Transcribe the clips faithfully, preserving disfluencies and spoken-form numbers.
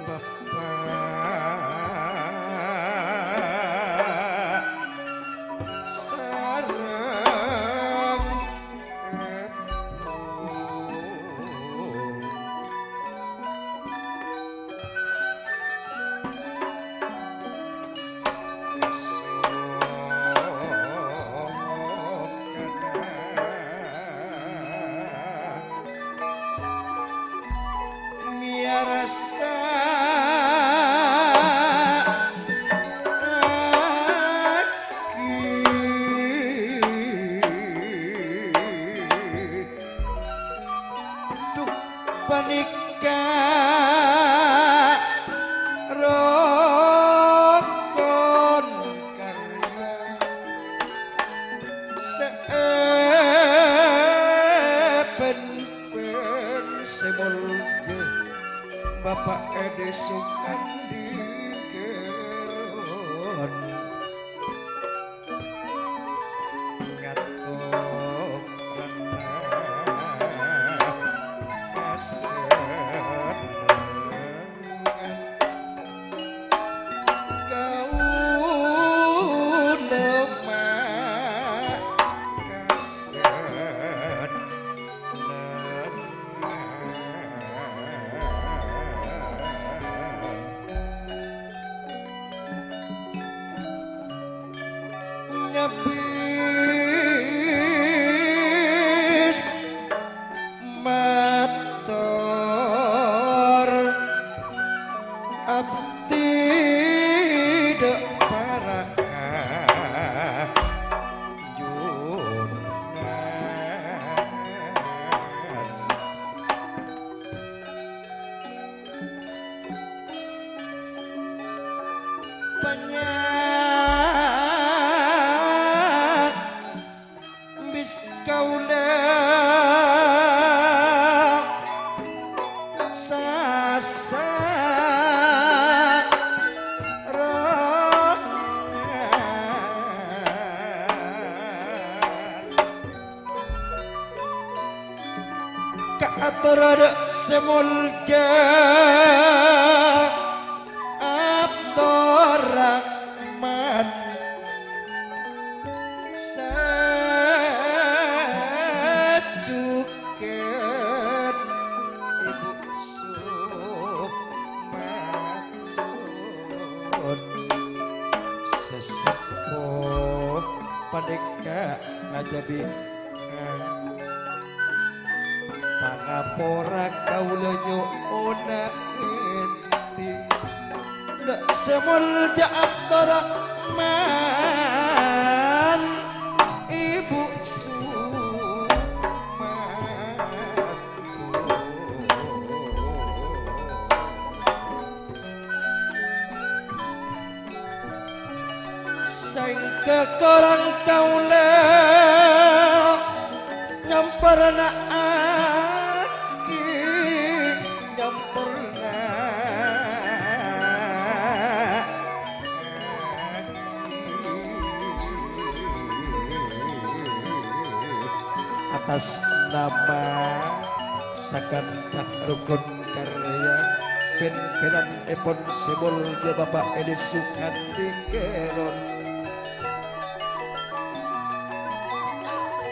Bapa' sareng Ebu. Miyarsa Duh, panèka rokon karya sè èpènpèn sè molja Bapa' Ade Sukandi Keron. Ngato rana kasenengan kaula ma' kasenengan. Nyabis ma' Ator dâ' sè molja Abdurrahman. Sajhughân Ibu Sumatun. Sè seppo panèka ngajhâbi pangapora kaulâ nyo'ona ènti. Dâ' sè molja Abdurrahman, Ibu Sumatun. Sèngghâ korang kaulâ nyamporna'aghi, nyamporna'aghi atas nama sakanca rukun karya pèmpènanèpon sè molja Bapa' Eli Sukandi Kèron.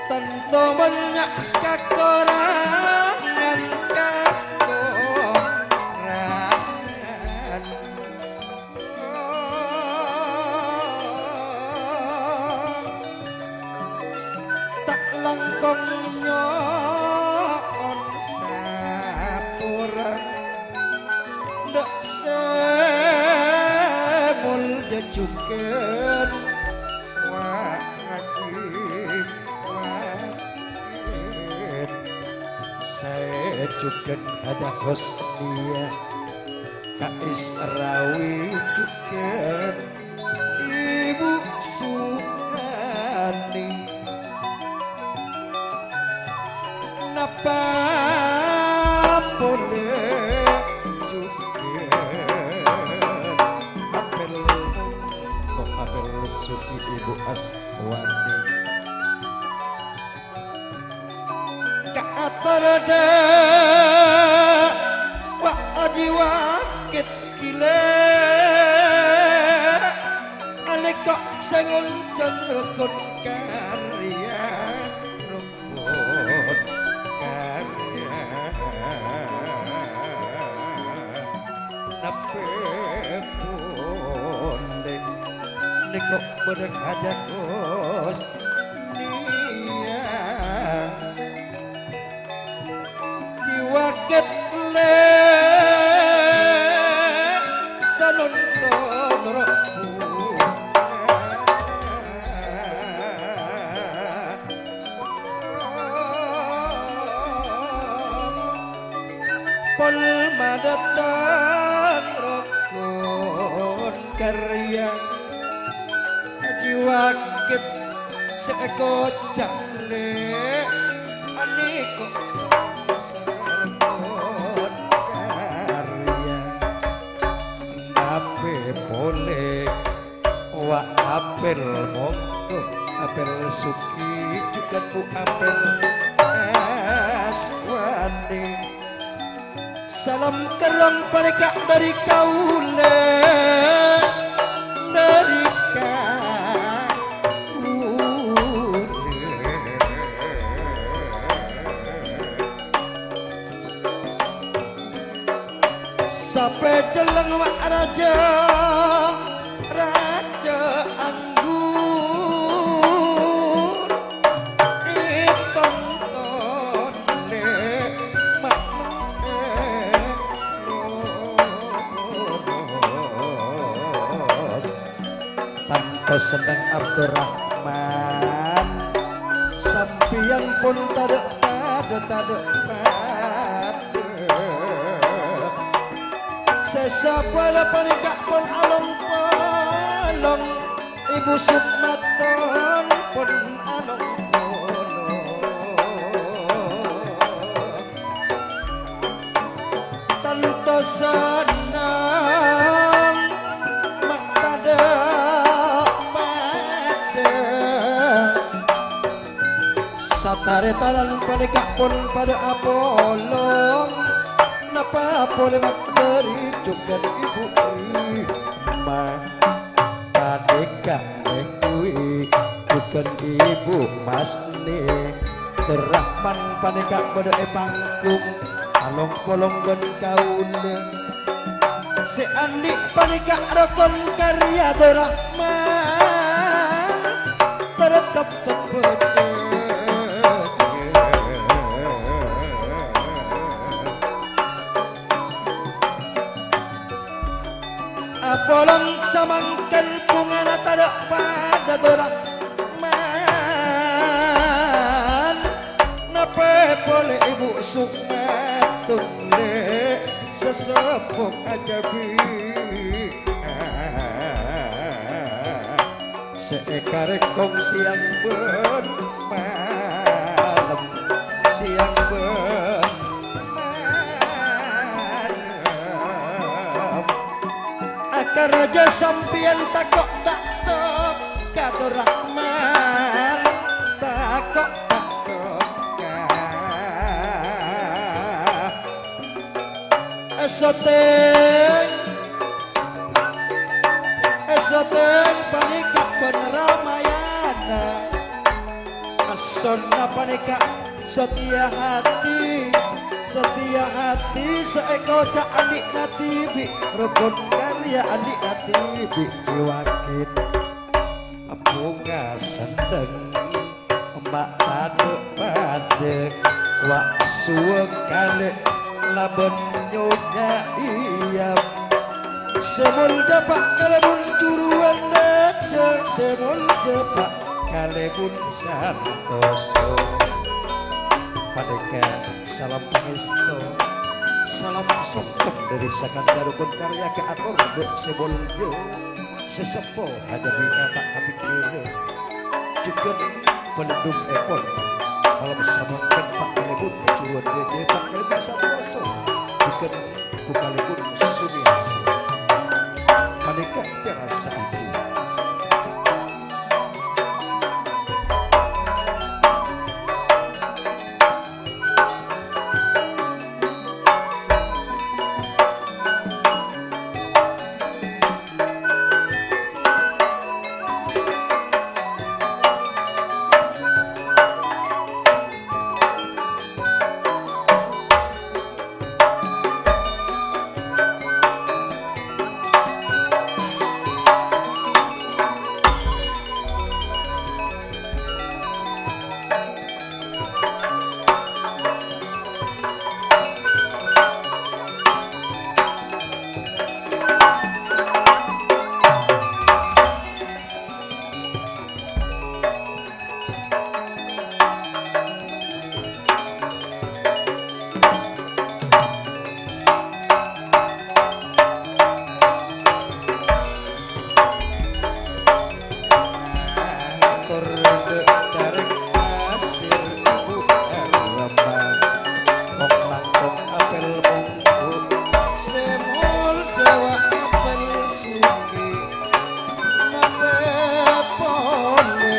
Tanto bânnya' kakorangan-kakorangan. Ta' langkong nyo'on sapora, dâ' sè molja jhughân wajib, wajib. Sè jhughân Hajah Husniyah. Ka'ès rawi jhughân Ibu Suhani. Napa polè jhughân apèl, kok apèl sugi Ibu Aswani. Kaator dâ' Wa' Aji Wakit Gilè', alèko sè ngonjhâng rokon karya, rokon karya. Napè polè nèko bâdâ Hajah Husniyah. Jiwa ketlè sanonton roh. Pon madâteng rokon karya. Aji Wakit sè èkoca' lè', anèko sè rokon karya. Napè polè Wa' Apèl mongko, Apèl Sugi jhughân Bu Apèl Aswani. Salam terrong panèka dâri kaulâ, dâri kaulâ. Sapè delleng wa' rajâ, rajâ anggur, ètonton lè' ma'na. Tanto senneng Abdurrahman, sampèyan pon tadâ', tadâ', tadâ' padâ. Sè sabâlâ panèka pon along-polong, Ibu Sukmaton pon along-polong. Tanto senneng ma' tadâ' padâ. Taretanan panèka pon padâ apolong. Napa polè mandhâri jhughân Ibu Rima? Panèka nèngghuwi jhughân Ibu Masni. Durrahman panèka bâdâ è panggung, along-polong bân kaulâ. Sè andi' panèka rokon karya Durrahman, tarètep tebâjâ. Apolong samangkèn bhungana tadâ' padâ Durrahman. Napè polè Ibu Sumatun, Lè', sè sepo ajâbi'. Sè èkarèkong sèyang bân malem, sèyang bân malem. Akaraja sampèyan tako' ta' toka, Durrahman, tako' ta' toka. Èsotèng, èsotèng panèka bân Ramayana. Asonna panèka Satya Hati, Satya Hati sè èkoca' andi'na dhibi', rokon karya andi'na dhibi' Ciwakit. Bhunga senneng, ma' tadâ' padâ, wa' suwâng kalè labân Nyonya Iyam. Sè molja Pa' kalèbun juruwân rajâ, sè molja Pa' kalèbun santoso. Panèka salam pangèsto, salam songkem dâri sakanca rokon karya kaator bi' sè molja. Sè seppo hajâ bhingka ta' katinggalè. Jhughân palindhungèpon. Malem samangkèn Pa' kalèbun juruwân rajâ, Pa' kalèbun santoso. Jhughân bu kalèbun sumiarsa. Panèka pèrasa'aghi. Ator dâ' karèng pasir Ibu Erma, kong-langkong apel monggu, sè molja wa' apel sughi. Napè polè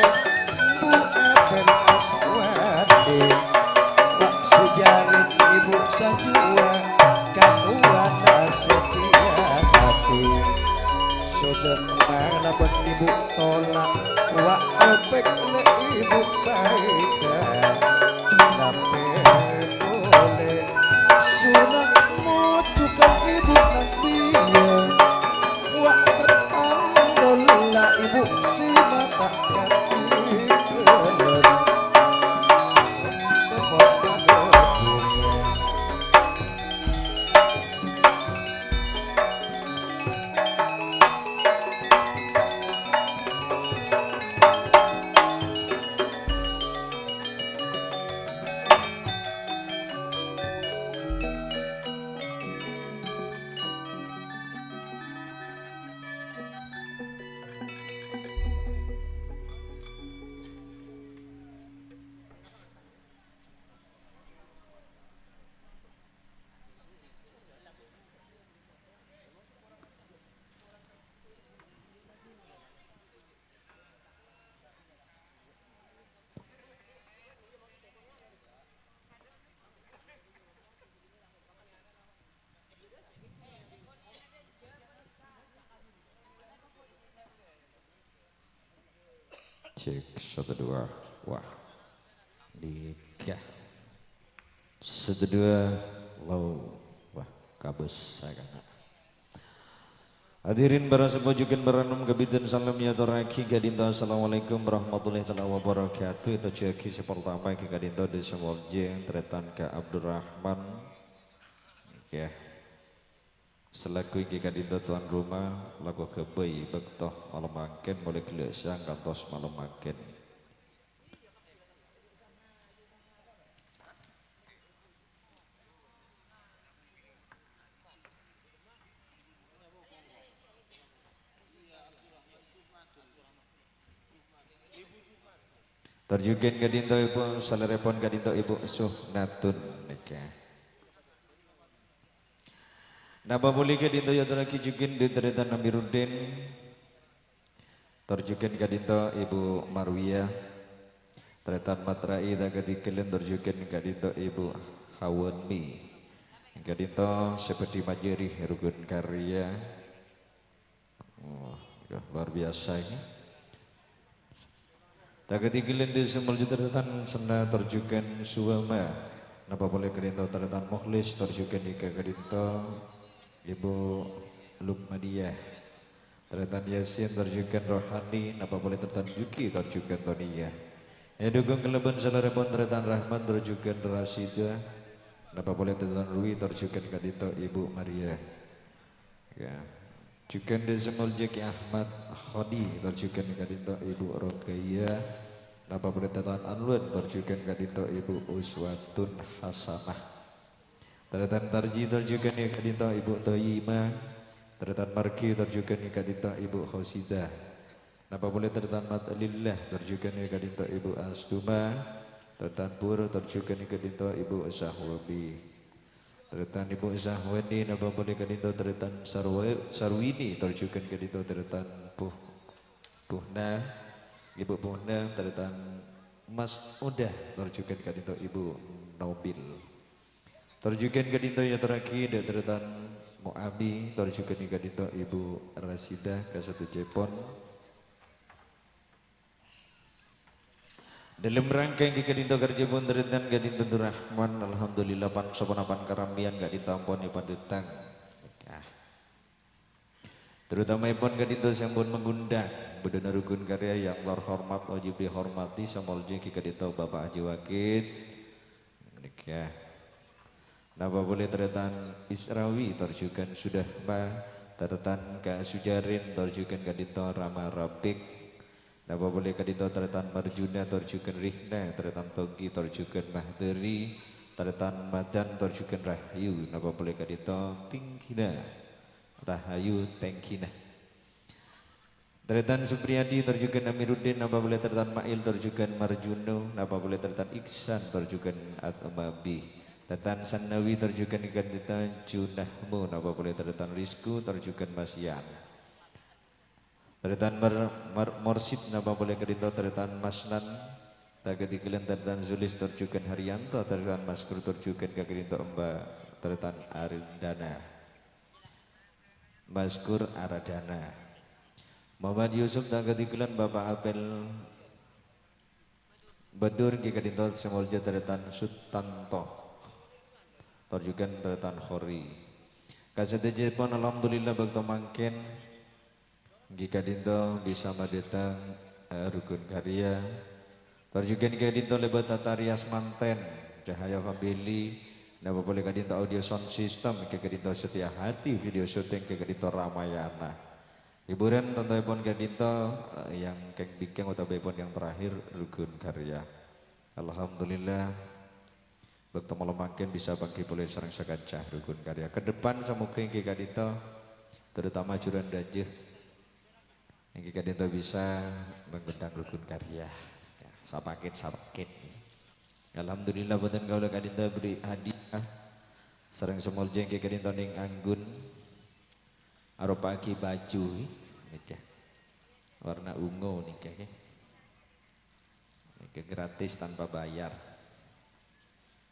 Bu Apel Aswadi, Pak Sujarin Ibu Sajua, katowana Setia Hati. Sodeng malabân Ibu Tola, wa' opek le Ibu Baita. Napè polè Sunat mojukan Ibu Nadia, wa' tertandol la Ibu si mata katinggalan. Sareng kebon pada bunga. Cek, satu, dua. Wah. Tiga. Satu, dua. Low. Wah, kabes saya kena. Hadirin para sepuh jhughân para nom, kabidhân salam èyatorraghi ka'dinto. Assalamualaikum warahmatullahi taala wabarakatuh. Ètojjhuwaghi sè partama ghi' ka'dinto dâri sè molja tarètan Ka' Abdurrahman. Oke. Selaku èngghi ka'dinto tuan rumah, lako ghâbây bâkto malem mangkèn, molaè ghellâ' sèyang kantos malem mangkèn. Tor jhughân ka'dinto Ibu, salèrèpon ka'dinto Ibu Suhnatun nèka. Napa polè ka'dinto èyatorraghi jhughân dâri tarètan Amiruddin. Tor jhughân ka'dinto Ibu Marwiyah. Tarètan Matra'i ta' kadhighellân tor jhughân ka'dinto Ibu Hawanmi. Ka'dinto sè bhâdhi majâri rukun karya. Wah, ya, luar biasa ini. Ta' kadhighellân dâri sè molja tarètan Senna tor jhughân Suwama. Napa polè ka'dinto tarètan Mukhlis tor jhughân nèka ka'dinto Ibu Lukmaniyah. Tarètan Yasin tor jhughân Rohani, napa polè tarètan Yuki tor jhughân Toniyah. Èdhukung kalabân salèrèpon tarètan Rahman tor jhughân Rasida, napa polè tarètan Rwi tor jhughân ka'dinto Ibu Maria. Ya. Jhughân dâri sè molja Ki Ahmad Khodi tor jhughân ka'dinto Ibu Roqayyah, napa polè tarètan Anwar tor jhughân ka'dinto Ibu Uswatun Hasanah. Tarètan Tarji tor jhughân nèka ka'dinto Ibu Toyima. Tarètan Margi tor jhughân nèka ka'dinto Ibu Khosidah. Napa polè tarètan Matlillah tor jhughân nèka ka'dinto Ibu Astuma. Tarètan Pur tor jhughân nèka ka'dinto Ibu Sahwabi. Tarètan Ibu Sahwani napa polè ka'dinto tarètan Sarwa-, Sarwini tor jhughân ka'dinto tarètan Puh-, Puhna. Ibu Puhna tarètan Mas Udah tor jhughân ka'dinto Ibu Nobil. Tor jhughân ka'dinto èyatorraghi dâ' tarètan Mu'abi, tor jhughân ka'dinto Ibu Rasida kasadhujâèpon. Dâlem rangka èngghi ka'dinto karjâ pon tarètan ka'dinto Durrahman, alhamdulillah, pan-, saponapan karambiyan ka'dinto ampon èpadâtang. Ah. Terutamaèpon ka'dinto sè ampon mangundang, bâdâna rukun karya yang terhormat wajib dihormati, sè molja èngghi ka'dinto Bapak Haji Wakid. Nèka. Napa polè tarètan Israwi tor jhughân Sudahma, tarètan Ka' Sujarin tor jhughân ka'dinto Rama Rapik. Napa polè ka'dinto tarètan Marjuna tor jhughân Rihna, tarètan Tonggi tor jhughân Mahdari, tarètan Madan tor jhughân Rahayu. Napa polè ka'dinto Tinggina. Rahayu Tèngghina. Tarètan Supriyadi tor jhughân Amiruddin, napa polè tarètan Ma'il tor jhughân Marjuno, napa polè tarètan Iksan tor jhughân Atmabi. Tarètan Sannawi tor jhughân ka'dinto Junahmu, napa polè tarètan Rizku tor jhughân Masian. Tarètan Mar-, Mar-, Morsid, napa polè ka'dinto tarètan Masnan, ta' kadhighellân tarètan Zulis tor jhughân Haryanto, tarètan Maskur tor jhughân ka'dinto Emba, tarètan Arindana. Maskur Aradana. Muhammad Yusuf ta' kadhighellân Bapak Apel Badur èngghi ka'dinto sè molja tarètan Sutanto. Tor jhughân tarètan Khori. Kasadhâjâèpon alhamdulillah bâkto mangkèn èngghi ka'dinto bisa madâteng, eh, rukun karya. Tor jhughân ka'dinto lèbât tata rias mantèn, Cahaya Family, napa polè ka'dinto audio sound system, èngghi ka'dinto Setia Hati video syuting, èngghi ka'dinto Ramayana. Hiburan tantoèpon ka'dinto, eh, yang kèng bingkèng otabâèpon yang terakhir, rukun karya. Alhamdulillah, bâkto malem mangkèn bisa pangghi polè sareng sakanca rukun karya. Ke depan samogha èngghi ka'dinto, terutama Juran Dajeh. Èngghi ka'dinto bisa mangundang rukun karya. Ya, sapakèt-sapakèt. Alhamdulillah, bhunten kaulâ ka'dinto beri hadiah. Sareng sè molja èngghi ka'dinto nèng anggun. Aropa'aghi baju, nèka. Warna ungu nèka, ngghi. Nèka gratis tanpa bayar.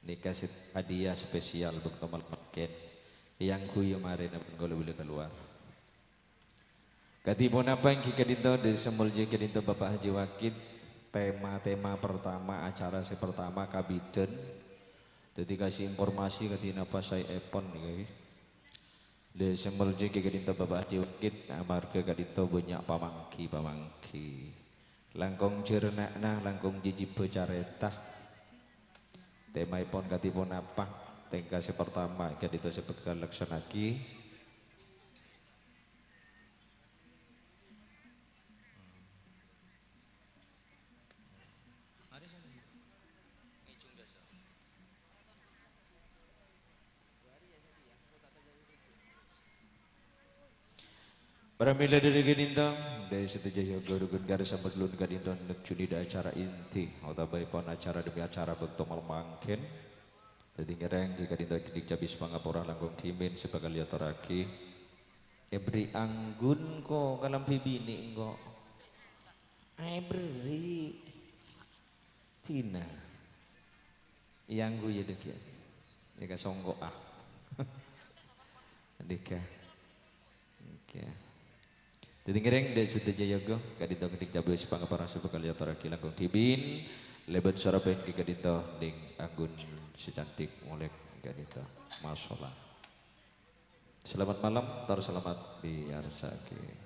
Nèka sè-, hadiah spesial bâkto malem mangkèn. Yang guyu marèna pun kaulâ bilâ keluar. Kadhi ponapa èngghi ka'dinto, dâri sè molja ka'dinto Bapak Haji Wakid, tema-tema pertama, acara sè pertama kabiddhân. Dhâddhi kasih informasi kadhi napa saèpon nèka, ghi. Lè, sè molja ghi ka'dinto Bapa' Haji Wahid, amarghâ ka'dinto bânnya' pamangghi-pamangghi. Langkong jhârna'na, langkong jhâjhibbhâ carèta. Temaèpon kadhi ponapa? Tèngka sè pertama, ka'dinto sè bhâkal laksana'aghi. Pramila dhâri ka'dinto, dhâri sadhâjâ yoga rukun karsa madlun ka'dinto nejjuni dâ' acara inti, otabâèpon acara dhâmi acara bâkto malem mangkèn. Dhâddhi ngèrèng ghi ka'dinto dik cabis pangapora langkong dhimèn sè bhâkal èatorraghi. Èberri' anggun ko' kalambhi binè' engko'. Èberri'. Dina. Èangghuy yâ, Dek, yâ. Yâ, kasongko', ah. Dek, yâ. Oke. Dhâddhi ngèrèng dhâri sadhâjâ yoga, ka'dinto dik cabis pangapora sè bhâkal èatorraghi langkong dhimèn, lèbât sora bhâi ghi ka'dinto ning anggun sè cantik molek ka'dinto. Masolah. Selamat malam, tor selamat diarsa'aghi.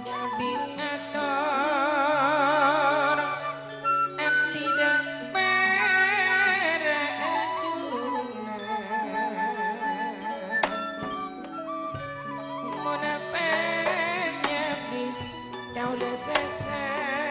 Cabis ator abdhi dâ' para ajunan. Mon apa nyabis kaulâ sasarengan.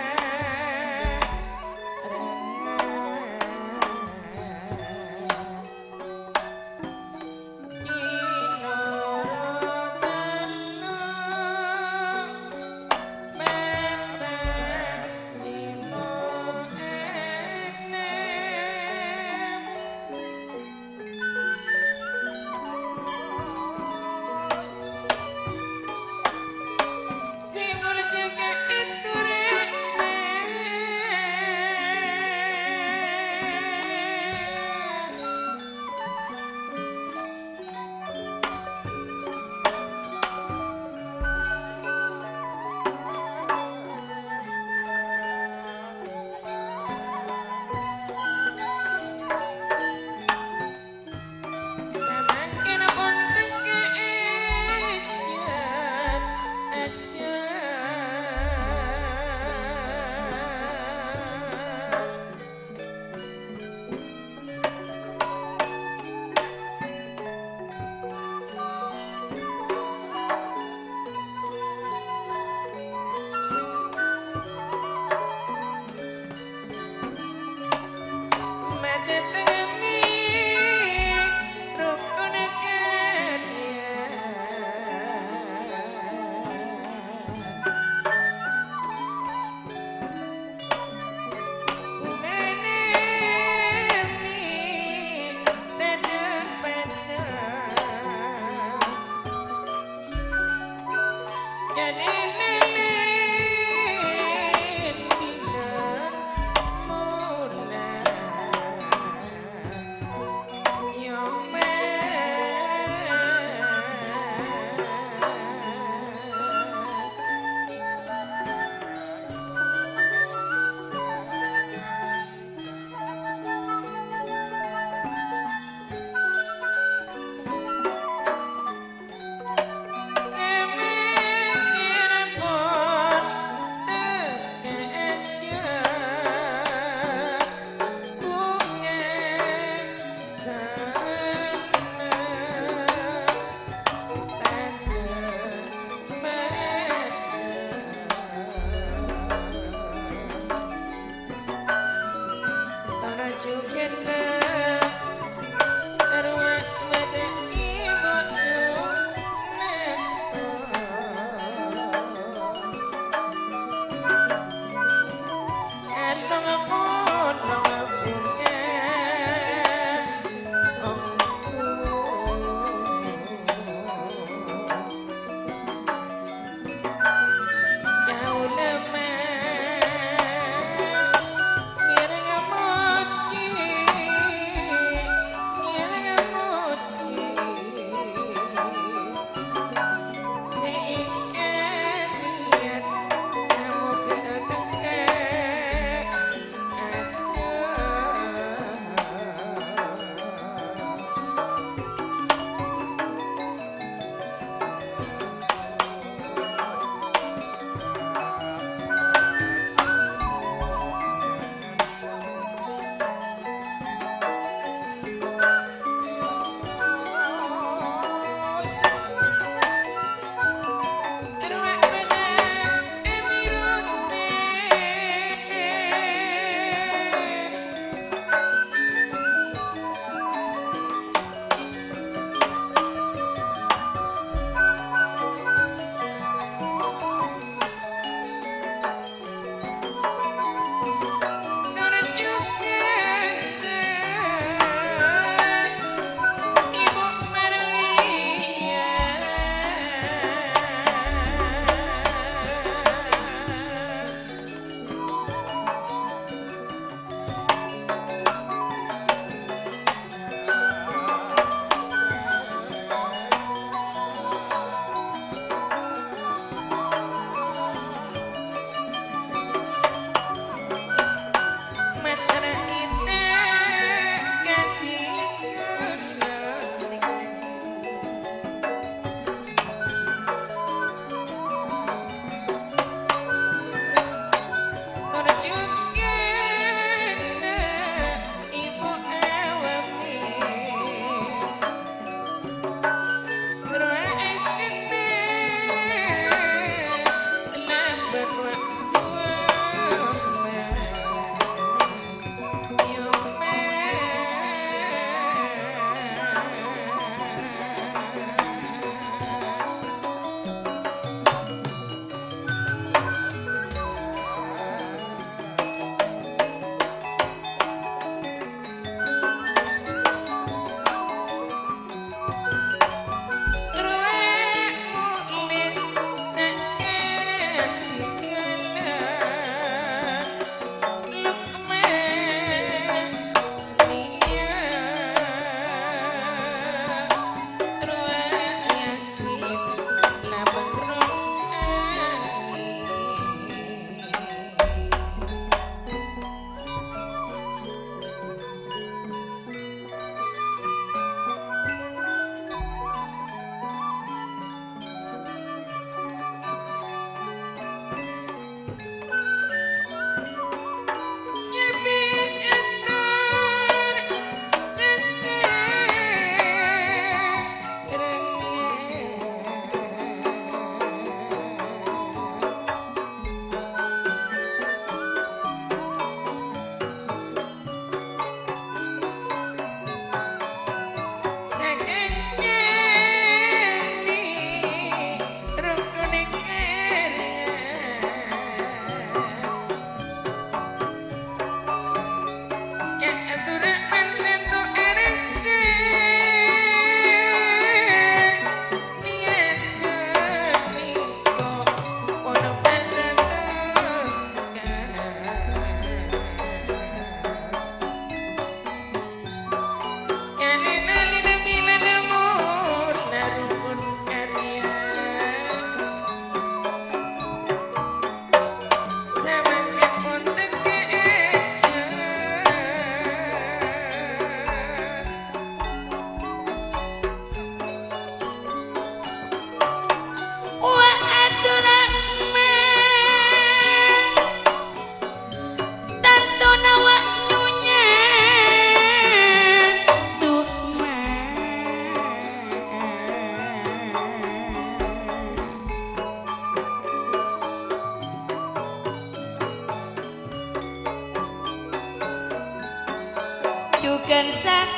Ghân sanayu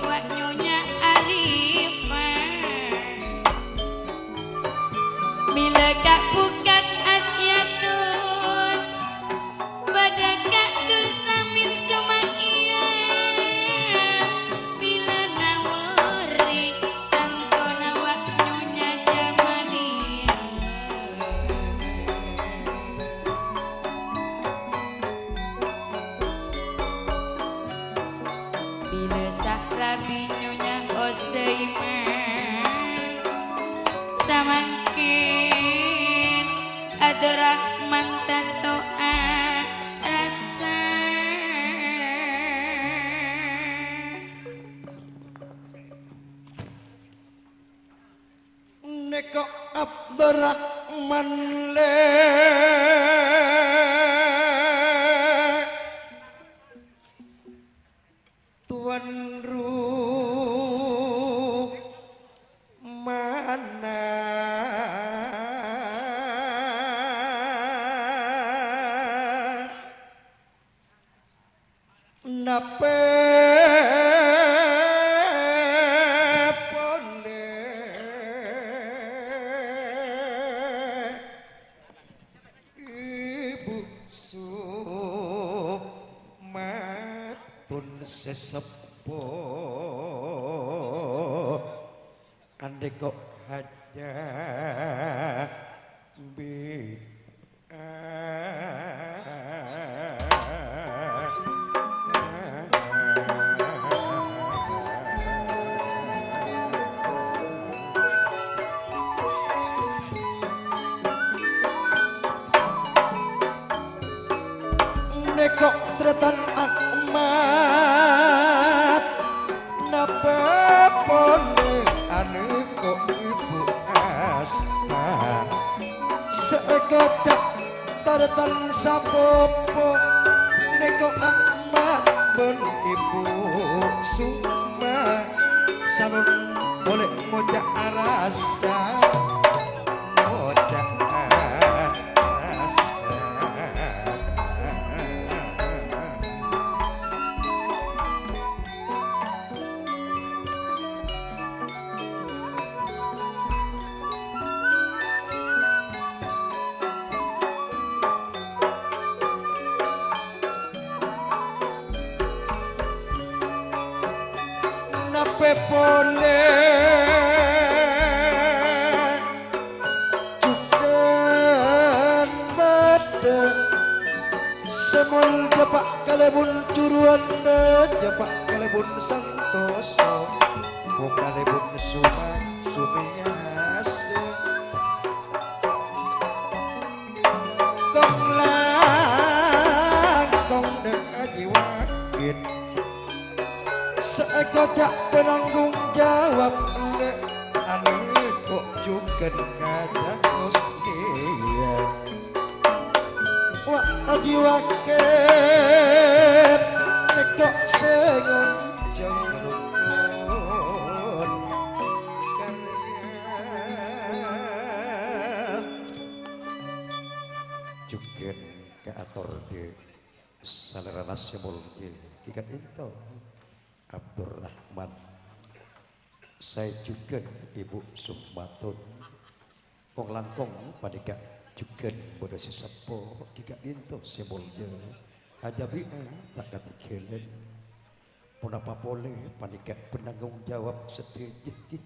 wa' Nyonya Arifah. Bilâ ka' bukka' asyatul, bâdâ ka' Dul Samin Sumaia. Bilâ nawori tantona wa' Nyonya Jamalia. Bilâ sarabi Nyonya Osaima, samangkèn Abdurrahman tanto arassa. Nèko Abdurrahman lè', tuan rumana. Napè polè Ibu Sumatun sè seppo. Andhâ' ko' hajâ bi', nèko tarètan Ahmad. Napè polè anèko Ibu Asma, sè èkoca' tarètan sapopo, nèko Ahmad bân Ibu Suma. Sanon polè ngoca' arassa, ngoca' arassa. Napè polè jhughân bâdâ sè molja Pa' kalèbun juruwânna, jhâ' Pa' kalèbun Santoso, ko kalèbun Suma-, Sumèyasa. Kong-langkong dâ' Haji Wahid. Sè èkoca' penanggung jawab lè' anèko jhughân ka Jhâ' Husniyah. Wa' Haji Wahid nèko sè ngonjhâng rukun karya. Jhughân kaator dâ' salèrana sè molja, Ki Ka'dinto Abdurrahman. Saè jhughân Ibu Sukmatun. Kong-langkong panèka jhughân bâdâ sè seppo, Ki Ka'dinto sè molja. Hajâ bi' ta' katèngghâlân. Ponapa polè panèka penanggung jawab sadhâjâ, Ki.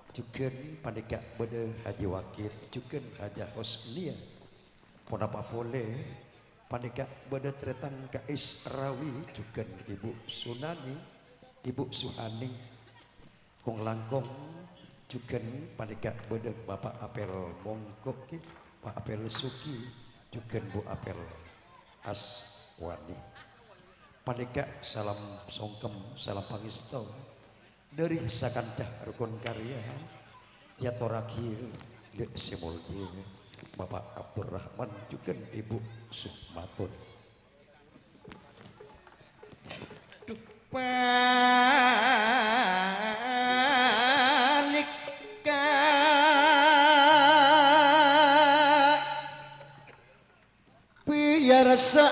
Jhughân panèka bâdâ Haji Wahid, jhughân Hajah Husniyah. Ponapa polè panèka bâdâ tarètan Kais Rawi, jhughân Ibu Sunani, Ibu Suhani. Kong-langkong jhughân panèka bâdâ Bapak Apel Mongko, Ki, Pak Apel Suki, jhughân Bu Apel Aswani. Panèka salam songkem, salam pangèsto. Dâri sakanca rukun karya, èyatorraghi dâ' sè molja Bapak Abdurrahman jhughân Ibu Sukmatun. Dhu panèka piyarsa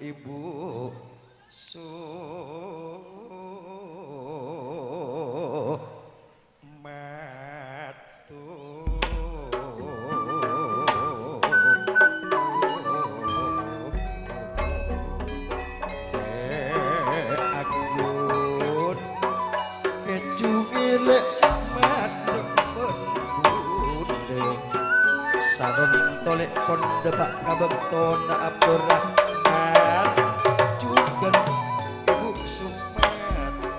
Ibu Sumato. Agung keju ngilè madhep bhunte. Sanon tolè pon dâpa' ka bâktona Abdurrahman jhughân Ibu Sumato.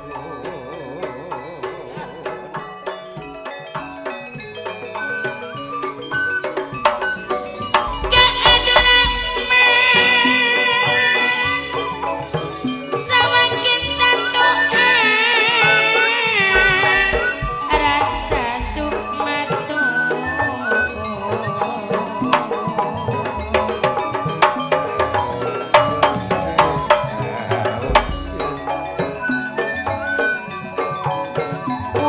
Ka Abdurrahman, samangkèn tanto'a rassa Sumato.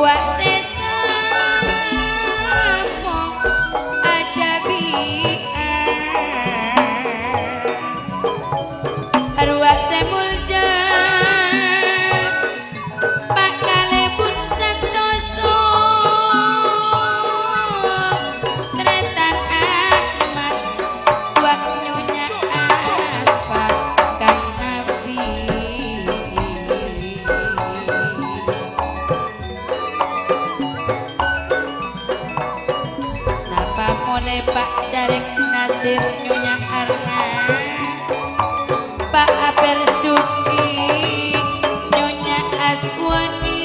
Wa' sè sepo acabi'an, arwah sè molja, Pa' kalèbun santoso, Trètan Ahmad, wa' Nyonya Aspa kan Nabi. Napa polè Pa' Carèk Nasir Nyonya Arna, Pa' Apel Suki Nyonya Aswani.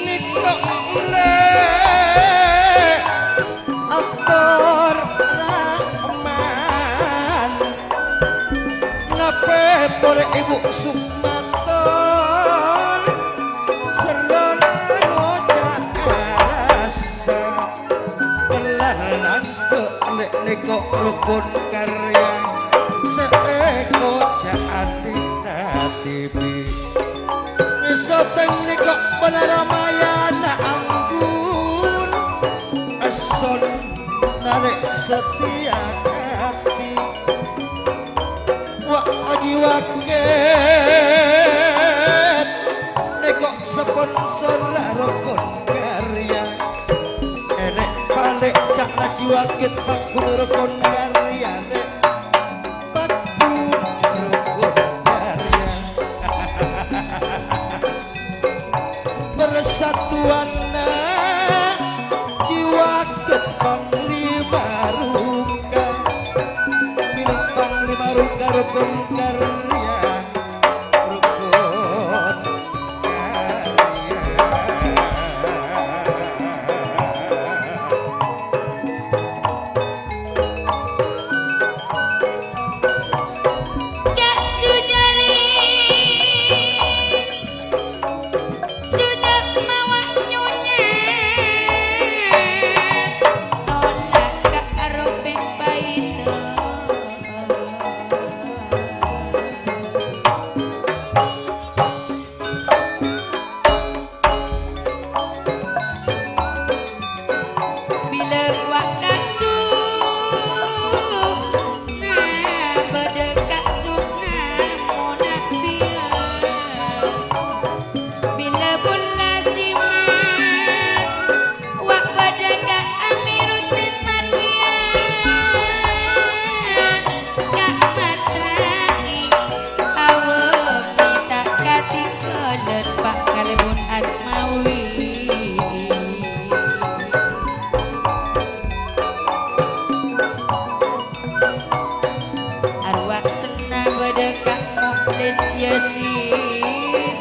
Nèko' lè Abdurrahman. Napè polè Ibu Sumaton, serrona ngoca' arassa. Kellar nangko' lè' nèko' rokon karya, sè èkoca' adina tibi. Sèttèng nèko' bân Ramayana anggun, esson narè' satèya ati. Wa' Aji Wakèt nèko' sponsor rokon karya. Ènè' palè' ca' Aji Wakèt paggun rokon karya, nè'. Paggun rokon karya. Persatuanna jiwa ke Panglima Rungka. Milik Panglima Rungka rukun karya. Rukun karya. Cak Sujari. Sujud mawa nyonya, tolak ka aropek baito. Bilâ wa' kaksuna, bâdâ kaksuna monah biya. Bilâ bulla sima, wa' bâdâ ka Amiruddin Marwiyah. Ka' matra'i, awami ta' katinggalan, Pa' kalèbun Atmawi. Arwah senna bâdâ Ka' Mukhlis Yasin,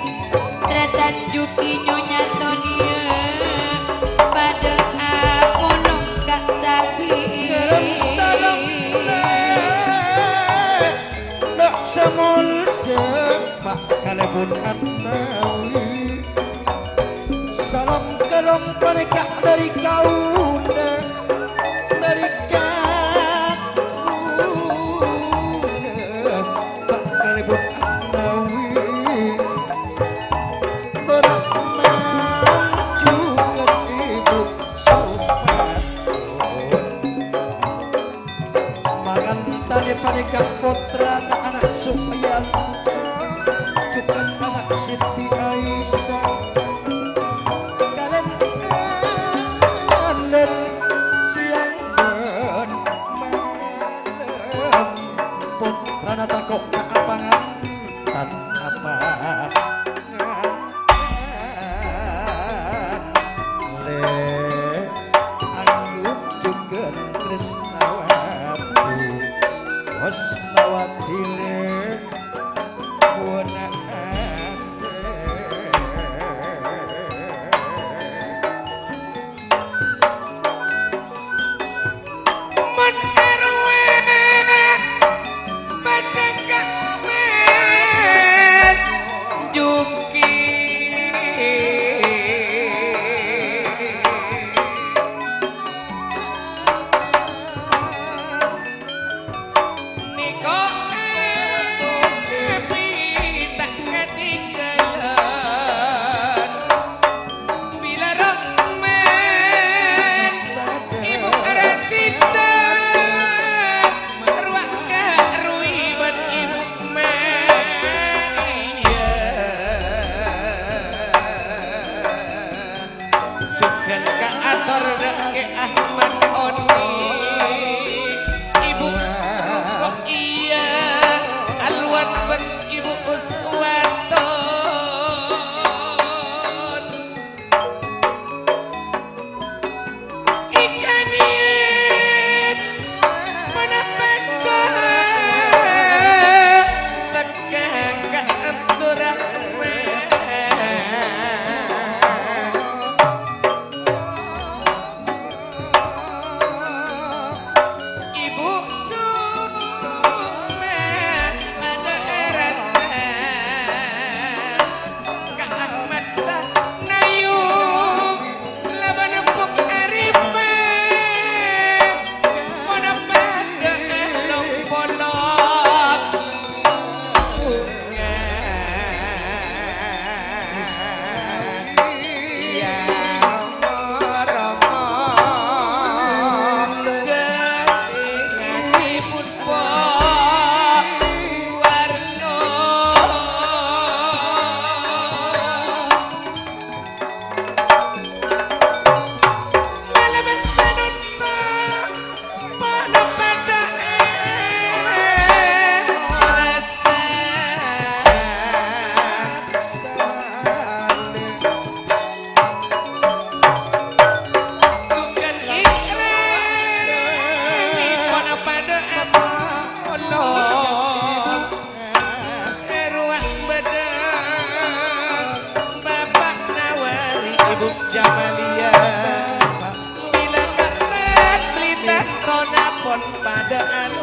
Tratan Juki Nyonya Tonia, padâ apolong Ka' Sabi. Kirim salam Lok sè molja, Pa' kalèbun Atnawi. Salam kelong panèka dâri kaulâ, dâri kaulâ, Pa' kalèbun Atnawi. Bârâmman jhughân Ibu Sumarto. Mangantane panèka pot Siti Aisyah, kalèn alen sèyang bân malem, pottrana tako' kaapangan tan apa. Lè', angghujughân Tresnawati, Wasnawati, lè', buwâna atè. Mon è rowa padâ ka mes juki. Nèko abit ta' katinggalan. Bilâ roman Ibu Rasida, rowa karuwi bân Ibu Maria. Jhughân kaator dâ' Kè Ahmad Oni, Ibu Ruqayyah, Alwan bân Ibu Uswatun. Ikaniyen manapa ka teka ka Abdurrahman. Ibu Suma ada rasa ka Ahmad Sanayu laban Buk Arifah, padha-padha elong polong. Ya Rama-rama, gendingan Puspa Warna. Malam sanonta, pada-pada rasa. Bukan Israel, pada-pada Allah. Eruwah bedheng Bapak Nawari Ibu Jamalia. Bila kapat lintah kona pon pada anu.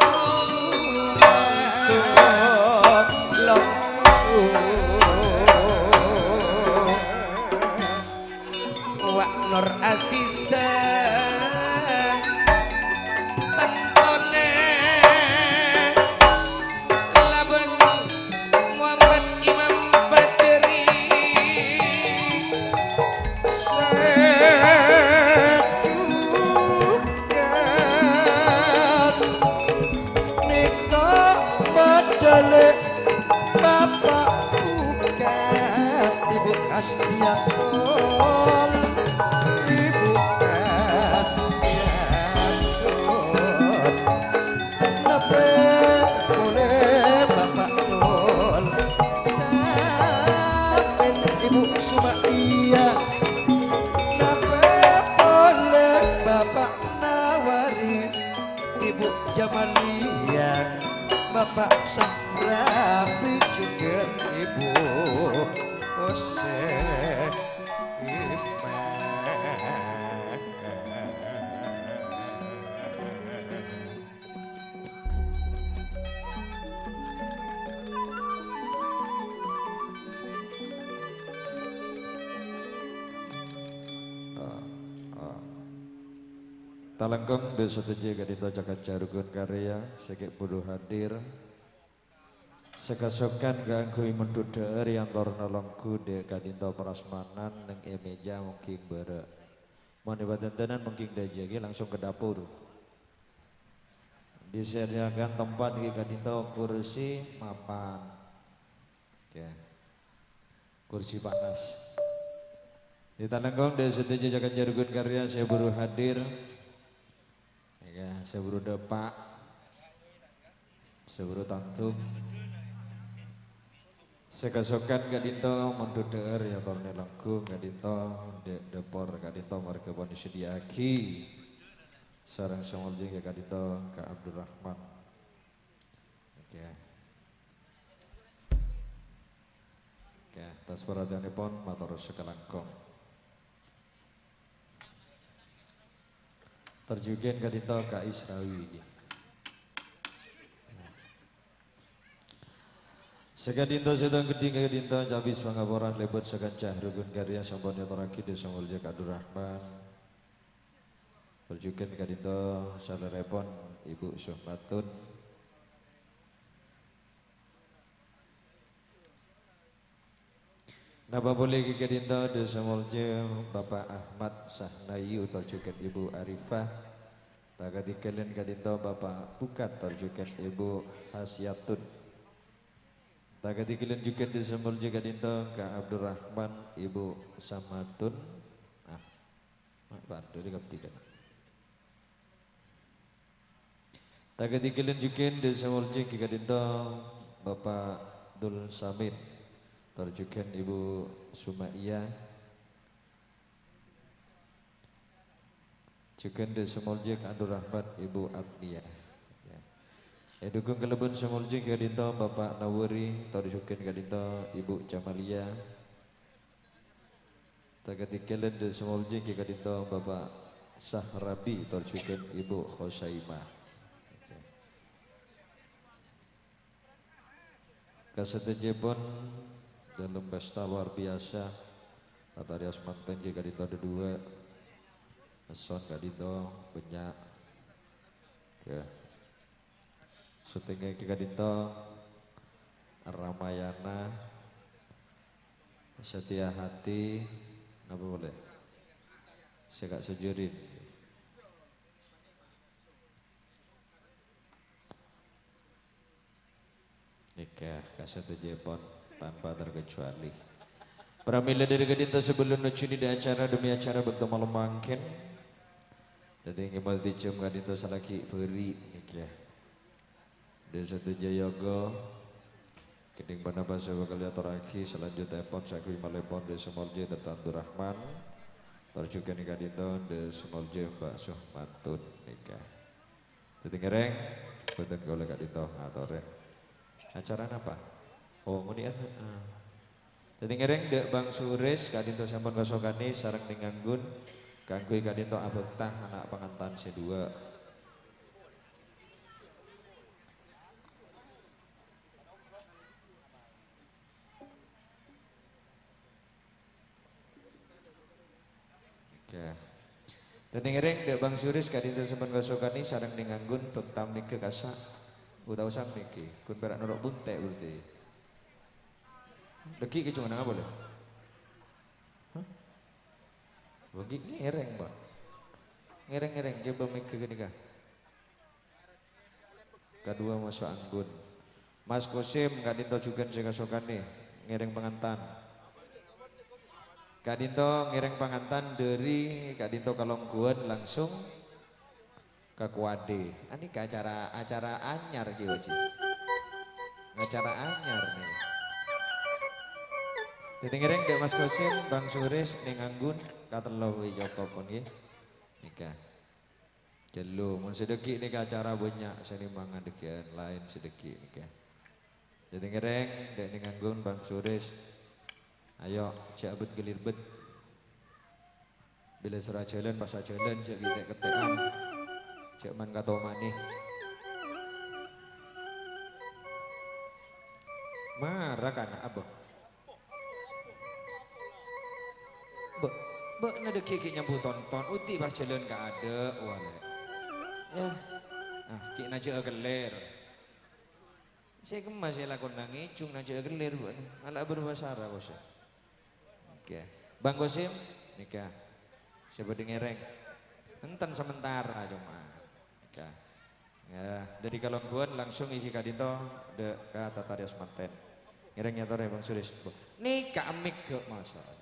Longku. Wa' Nur Asisa tantone laban Muhammad Imam Fajri. Sajukan nèka madhâlè Bapak Bukat, Ibu Astiatul, Ibu Astiatul. Napè polè Bapak Tul, sareng Ibu Sumaia. Napè polè Bapak Nawari, Ibu Jamalia, Bapak Sakrabi jhughân Ibu Husainah. Talangkong bi' sadhâjâ ka'dinto ca-kanca rukun karya sè ghi' bhuru hadir. Sè kasokan kaangghuy mondhut dhâ'âr è antorana longghu dâ' ka'dinto prasmanan neng è mèja mongghing bârâ'. Mon èpadhândhânan mongghing dhâjâ ghi' langsung ka dapur. Disediakan tempat ghi' ka'dinto kursi mapan. Oke. Kursi panas. Ètalangkong dâ' sadhâjâ jhâ' karya sè buru hadir. Iyâ, sè buru dâpa'. Sè buru tandhung. Sè kasokan ka'dinto mon dhudhu'âr ya tornè langghung ka'dinto dâ', dâpor ka'dinto marghâ pon èsadhiyâaghi. Sareng sè molja ka'dinto Ka' Abdurrahman. Oke. Oke, atas parhatianèpon mator sakalangkong. Tor jhughân ka'dinto Ka' Israwi. Saka'dinto sèttong ghâddhing ka'dinto cabis pangaporan lèbât sakanca rukun karya sampon èyatorraghi dâ' sè molja Ka' Abdurrahman. Tor jhughân ka'dinto salèrèpon Ibu Suhmatun. Napa polè ghi' ka'dinto dâ' sè molja Bapak Ahmad Sahnayu tor jhughân Ibu Arifah. Ta' kadhinggâlân ka'dinto Bapak Bukat tor jhughân Ibu Hasiyatun. Ta' kadhinggâlân jhughân dâ' sè molja ka'dinto Ka' Abdurrahman, Ibu Samatun. Ah, ma' padâ dâ' kabdhi kan. Ta' kadhinggâlân jhughân dâ' sè molja ghi' ka'dinto Bapak Dul Samin. Tor jhughân Ibu Sumaia. Jhughân dâ' sè molja Ka' Abdurrahman, Ibu Adnia. Ya. Èdukung kalabân sè molja ghi' ka'dinto Bapak Nawari, tor jhughân ka'dinto Ibu Jamalia. Ta' kadhinggâlân dâ' sè molja ghi' ka'dinto Bapak Sahrabi, tor jhughân Ibu Khosaimah. Oke. Kasadhâjâèpon dâlem pesta luar biasa. Tata rias mantèn ghi' ka'dinto dâduwâ. Èson ka'dinto bânnya'. Oke. Syutingngè ghi' ka'dinto Ramayana, Setia Hati, napa polè? Sè Ka' Sujurin. Nèka, kasadhâjâèpon tanpa terkecuali. Pramila dâri ka'dinto sabellunna jhunidhâ acara demi acara bâkto malem mangkèn. Dâddhi ngèmot jhâm ka'dinto salaghi' bâri' nèka. Dâ' sadhâjâ yoga. Kènèng ponapa sè bhâkal èyatorraghi salanjutèpon saghâbâyâ malèpon dâ' sè molja Tartantu Rahman. Tor jhughân ka'dinto dâ' sè molja Mbak Suhmatun nèka. Dâddhi ngèrèng, bhunten kaulâ ka'dinto ngatorè. Acara napa? Oh, ngonè'an, heeh. Dâddhi ngèrèng dâ' Bang Suris ka'dinto sampun kasokanè sareng nèng nganggun kaangghuy ka'dinto abhâkta ana' pangantan sè duwâ'. Oke. Dâddhi ngèrèng dâ' Bang Suris ka'dinto sampun kasokanè sareng nèng nganggun bhâkta nèka kassa'. Utawa samènggi, ghun pèra' noro' buntè' bhârartè. Dhâggi' kè coma napa polè? Hah? Bâgi ngèrèng, Pak. Ngèrèng-ngèrèng, ghibâ mègghâ ghânèka. Kadhuwâ maso' anggun. Mas Kosim, ka'dinto jhughân sè kasokanè, ngèrèng pangantan. Ka'dinto ngèrèng pangantan dâri ka'dinto Kalongghuwân langsung ka Kowadè. Anèka acara, acara anyar ghi, Pak Ji. Acara anyar nèka. Dâddhi ngèrèng dâ' Mas Kosim, Bang Suris, nèng anggun, katello bi' cokop pon ghi. Nèka. Ghâllu, mon sè dhâggi' nèka acara bânnya' sè nèmmangan dhâggi'ân laèn sè dhâggi' nèka. Dâddhi ngèrèng, dâ' nèng anggun Bang Suris. Ayo, jhâ' abet-ghâlirbet. Bilâ sè rajâlân, pas ajâlân, jhâ' ghi' tè'-kettè'an. Jhâ' man-katomanè. Mara kana', Abah. Bâ', bâ'na dhâggi' ghi' nyambu tonton, odi' pas jhâlân kaadâ', walè. Yâ. Ah, ghi' najâ'â ghellèr. Sè kemma sè lakona ngèjhung najâ'â ghellèr, bâ'na. Ala' bârbâsara, Kosim. Oke. Bang Kosim, nèka. Sè bâdâ ngèrèng. Enten sementara, coma. Nèka. Yâ, dâri Kalongghuwân langsung ghi ka'dinto dâ' ka Tata Rias Manten. Ngèrèng nyatore, Bang Suris. Nèka mik ghe', masalah.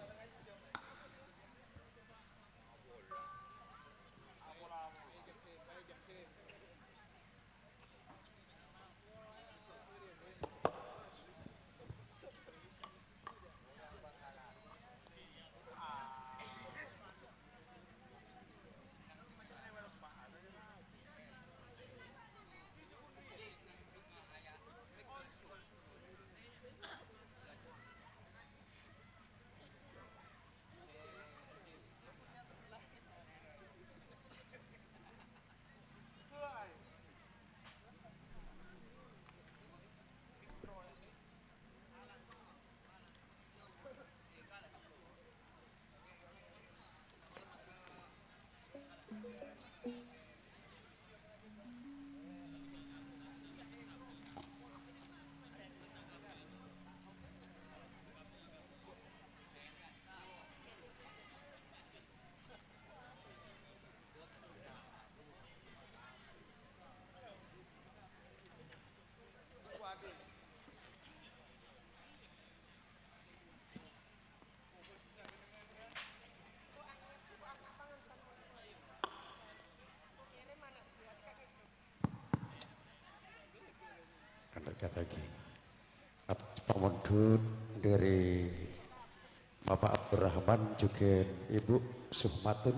Kandhâ kataghi. Atas pamondhut dhâri Bapak Abdurrahman jhughân Ibu Suhmatun.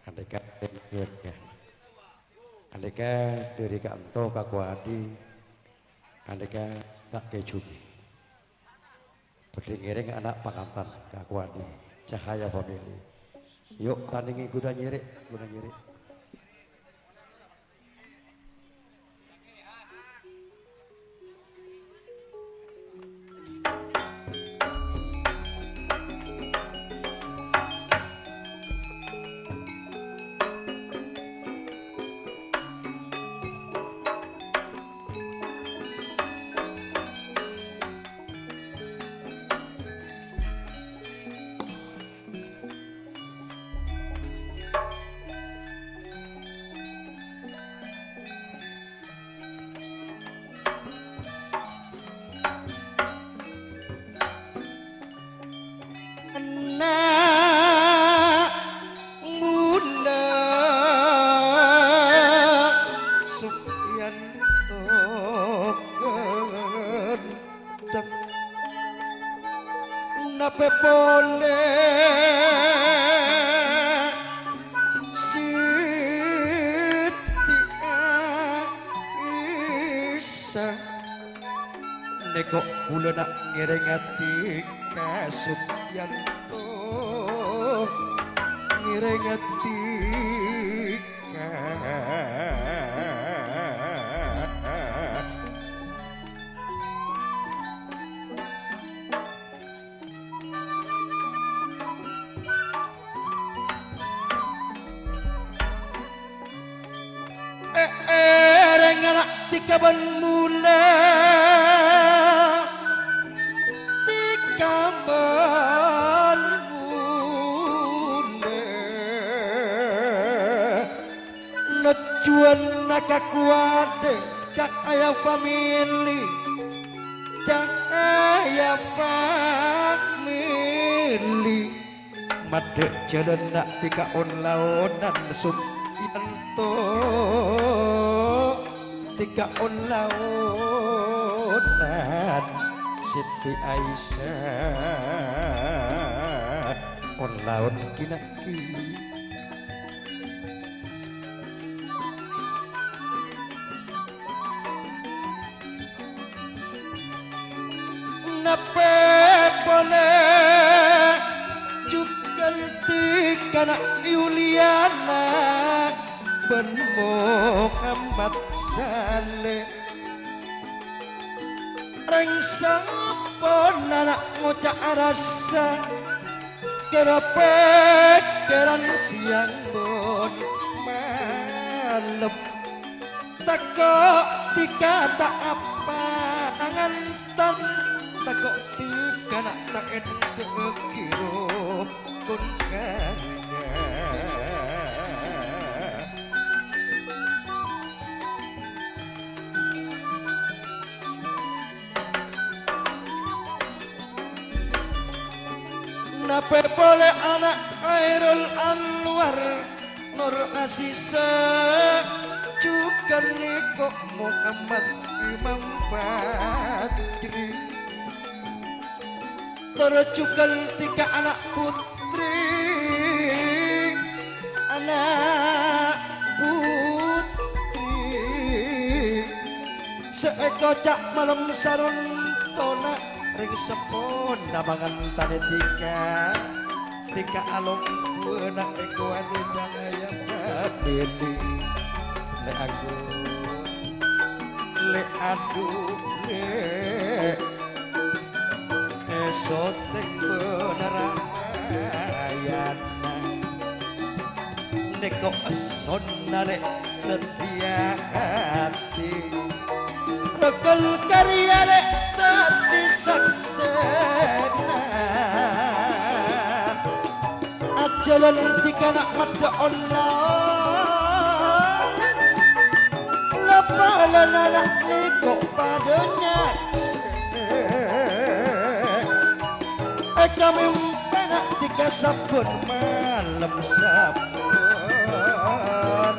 Andhika, andhika dhâri ka'anto ka Kowadi, andhika ta' kèjhuwi. Bhâdhi ngèrèng ana' pangantan ka Kowadi, Cahaya Family. Yu', tanèngè ghuna nyèrè', ghuna nyèrè'. Ena' mula Sugiyanto gendeng. Napè polè Siti Aisyah? Nèko bulâna ngèrèngngaghi ka Sugiyanto, ngèrèngngaghi ka. Èèrèng ana' dhika bân mula, dhika bân mula. Nejjuwânna ka Kowadi, Cahaya Family, Cahaya Family. Maddhâ' jhâlânna dhika on-laonan Sugiyanto, dhika on-laonan Siti Aisyah, on-laon ghi-naghi. Napè polè jhughân dhika na' Yuliana bân Muhammad Saleh. Rèng sampon ana' ngoca' arassa, kèra pèkkèran sèyang bân malem. Tako' dhika ta' apa ngantan, tako' dhika na' ta' èngghi rokon kandhâ. Napè polè ana' Khairul Anwar Nur Asisa, jhughân nèko Muhammad Imam Fajri. Tor jhughân dhika ana' pottrè, ana' pottrè. Sè èkoca' malem sarontona rèng seppona pangantanè dhika. Dhika alongghuwâna èkowadâ cahaya pabili. Lè' anggu, lè' adu, lè' èsoteng bân ramayana. Nèko essona lè' sateya atè. Rokol karya lè' dhâddhi saksèna. Ajhâlân dhika na' maddhâ ollong. Lapalana na' nèko padâ nyaksè. Èkamèmpèna dhika sabbhân malem, sabbhân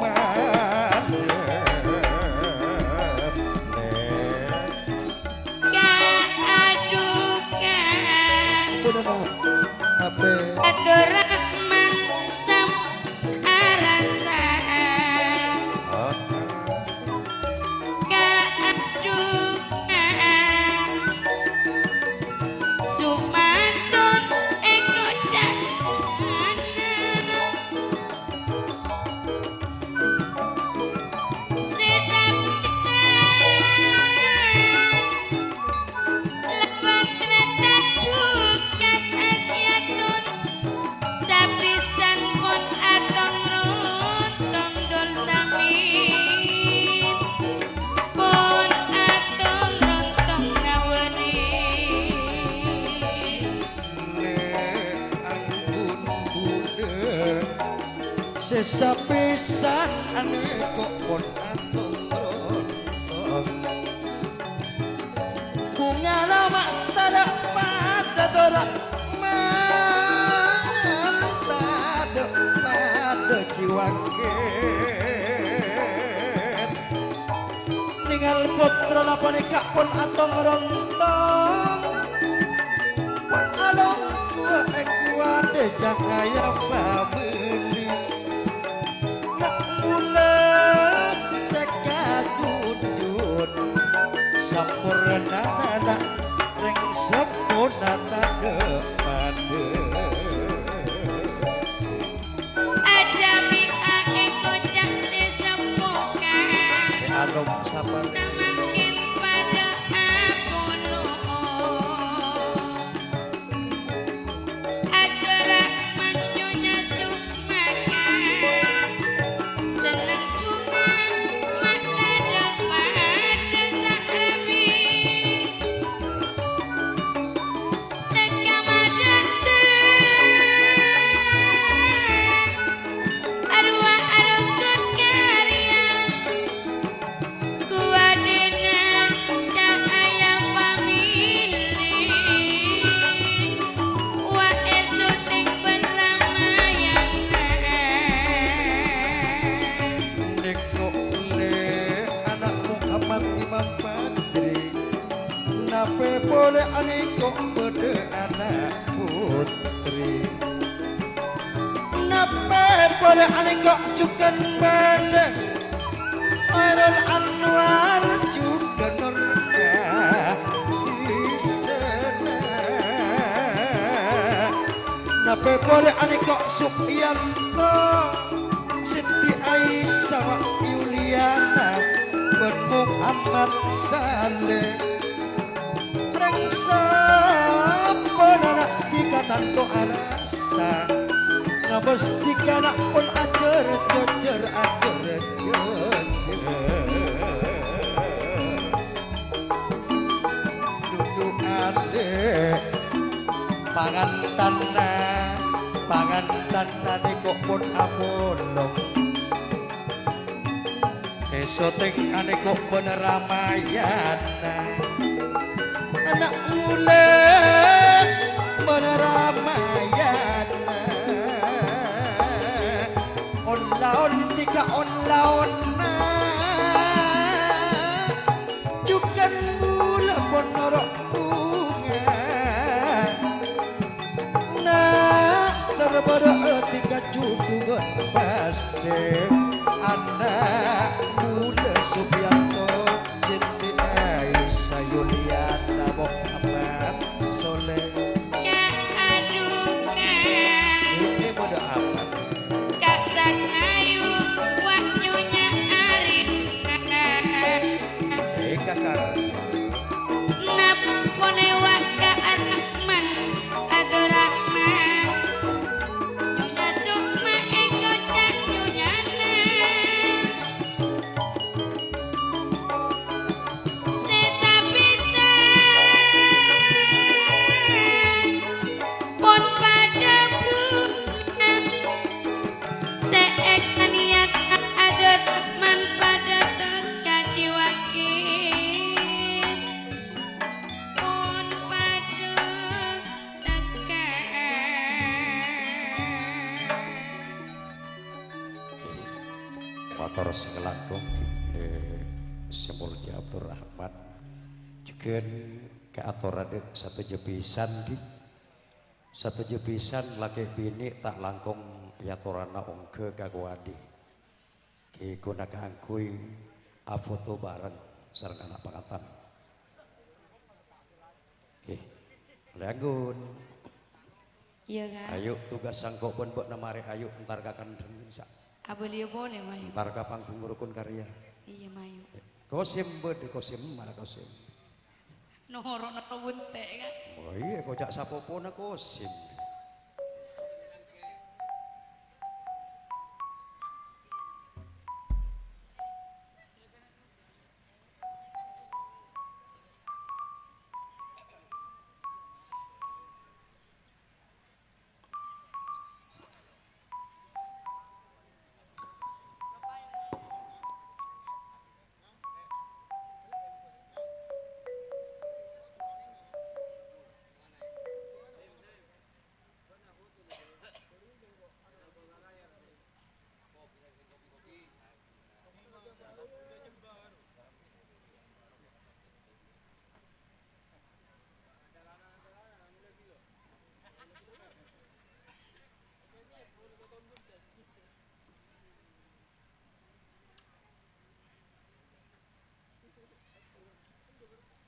malem. Kaadukan. Ponapa? Apa? Abdurrahman sam arasa. Hah? Kaadukan. Sumaton èkoca' sè sapisan. Lèbât rètan bhukat asèyaton. Sapisan pon atong-rontong dol samèt. Pon atong-rontong nawèrè. Lè' anggun budhâ sè sapisan anèko pon atong-rontong. Bhungana ma' tadâ' padâ, tora ma' tadâ' padâ jiwa kèt. Nèngal pottrana panèka pon atong-rontong, pon alongghuwâ èkowadâ cahaya pabili. Na' bulâ sè kajujut, sapornana rèng seppona tadâ' padâ. Ajâ bi' aè koca' sè seppo, Ka'. Sè anom sapa? Samangkèn padâ apolong. Abdurrahman Nyonya Sukma, Ka'. Senneng bhunga ma' tadâ' padâ sa'rami. Teka madâteng, arowa arokon karya, kowadâna cahaya pamili, wa èsoteng bân ramayana. Nèko lè' ana' Muhammad Imam Fajri. Napè polè anèko bâdâ ana' pottrè. Napè polè anèko jhughân bâdâ Khairul Anwar jhughân Nur Asisana. Napè polè anèko Supriyanto, Siti Aisyah, Yuliana, bân Muhammad Saleh. Rèng saponana dhika tanto arassa, ngabâs dhika na' pon ajâr-jâjâr, ajâr-jâjâr. Dudu alè' pangantanna, pangantanna nèko pon apolong. Èsoteng anèko bân ramayana. Ana' bulâ bân Ana' Mula Subianto, Siti Aisyah Yuliana, Muhammad Soleh. Ka' aduka. Ini pada apa? Ka' Sanayu, wa' Nyonya Arina. Eh, kakak. Napa polè wa' ka Arman, Abdurrahman. Nyonya Sukma èkoca' nyonyana. Sè sabisa pon padâ bhunga. Sè èkaniyat Abdurrahman padâ tèka jiwakit. Pon padâ tèka. Mator sè kalangkong, eh, sè molja Abdurrahman. Jhughân kaatoran sadhâjâ bhisan, ghi. Sadhâjâ bhisan lakè binè' ta' langkong èyatorana ongghâ ka kowali. Ghi ghuna kaangghuy afoto bhâreng sareng ana' pangantan. Ghi, Lè Anggun. Iyâ, Ka'. Ayo, tugas sèngko' bân bâ'na marè, ayo, entar ka kandhâng, sa'. Abâliyâ polè, mayu. Entar ka panggung rukun karya. Iyâ, mayu. Kosim bâdâ, Kosim, mara Kosim. Noro'-noro' bunte', Ka'. Oh iyâ, koca' sapopona Kosim.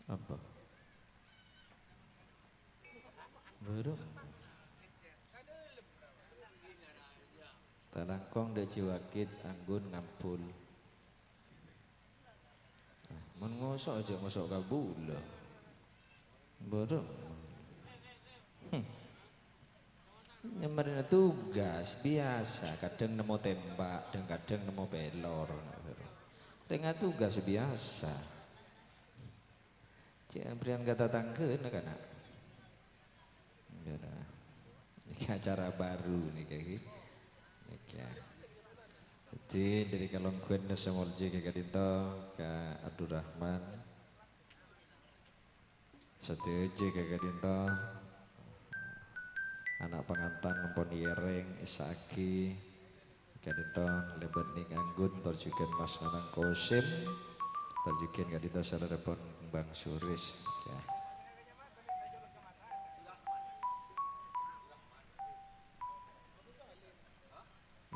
Apa? Buru. Ta' langkong dâ' jiwakit Anggun ngambul. Ah, mon ngoso' jhâ' ngoso' ka bulâ. Buru. Hmm. Nyammarèna tugas biyasa, kadhâng nemmo tembak, dhâng-kadhâng nemmo pèlor. Rèng atugas biyasa. Cè' aberri'ân ka tatangghâna, kana'. Iyâ, nah. Nèka acara baru nèka, ghi. Nèka. Dhâddhi, dâri kalongghuwânna sè molja ka ka'dinto, Ka' Abdurrahman. Sadhâjâ ka ka'dinto, ana' pangantan ampon èyèrèng, èssa'aghi. Ka'dinto lèbât Nèng Anggun, tor jhughân Mas Nanang Kosim, tor jhughân ka'dinto salèrèpon Bang Suris. Ya.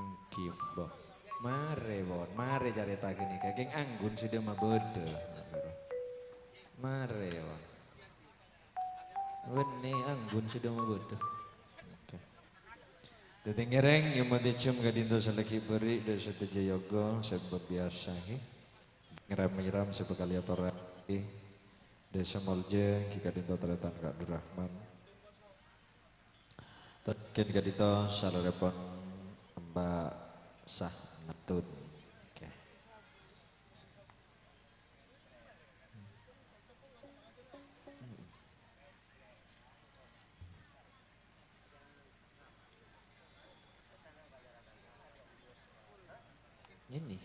Èngghi, Mbok. Marè, pon. Marè carèta ghânèka. Kèng Anggun sè dâ' mabâdâ. Marè, pon. Bânnè Anggun sè dâ' mabâdâ. Oke. Dâddhi ngèrèng, nyomot èjhâm ka'dinto salaghi bâri' dâ' sadhâjâ yoga sè biyasa, ghi. Ngiram-ngiram sè bhâkal èyatorraghi dâ' sè molja, ghi ka'dinto tarètan Ka' Abdurrahman. Tèngkèn ka'dinto salèrèpon Mbak Sahnatun. Oke. Ini.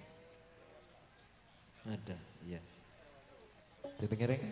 Ada, iya. Dâddhi ngèrèng.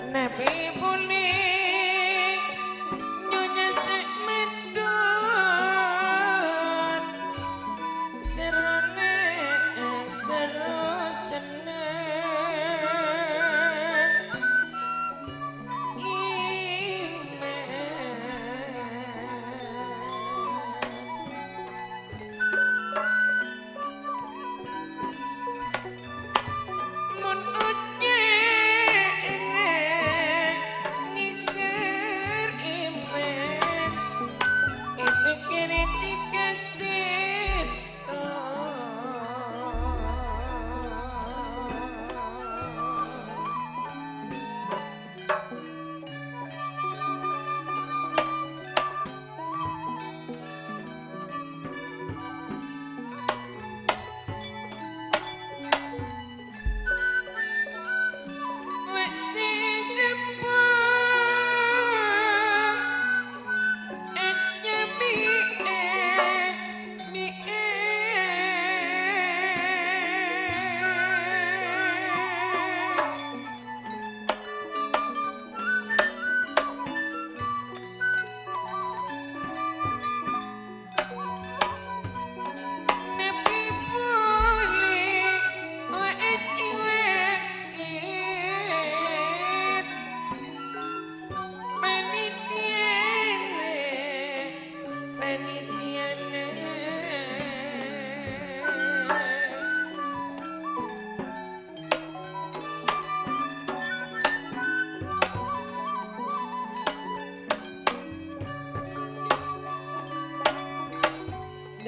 Nabi polè Nyonya sè maddhut, sèrana sèro senneng. Iman. Mon oca' nèser iman, èpèkkèrè tiga sèttong.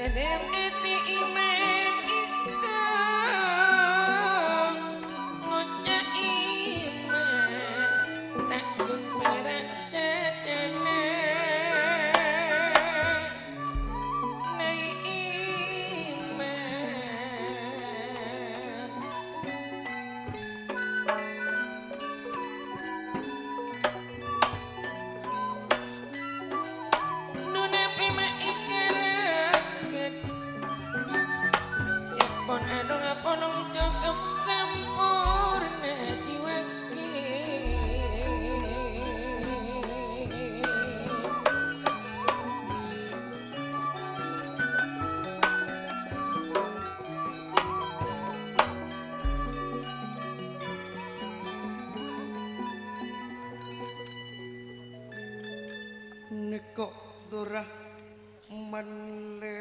Dâlem atè Imam Isto ngoca' Imam, ta' ghun pèra' cacana. Nai Imam. Nunèpè ma' èkaraghet. Ca'èpon along-apolong cokop samporna jiwa. Nèko' dora manlè.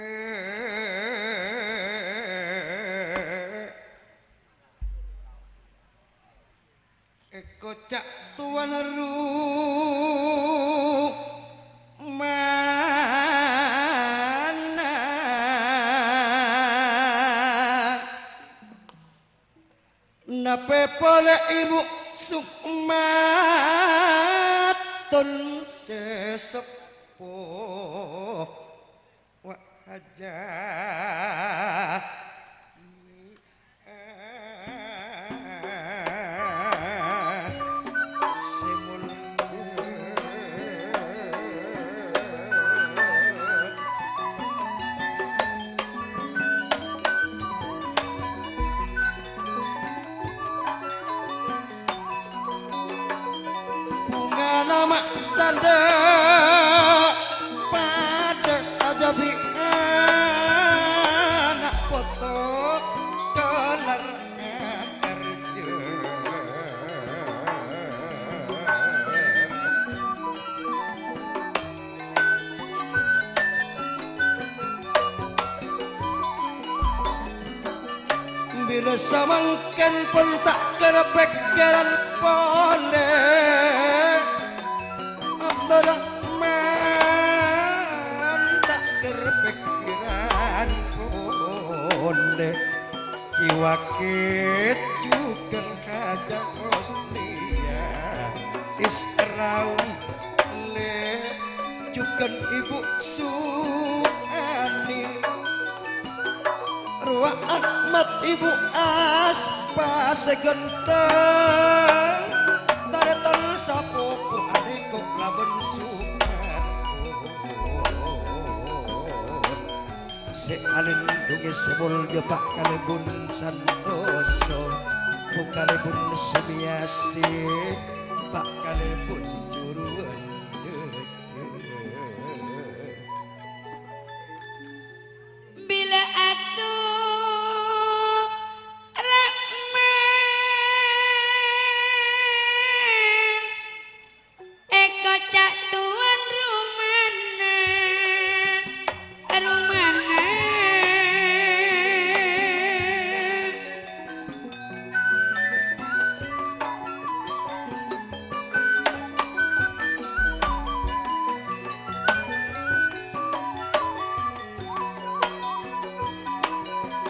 Èkoca' towana Rumana. Napè polè Ibu Sukmaton sè seppo. Wa' hajâ. Sè molja. Bhungana ma' tadâ' padâ ajâ bi' ana' poto kelar akarja. Bilâ samangkèn pon ta' kèra pèkkèran polè, Abdurrahman ta' kèra pèkkèran polè. Jiwa kèjhughân kajâ Rosliya Israung lè jhughân Ibu Su'ani. Rowa Ahmad Ibu Aspa sè ghântheng, tarètan sapopo arèko' labân Su'ani. Sè alindhungè sè molja Pa' Kalèbun Santoso, Bu Kalèbun Sumiyasi. Pa' kalèpon juruwân dâjâ. Bilâ atu Rahman èkoca' tuan rumana, rumana.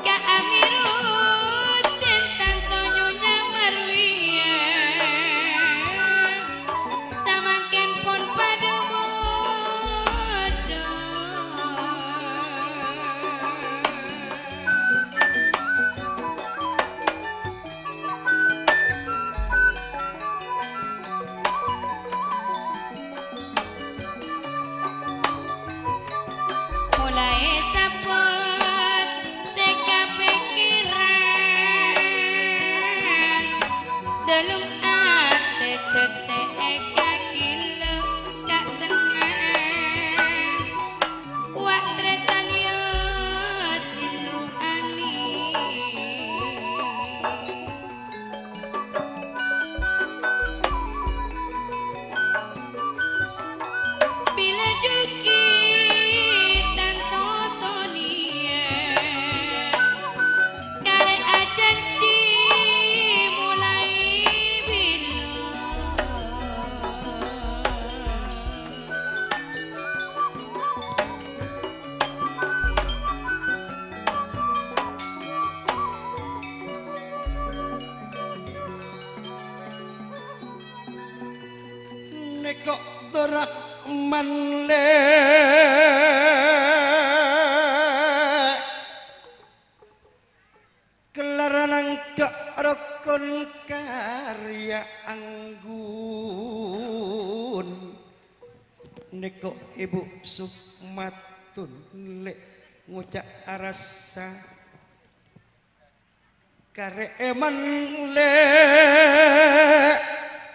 Ka Amiruddin tanto Nyonya Marwiyah, samangkèn pon padâ modhâ. Molaè sabbhân sè kapèkkèran, dâlem atè jhât sè èkaghilâ ka' sennengngan. Wa' tarètan Yasin rohani. Bilâ jhuki' tanto Tonèya karè ajhânjhi molaè bilâ. Nèko' Abdurrahman lè'. Kellarana nangka' rokon karya anggun. Nèko' Èbhu Sukmatun lè' ngoca' arassa. Karè èman lè'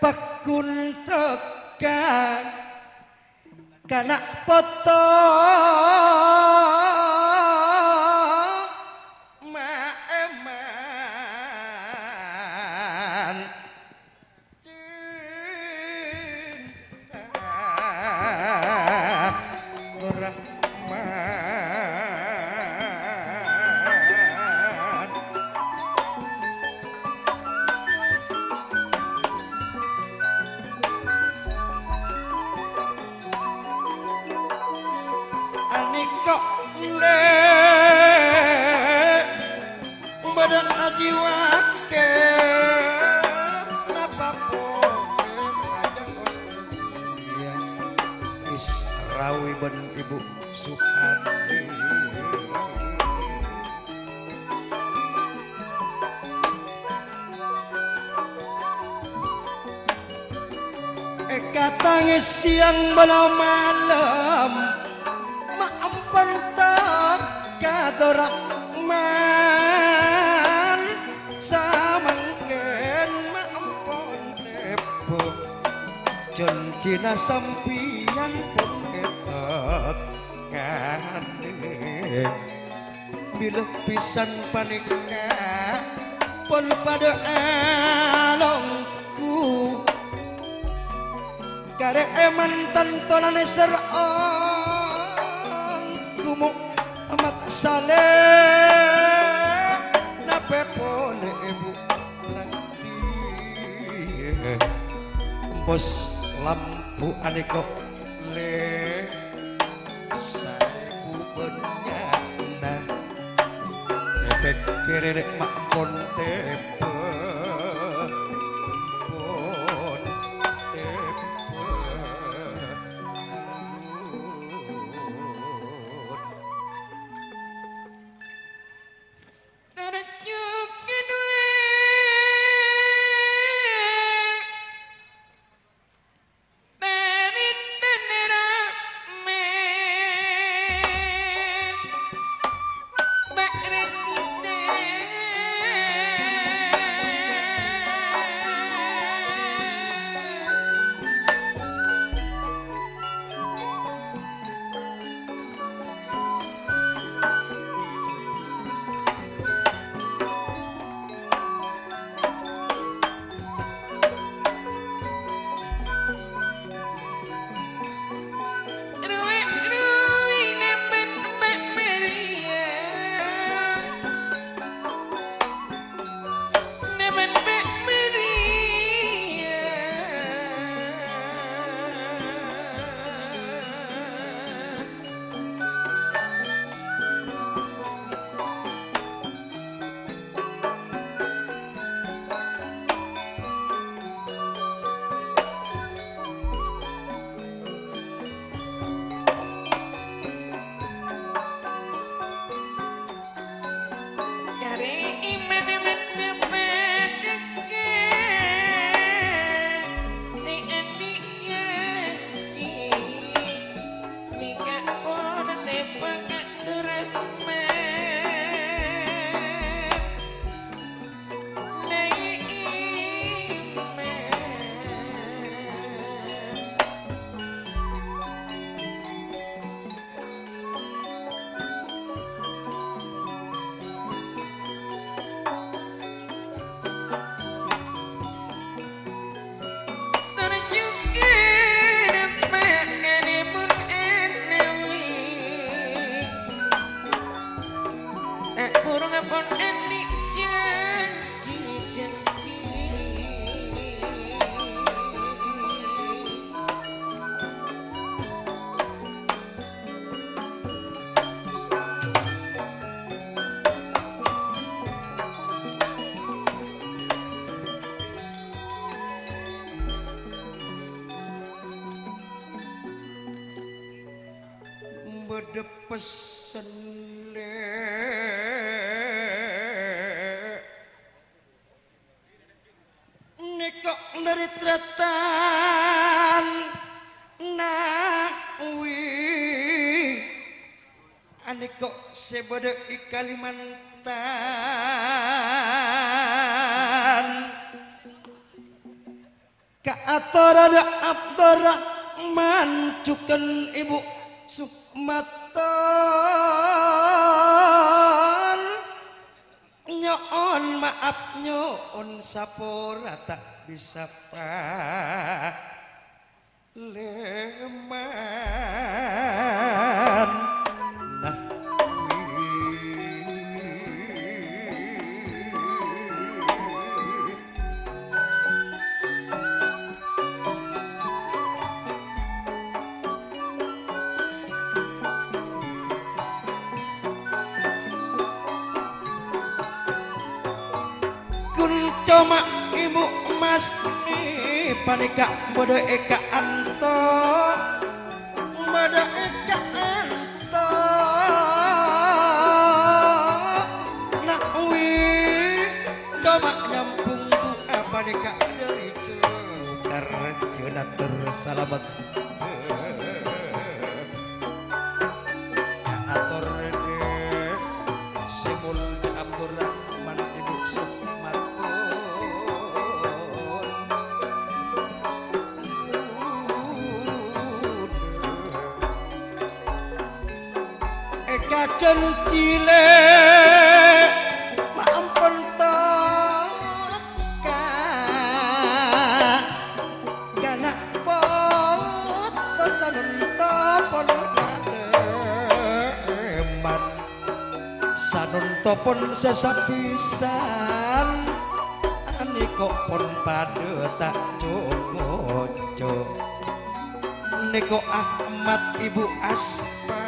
paggun tokka. Kana' poto ma' èman cinta Rahman. Anèko' lè' bâdâ ajiwâ kèt napa polè ajâ' os iyâ. Is rawi bân Èbhu Suhadi. Èkatangès sèyang bân malem, ma' ampon tokka Abdurrahman, samangkèn ma' ampon tèbâ. Jhânjhina sampèyan pon ètèk. Kanè. Bilâ bhisan panèka pon padâ alongghu. Karè èman tanto nanèser ongghu Muhammad Saleh. Napè polè Èbhu Ranti. Bos lampu anèko' lè'. Saè bubânyana. Èpèkkèrè rè' ma' pon tèbâ. Pon tèbâ. Tarjuki duwe. Tarindana rame, Pak Reste. Bâdâ pessen, Lè'. Nèko' dâri Tratan Nawi. Anèko' sè bâdâ è Kalimantan. Kaatorra Abdurrahman jhughân Ibu Sukmaton. Nyo'on ma'ap, nyo'on sapora ta' bisa palèman. Nah, Ghun coma Ibu Masni panèka bâdâ è ka'anto, bâdâ è ka'anto. Nawi coma nyambhung du'a panèka dâri jhâ-, karjhâna ter salamet. Ator sè molja Abdurrahman Ibu Sukmaton. È kajhân cilè' ma' ampon toka. Kana' poto sanonto pon palèman. Sanonto pon sasabisan. Anèko' pon padâ ta' co-ngoco. Nèko' Ahmad Ibu Aspa.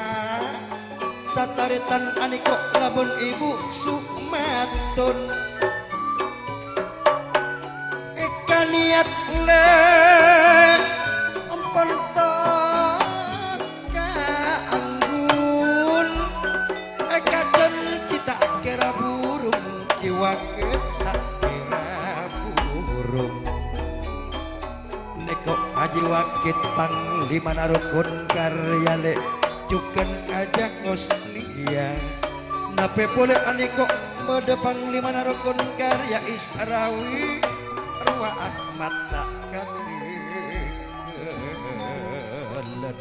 Satarètan anèko' labân Ibu Sukmaton. Èkaniyat lè' ampon toka anggun. Èkajhân cè' ta' kèra burung, cè' wakèt ta' kèra burung. Nèko' Haji Wakit Panglimana Rokon Karya lè', jhughân Ajang Husniya. Napè polè anèko' bâdâ Panglimana Rokon Karya Israwi, rowa Ahmad ta' katèngghâlân.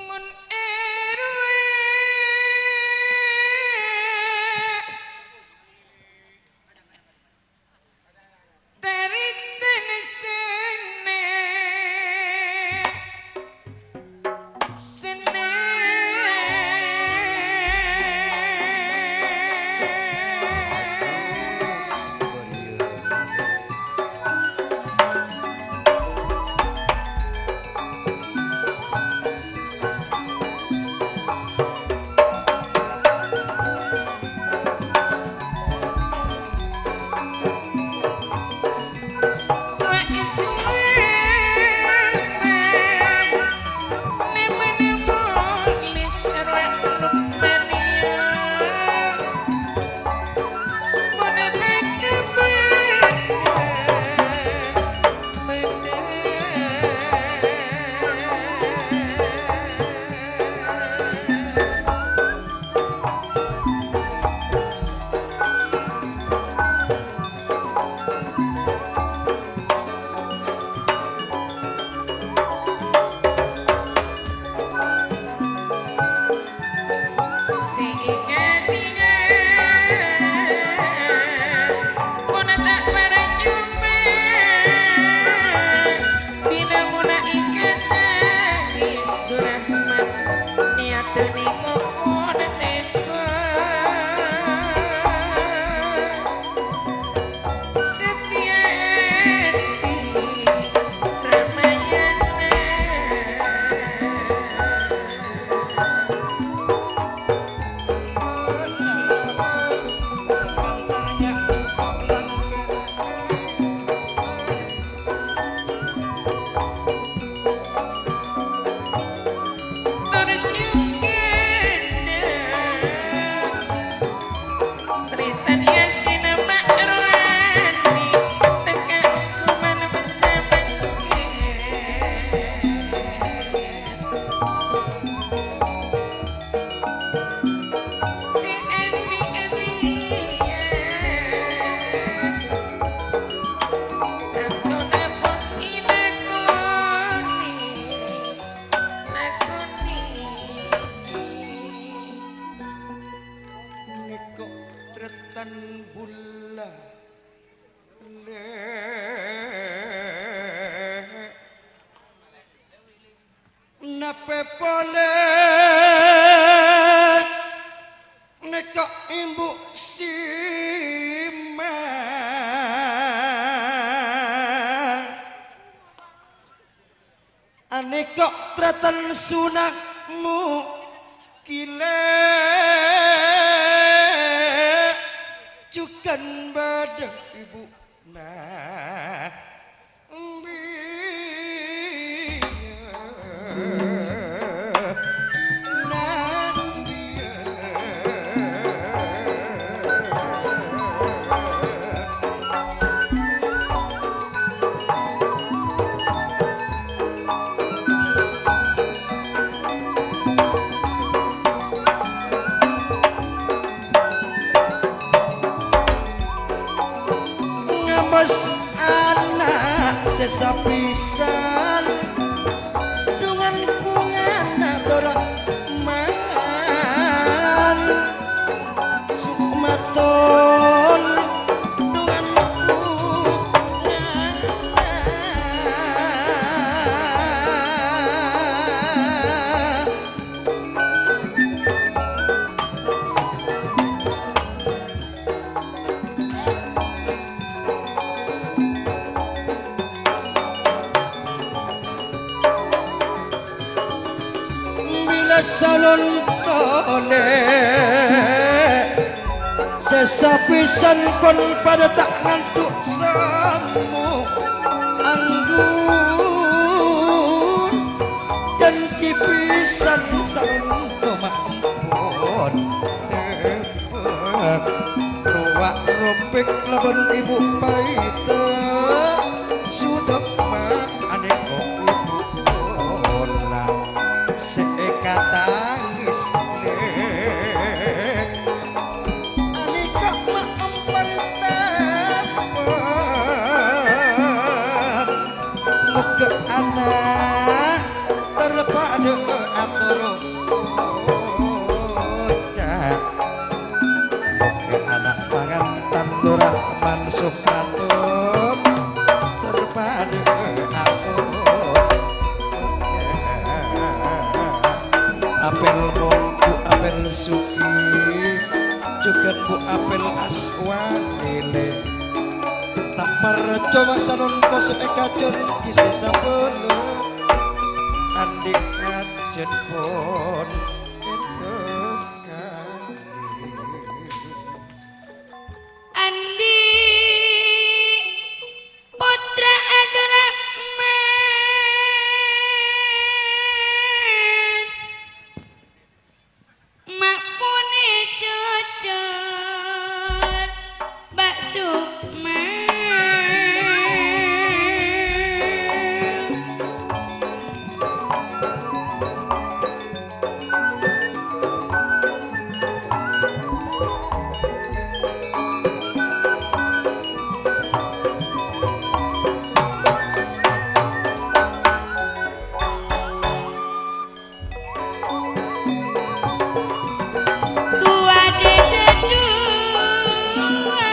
Mon è rowa tarètan sènè', sènè'. polè nèka Embu' Sima. Anèka tratan sunakmu kilè' jhughân bâdâ ebuna. Ngabâs ana' sè sapisan, dhungan bhungana Abdurrahman. Sukmaton dhungan bhungana. Bilâ salon tolè sè sapisan pon padâ ta' ngandhu' sammo anggur. Janji pisan salon toma ampon teppa'. Rowa ropek laban ibu paita. Sudamma aneko ibu pola se ekatangis le. Alika maempan tapan. Moga ana' terpadu atoro oca'. Moga ana' pangantan Durrahman Sukmaton terpadu atoro oca'. Apel monggu apel suki, jugan bu apel aswalile. Ta' parcoma salonto se ekajanji se sabellu. Andi' ngajat pon eto kali. Andi' putra Abdurrahman. Ma' pone jujur, Mbak Sukma. Kuwade dhadhuwa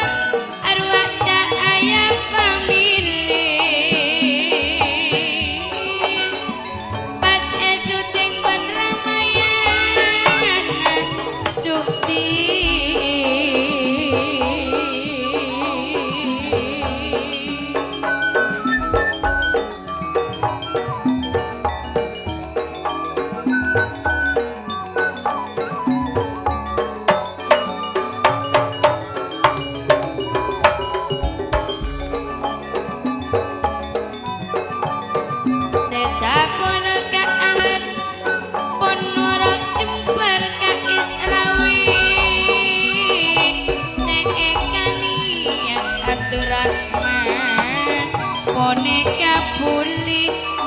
arwah cahaya pamili. Pas esuting ban Ramayana Sukti. Se sapola ka aher, pon noro' jembar ka Israwi. Se ekaniya Abdurrahman, poneka buli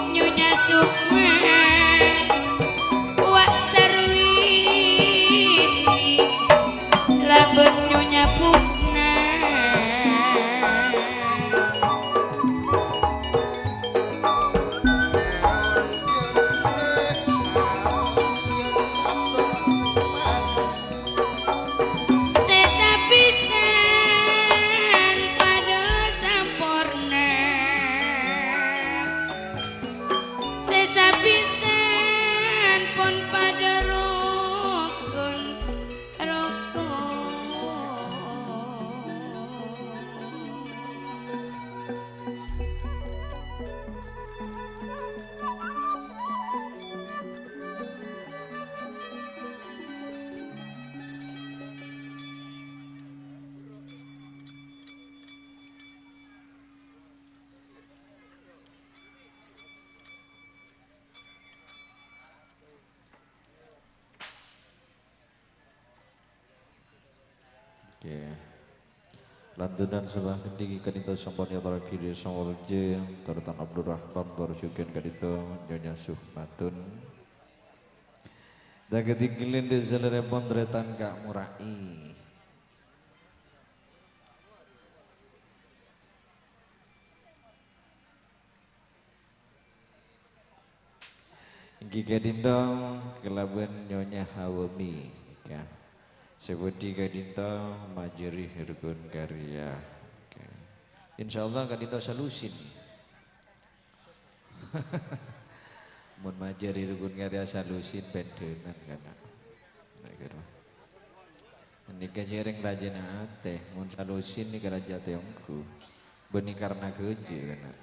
Nyonya Sukma. Wa' sarwini laban Nyonya Bukna. Se sapisan padha Oke. Lantunan sembah ghândhi' ka'dinto sampon èyatorraghi dâri Samolja, Tarètan Abdurrahman, tor jhughân ka'dinto Nyonya Suhmatun. Dâgâ tinggalin dâri salèrèpon Tarètan Ka' Mura'i. Èngghi ka'dinto kalabân Nyonya Hawami, ya. Sè bhudhi ka'dinto majâri rukun karya. Oke. Insyaallah ka'dinto salusin. Mon majâri rukun karya salusin pèdhânan kana'. Nah, gitu. Nèka jhâreng rajâna atè, mon salusin nèka rajâ atè ongghu. Bânnè karna ghâjâ kana'.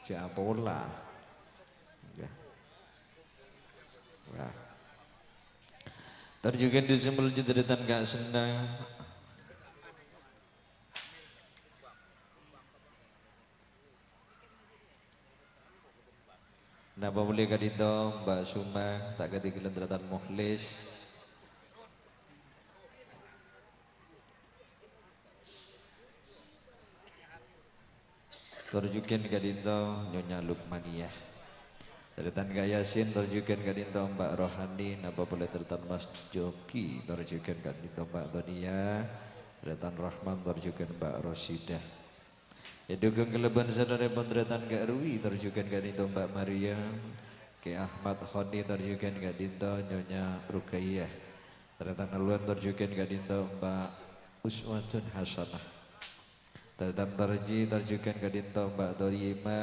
Jhâ' apola. Ya. Wah. Tor jhughân dâri Samolja Tarètan Ka' Sennang. Napa polè ka'dinto Mbak Suma, ta' kadhingghâlân Tarètan Mukhlis. Tor jhughân ka'dinto Nyonya Lukmaniyah. Tarètan Ka' Yasin, tor jhughân ka'dinto Mbak Rohani, napa polè Tarètan Mas Joki, tor jhughân ka'dinto Mbak Tonia, Tarètan Rahman, tor jhughân Mbak Rosidah. Èdhughung kalabân sadhâjâna Tarètan Ka' Rwi, tor jhughân ka'dinto Mbak Maryam, Kè Ahmad Khoni, tor jhughân ka'dinto Nyonya Ruqayyah. Tarètan Alwan, tor jhughân ka'dinto Mbak Uswatun Hasanah. Tarètan Tarji, tor jhughân ka'dinto Mbak Toyima.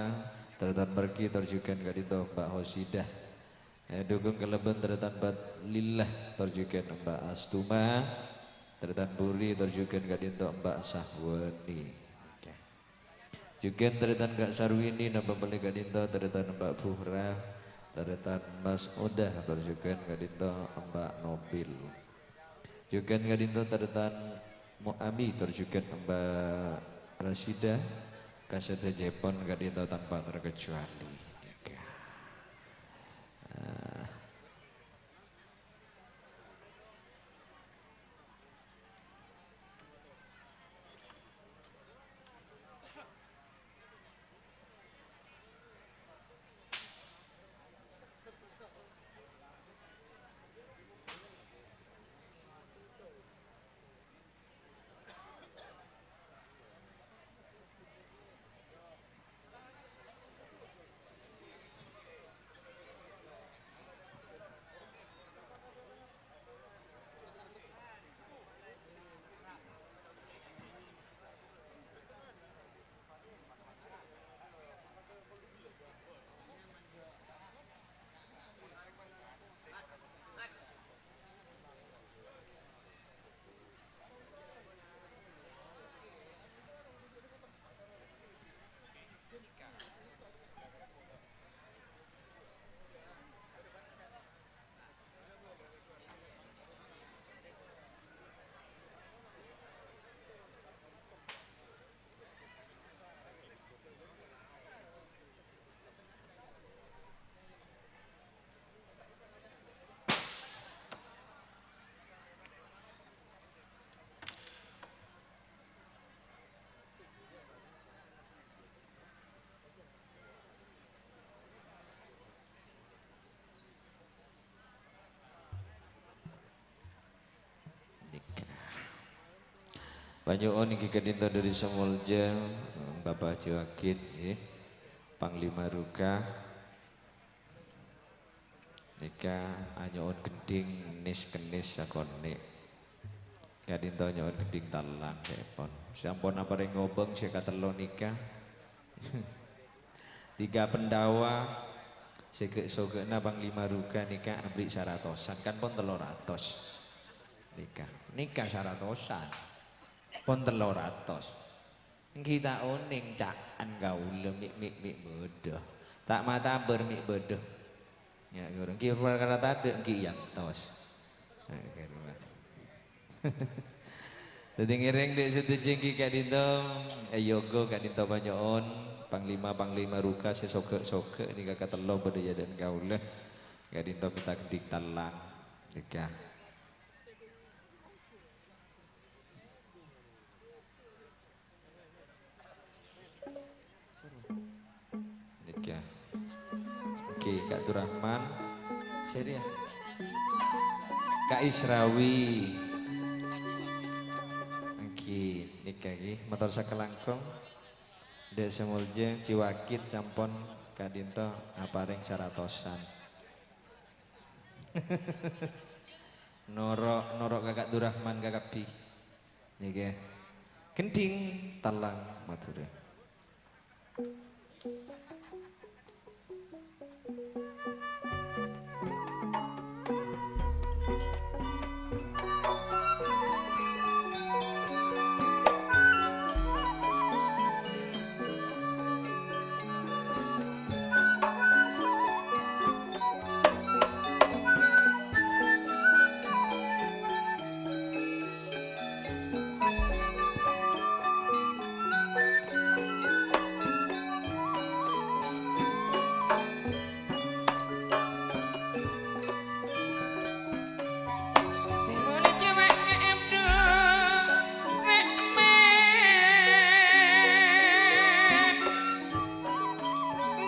Tarètan Margi, tor jhughân ka'dinto Mbak Hosidah. Èdhughung kalabân Tarètan Fadlillah, tor jhughân Mbak Astuma. Tarètan Puri, tor jhughân ka'dinto Mbak Sahwani. Oke. Jhughân Tarètan Ka' Sarwini, napa polè ka'dinto Tarètan Mbak Fuhra, Tarètan Mas Odah, tor jhughân ka'dinto Mbak Nobil. Jhughân ka'dinto Tarètan Mu'ami, tor jhughân Mbak Rasida, kasadhâjâèpon ka'dinto tanpa terkecuali. Oke. Ah. Nèka. Panyo'on èngghi ka'dinto dâri Samolja, Bapak Haji Wagid, ngghi. Panglima Ruka. Nèka anyo'on gendhing nis-kennis sakonè'. Ka'dinto nyo'on gendhing tallang, sèpon. Sampon aparèng ngobâng sè katello nèka. Tiga Pendawa, sè ghâ'-soghâ'na Panglima Ruka nèka aberri' saratosan, kan pon tello ratos. Nèka, nèka saratosan. Pon tello ratos. Èngghi ta' onèng ca'an kaulâ mi', mi', mi' bâdâ. Ta' matabâr mi' bâdâ. Ya, ghuru. Èngghi parkara tadâ', èngghi èyantos. Nah, ghuru. Dhâddhi ngèrèng dâ' sadhâjâ èngghi ka'dinto, èyoga ka'dinto panyo'on, panglima-panglima Ruka sè soghâ'-soghâ' nèka katello bâdâ è adâ'na kaulâ. Ka'dinto pènta gendhing tallang. Nèka. Ka' Durrahman. Sèrè, yâ. Ka' Israwi. Èngghi, nèka ghi, mator sakalangkong. Dâ' sè molja, Ji Wakit sampon ka'dinto aparèng saratosan. Noro', noro' ka Ka' Durrahman kakabbhi. Nèka. Gendhing Talang Madhurâ.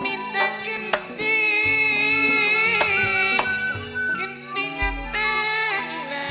Mènta gendhing, gendhing atella.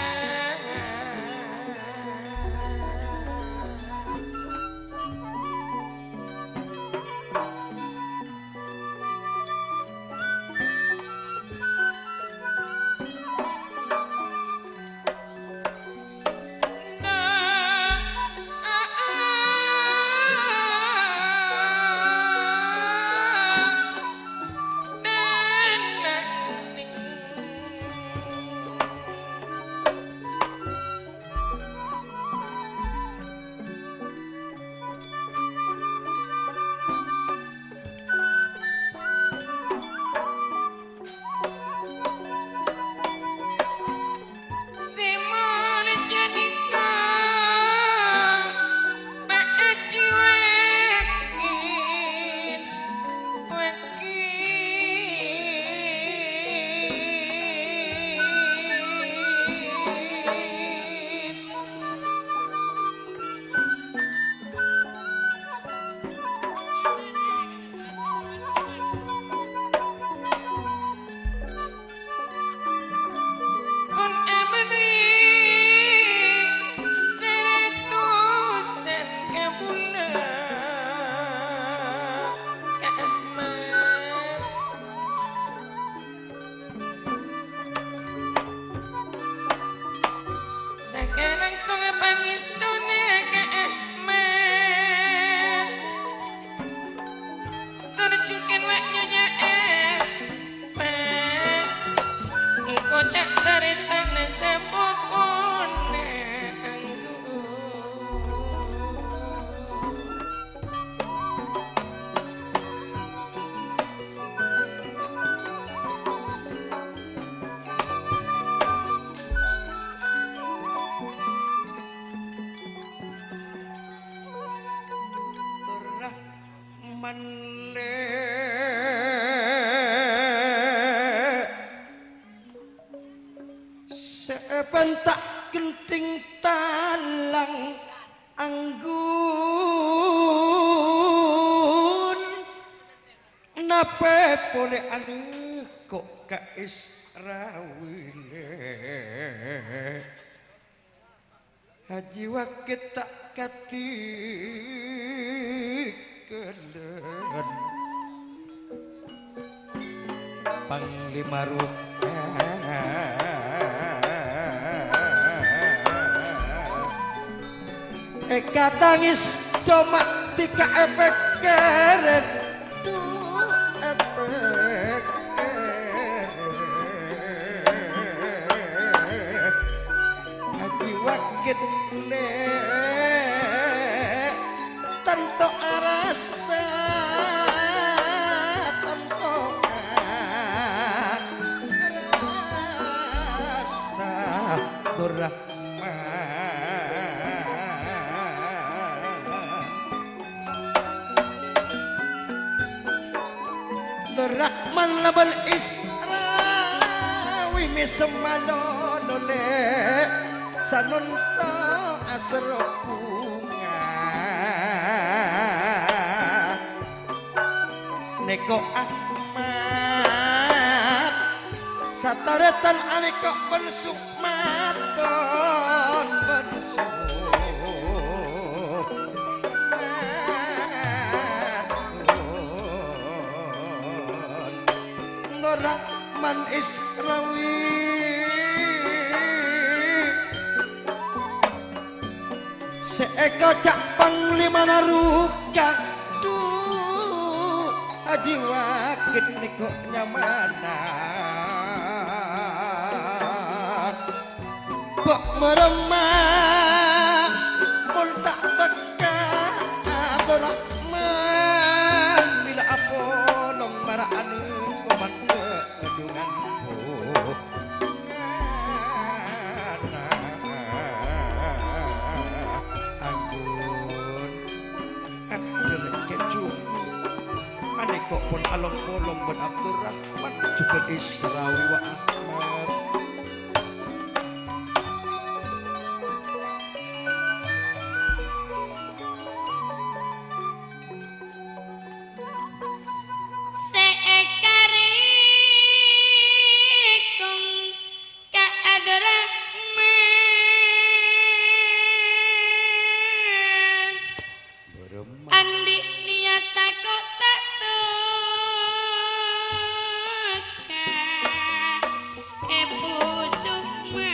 Kon amèrri saratosan kabulâ ka Ahmad. Sakalangkong pangèstona ka Ahmad. Tur jhughân wa' Nyonya Esta, èkoca' tarètan sapopona angghuy. Rahman lè'. Sè èbânta' gendhing talang anggun, napè polè alèko' ka Israwi lè'. Haji Wakit ta' kadhi ghellâ'. Panglima Rokka. Èkatangès coma dhika èpèkkèrè. Dhu èpèkkèrè. Haji Wakit lè'. Tanto arassa, tanto arassa Durrahman. Durrahman labân Israwi mèsem malolo lè', sanonto asèro bhunga. Nèko Ahmad Sataretan alèko' bân sukmaton, bân sukmaton. Nora man Israwi. Sè èkoca' panglimana Rukang, dhu, Haji Wagid nèko nyamana. Bâ' maremma mon ta' tekka Abdurrahman, bilâ apolong mara'an komanto. Adungan. Anggun. Adel keju. Anèko' pon along-polong bân Abdurrahman jhughân Israwi wa Ahmad. Sè èkarèkong ka Abdurrahman. Andi' niyat tako' ta' tokka, Èbhu Sukma.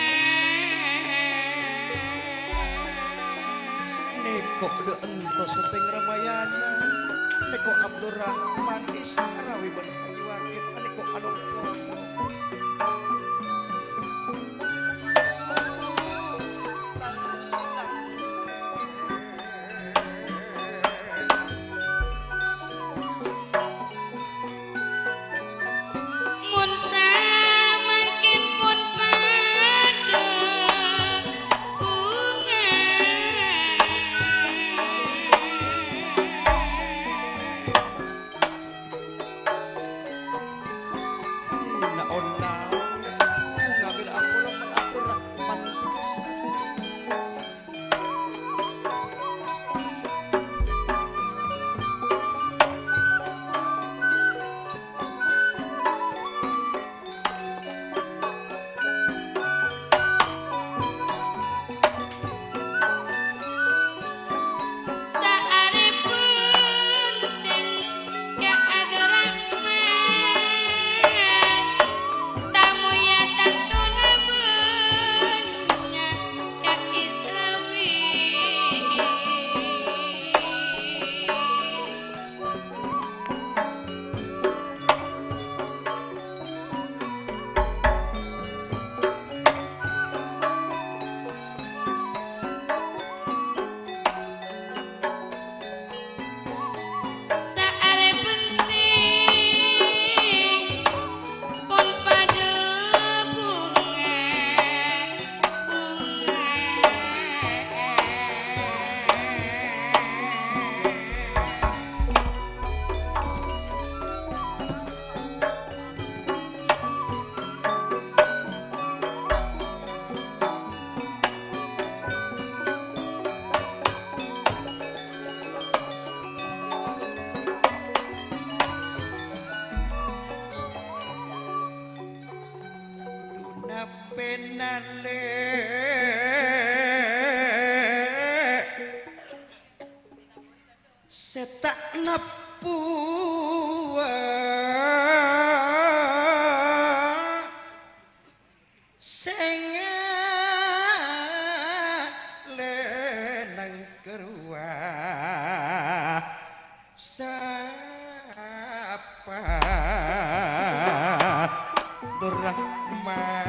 Nèko' dâ' ènto sèttèng ramayana. Nèko' Abdurrahman Israwi bân Haji Wagid. Nèko' along. Mon samangkèn pon padâ bhunga. Ina onna, ngambil ampun, ampun, ampun, ampun. Saarè bhunten ka Abdurrahman, tamoy tantona bânnya' ka Israwi. Saarè bhunten pon padâ bhunga, bhunga. Nape nale sè ta' nappuwa sè ngalènang karowa sapa? Durrahman.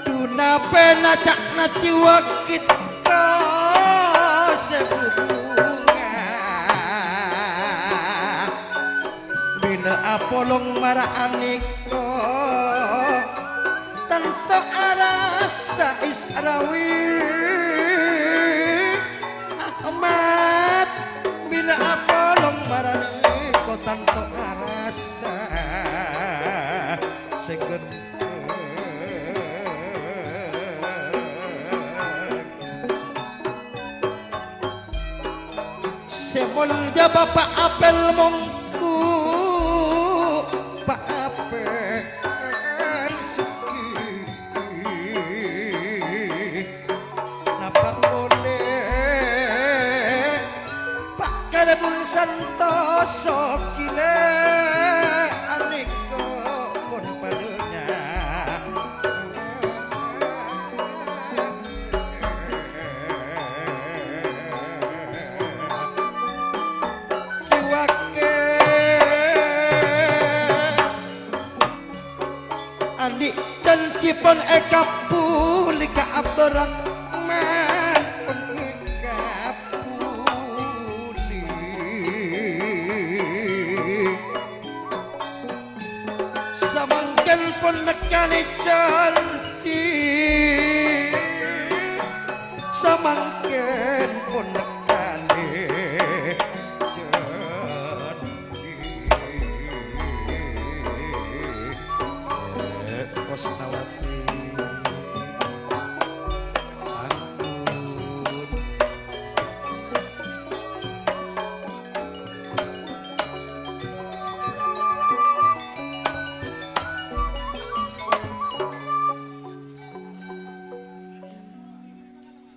Duna pena ca'na jiwa kita sè bhubungan. Bilâ apolong mara anèko, tanto arassa Israwi. Ahmad, bilâ apolong mara anèko, tanto arassa sè ghânteng. Sè molja Bapa' Apel mongghu, Pa' Apel Sugi. Napa polè Pa' Kalèbun Santoso gilè anèko pon padâna. Jiwake. Andi' janjipon èkabbhuli ka Abdurrahman, pon èkabbhuli. Samangkèn pon nèkkalè janji, samangkèn pon nèkkalè janji. Eh, Wasnawati.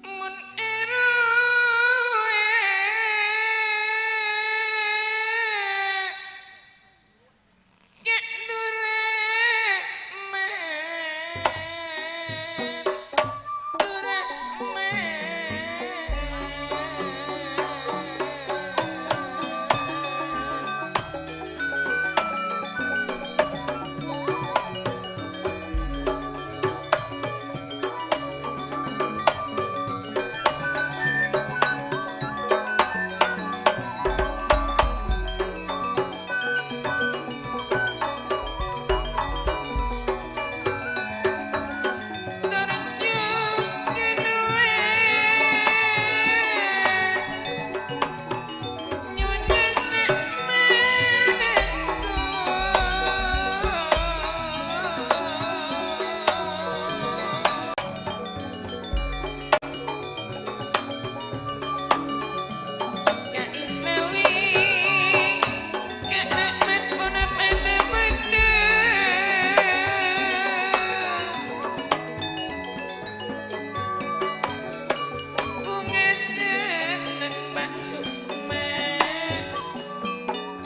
Ampun. Bhunga seneng, Pak Sukma.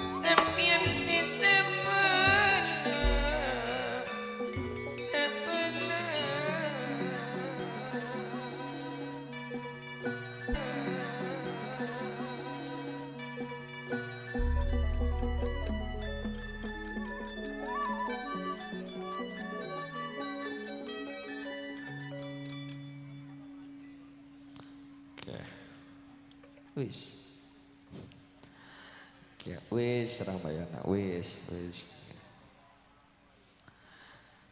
Sampèyan sè sabellâ, sabellâ. Oke. Wis. Oke, wis, Ramayana, wis, wis.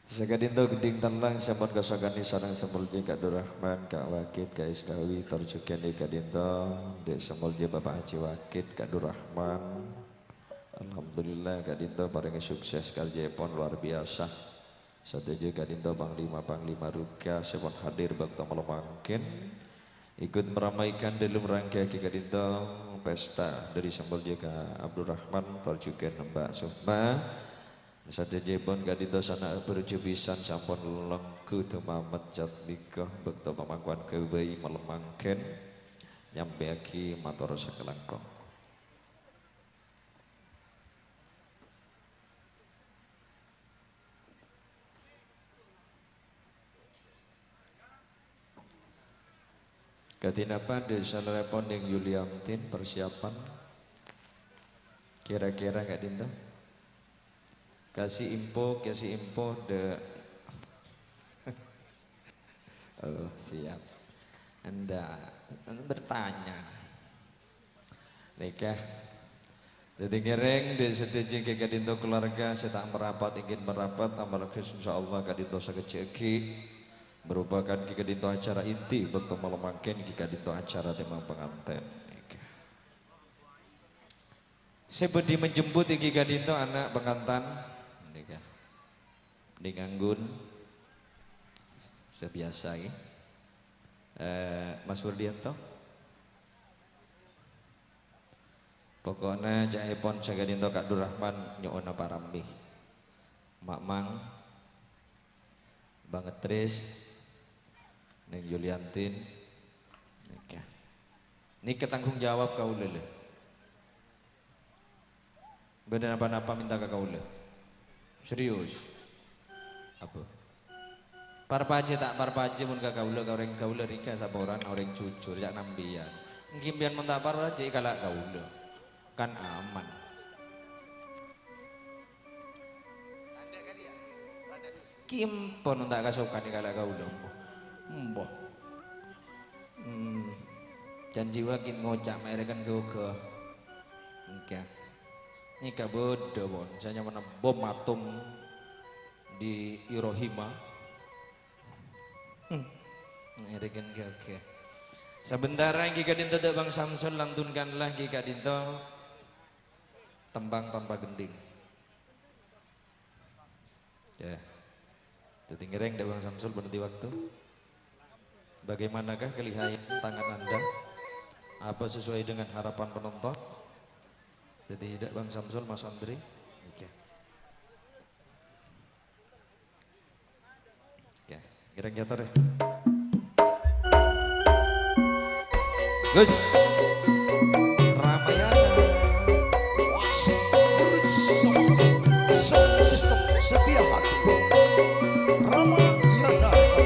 Saka'dinto ghedhing tellèng sampun kasokanè sareng sè molja Ka' Durrahman, Ka' Wakid, Ka' Isnawi, tor jhughân è ka'dinto Dek sè molja Bapak Haji Wakid, Ka' Durrahman. Alhamdulillah, ka'dinto parèngè sukses karjâèpon luar biasa. Sadhâjâ ka'dinto panglima-panglima ruga sè pon hadir bâkto malem mangkèn, ikut meramaikan dâlem rangkèyaghi ka'dinto pesta dâri sè molja Ka' Abdurrahman, tor jhughân Mbak Suhma. Sadhâjâèpon ka'dinto sana' bârjâ bhisan sampon longghu dumamet ca'at nèka bâkto pamangkowan ghâbây malem mangkèn, nyampèyaghi mator sakalangkong. Kadhi napa, Dek, salerrèpon Neng Yuliantin, persiapan? Kira-kira ka'dinto? Kasih info, kasih info, Dek. Oh, siap. Anda bertanya. Nèka. Dhâddhi ngèrèng dâ' sadhâjâ ghi' ka'dinto keluarga sè ta' marapat èngghi marapat, amarghâ insyaallah ka'dinto sakejjhâ' ghi' merupakan ghi' ka'dinto acara inti bâkto malem mangkèn ghi' ka'dinto acara tèmbhâng pangantèn. Nèka. Sè bhâdhi menjemput èngghi ka'dinto ana' pangantèn. Nèka. Nèng anggun sè biyasa, ngghi. Eh, Mas Wirdianto. Pokokna ca'èpon saka'dinto Kak Durrahman nyo'ona parambi. Ma'mang, Bang Etris, Neng Yuliantin. Nèka. Nèka tanggung jawab kaulâ, lè. Bâdâ napa-napa mènta ka kaulâ. Serius. Apa? Parpajâ ta' parpajâ mon ka kaulâ, ka orèng kaulâ rèka saporana orèng jujur, jhâ' nambiyân. Ènggi sampèyan mon ta' parpajâ èkala' kaulâ. Kan aman. Kimpo non ta' kasokan èkala' kaulâ, embo. Embo. Hmm. Janji wakin ngoca' mèrèkan ghâ-, ghâ-. Nèka. Nèka bâdâ, pon. Sè nyamana bom atom di Hiroshima. Hmm. Mèrèkan ghâ-, ghâ-. Sabentara ènggi ka'dinto dâ' Bang Samsul lantunkanlah ènggi ka'dinto tembang tanpa gending. Ya. Jadi ngèrèng dâ' Bang Samsul berhenti waktu. Bagaimanakah kelihayan tangan Anda? Apa sesuai dengan harapan penonton? Jadi dâ' Bang Samsul, Mas Andri. Oke. Oke, ngèrèng nyator ya. Gus. Ramayana. Wasik. Sound system setia hati. Rama Irandaka.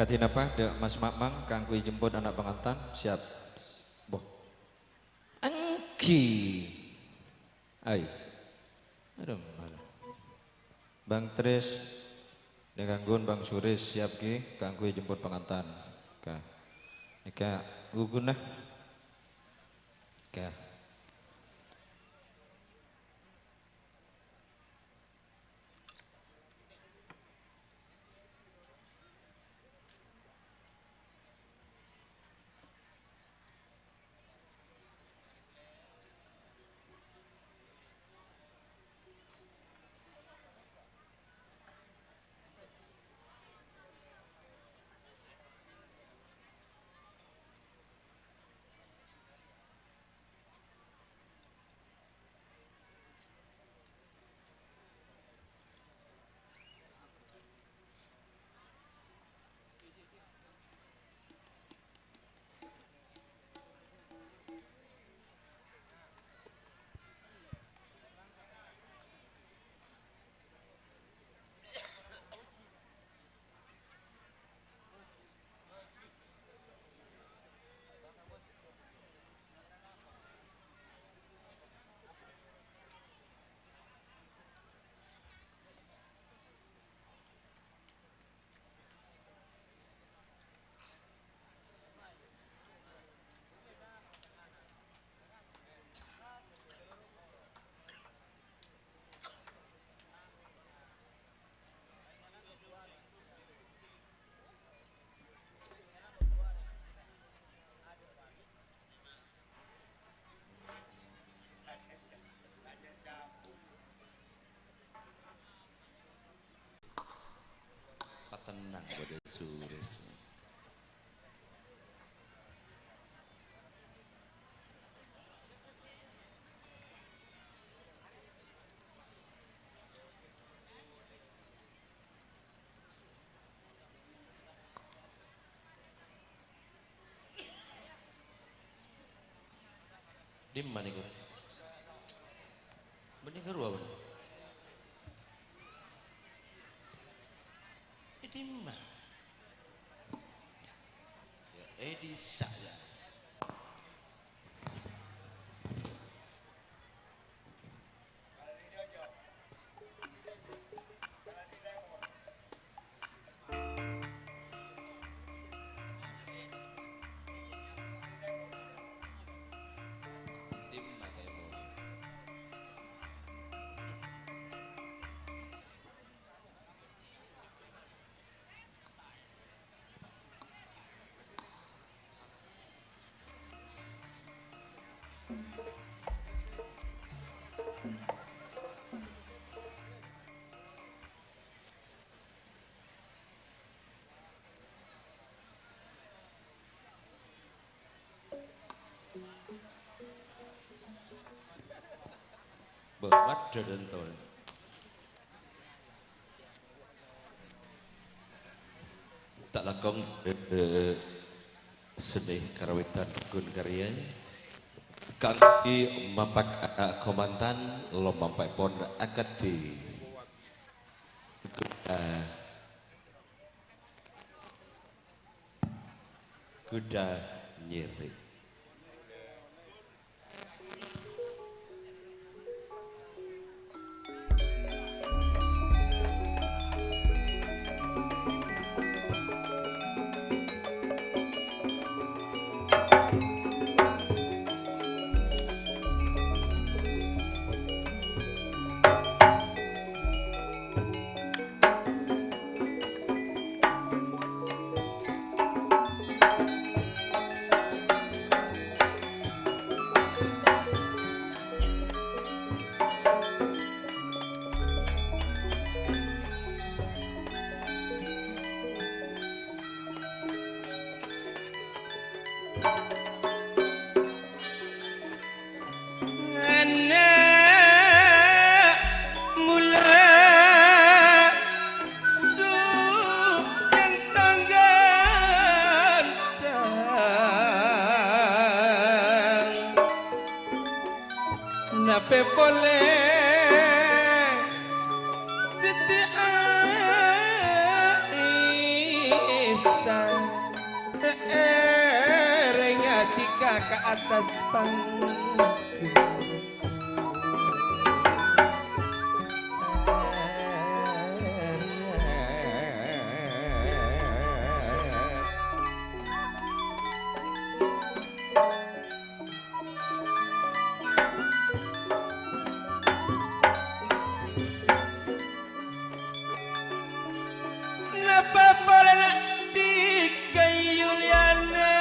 Dinapa dâ' Mas Mamang kaangghuy jemput ana' pangantan? Siap. Boh. Èngghi. Ai. Adhu, malah. Bang Tris, nèka ghun Bang Suris, siap ghi, kaangghuy jemput pangantan. Ka. Nèka ghughuna. Ka. Patennang bâdâ Suris. Dimma nèko? Bânnè karowa, bânnè? È dimma? Ya, è dissa', ya. Bâh, maddhâ dânto. Ta' langkong, eh, eh, seni karawètan ghun karè. Kaangghuy mapak ana' kamantan, lomampa'èpon akadhi. Ghudhâ, ghudhâ nyèrè'. Ana' mola su-, ganteng-ganteng. Napè polè Siti Aisyah. attas panggung. Napa polana dhika Yuliana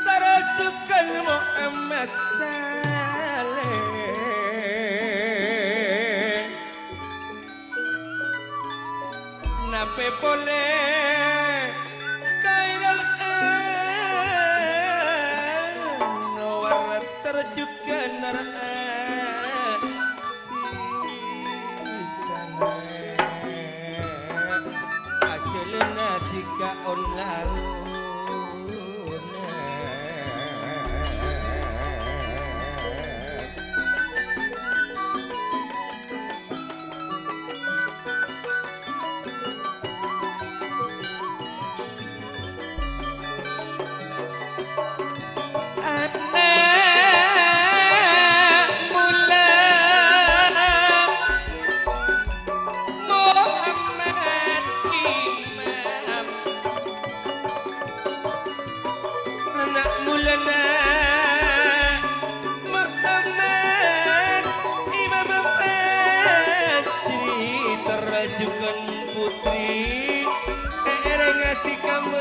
tara jhughân Muhammad Saleh? Napè polè Khairul Anwar tara jhughân Anwar Asisana. Ajhâlâna dhika on-lalona. Ana' mola Muhammad Imam. Ana' molana Muhammad Imam Fajri, tara jhughân putri, èèrèngngaghi kabbhi.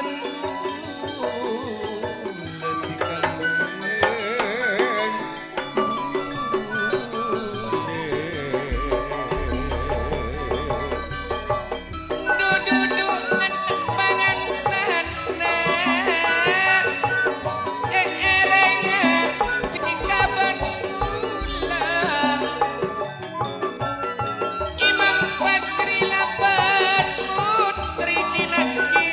Dhu-dhu-dhu ana' pangantanna, èèrèngngaghi kabbhi. Imam Fajri labân putri èngghâ.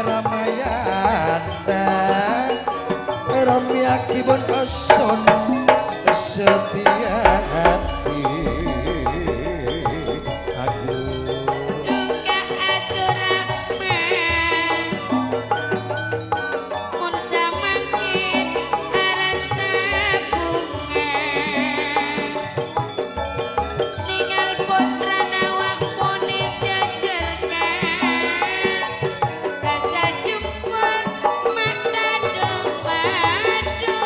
Ramayana, ramyaghi pon oson, setia hati. Aduh. Duka Abdurrahman, mon samangkèn arassa bhunga. Nèngal pottrana wa' ponè jhâjhâr ka, ka sajembhâr mata dhu-padhu.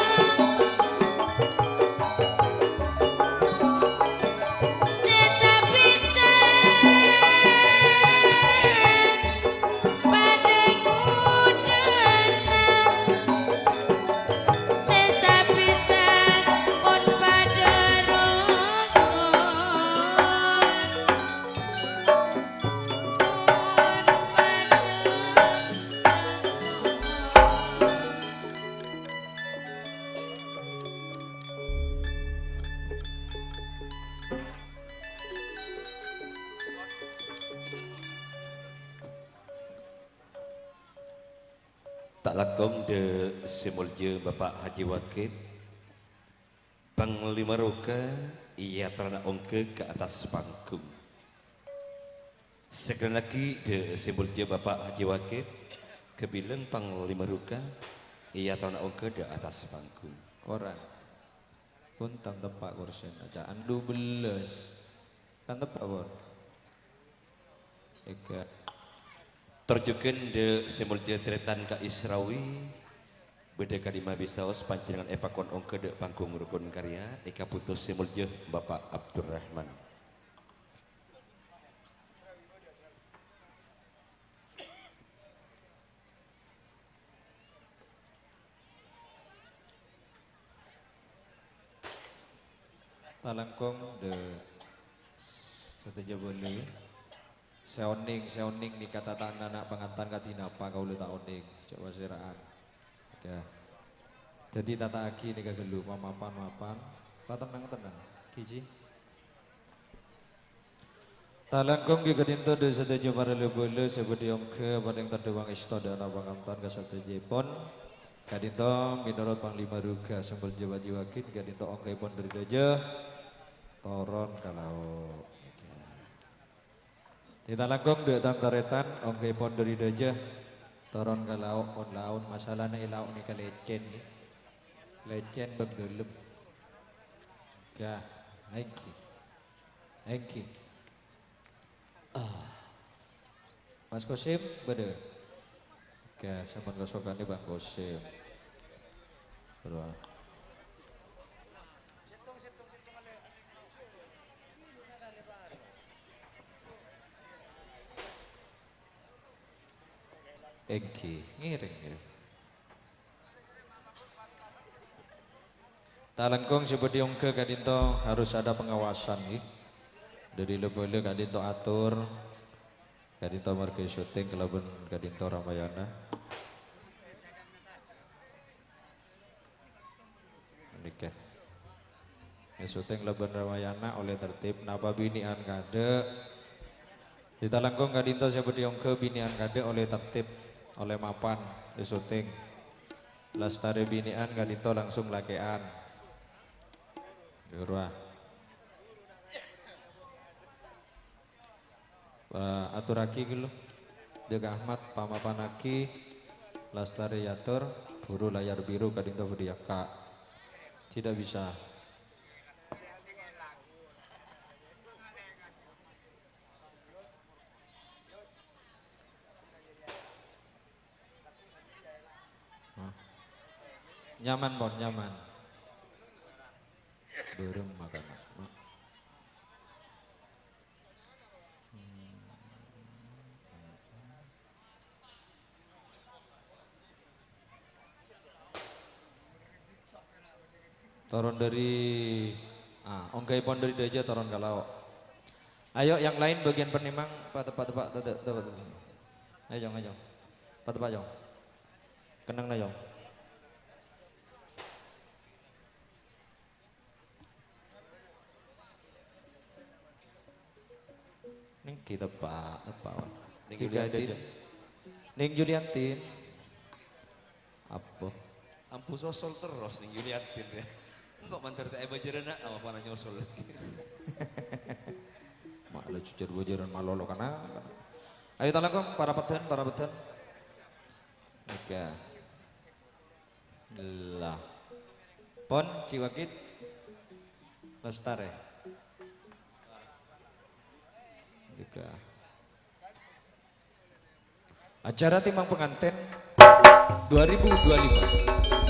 Sè sabisa padâ ngodâna, sè sabisa pon padâ rokon. Pon padâ rokon. Ta' langkong dâ' sè molja Bapak Haji Wakit, Panglima Roka èyatorana ongghâ ka attas panggung. Sakalè aghi dâ' sè molja Bapak Haji Wakit, kabilang Panglima Roka èyatorana ongghâ dâ' attas panggung. Korang. Pon tan teppa' korsèna, ca'an dubellâs. Tan teppa', pon. Èghâ. Tor jhughân dâ' sè molja tarètan ka Israwi, bâdâ ka'dimma bisaos panjhennengngan èpakon ongghâ dâ' panggung rokon karya, èkabhuto sè molja Bapak Abdurrahman. Talangkong dâ' sadhâjâ bhâlâ. Sè onèng, sè onèng nèka tata'anna na' pangantan kadhi napa kaulâ ta' onèng. Jhâ' pasèra'an. Oke. Dhâddhi tata'aghi nèka ghâllu, ma-, mapan-mapan. Patennang-tennang. Ghi, Ji. Talangkong ghi' ka'dinto dâ' sadhâjâ para la-bhâlâ sè bhâdhi ongghâ palèng tadâ' pangèsto dâ' na' pangantan ka sadhâjâèpon. Ka'dinto mènorot Panglima Roka sè molja Haji Wakit ka'dinto ongghâèpon dâri dâjâ toron ka lao'. Dâ' talangkong dâ' tan-tarètan ongghâèpon dâri dâjâ toron ka lao', pon laon. Masalana è lao' nèka lècèn, ghi. Lècèn bân dâlem. Gah, èngghi. Èngghi. Ah. Mas Kosim, bâdâ? Oke, sampun kasokanè Bang Kosim. Bro. Èngghi, ngèrèng, ngèrèng. Talangkong sè bhâdhi ongghâ ka'dinto harus ada pengawasan, ghi. Dâri la-bhâlâ ka'dinto atur, ka'dinto marghâ syuting kalabân ka'dinto Ramayana. Nèka. È syuting kalabân Ramayana ollè tertib, napa binè'an kadâ'. Dâri talangkong ka'dinto sè bhâdhi ongghâ binè'an kadâ' ollè tertib, ollè mapan, è syuting. Lastarè binè'an ka'dinto langsung lakè'an. Ghâruwa. Eh, aturraghi ghâllu. Jhâ' Ka Ahmad, pamapannaghi, lastarè èyator, buru layar biru ka'dinto bhâdhi èyakka'. Tidak bisa. Hah? Nyaman, pon, nyaman. Bâreng makana. Toron dâri, ah, ongghâèpon dâri dâjâ toron ka lao'. Ayo, yang lain bagian pon nèmang, pa-, pa-, pa-, pa-, pa-, pa-, ayo, Jong, ayo, Jong. Pa-, pa-, pa-, Jong. Kennengnga, Jong. Nèng ghi' teppa', teppa', Wan. Nèng Tiga Yulianti. Aja. Neng Juliantin. Apa? Ambu sosol terros Neng Juliantin, ya. Engko' mandhâr ta' èbâjârâna, apa na nyosol. Ma' la jujur bâjârân malolo kana. Ayo talangkong, para peddhân, para peddhân. Oke. Lah. Pon, Ciwakit. Lestare. Juga. Acara Timang Penganten dua ribu dua lima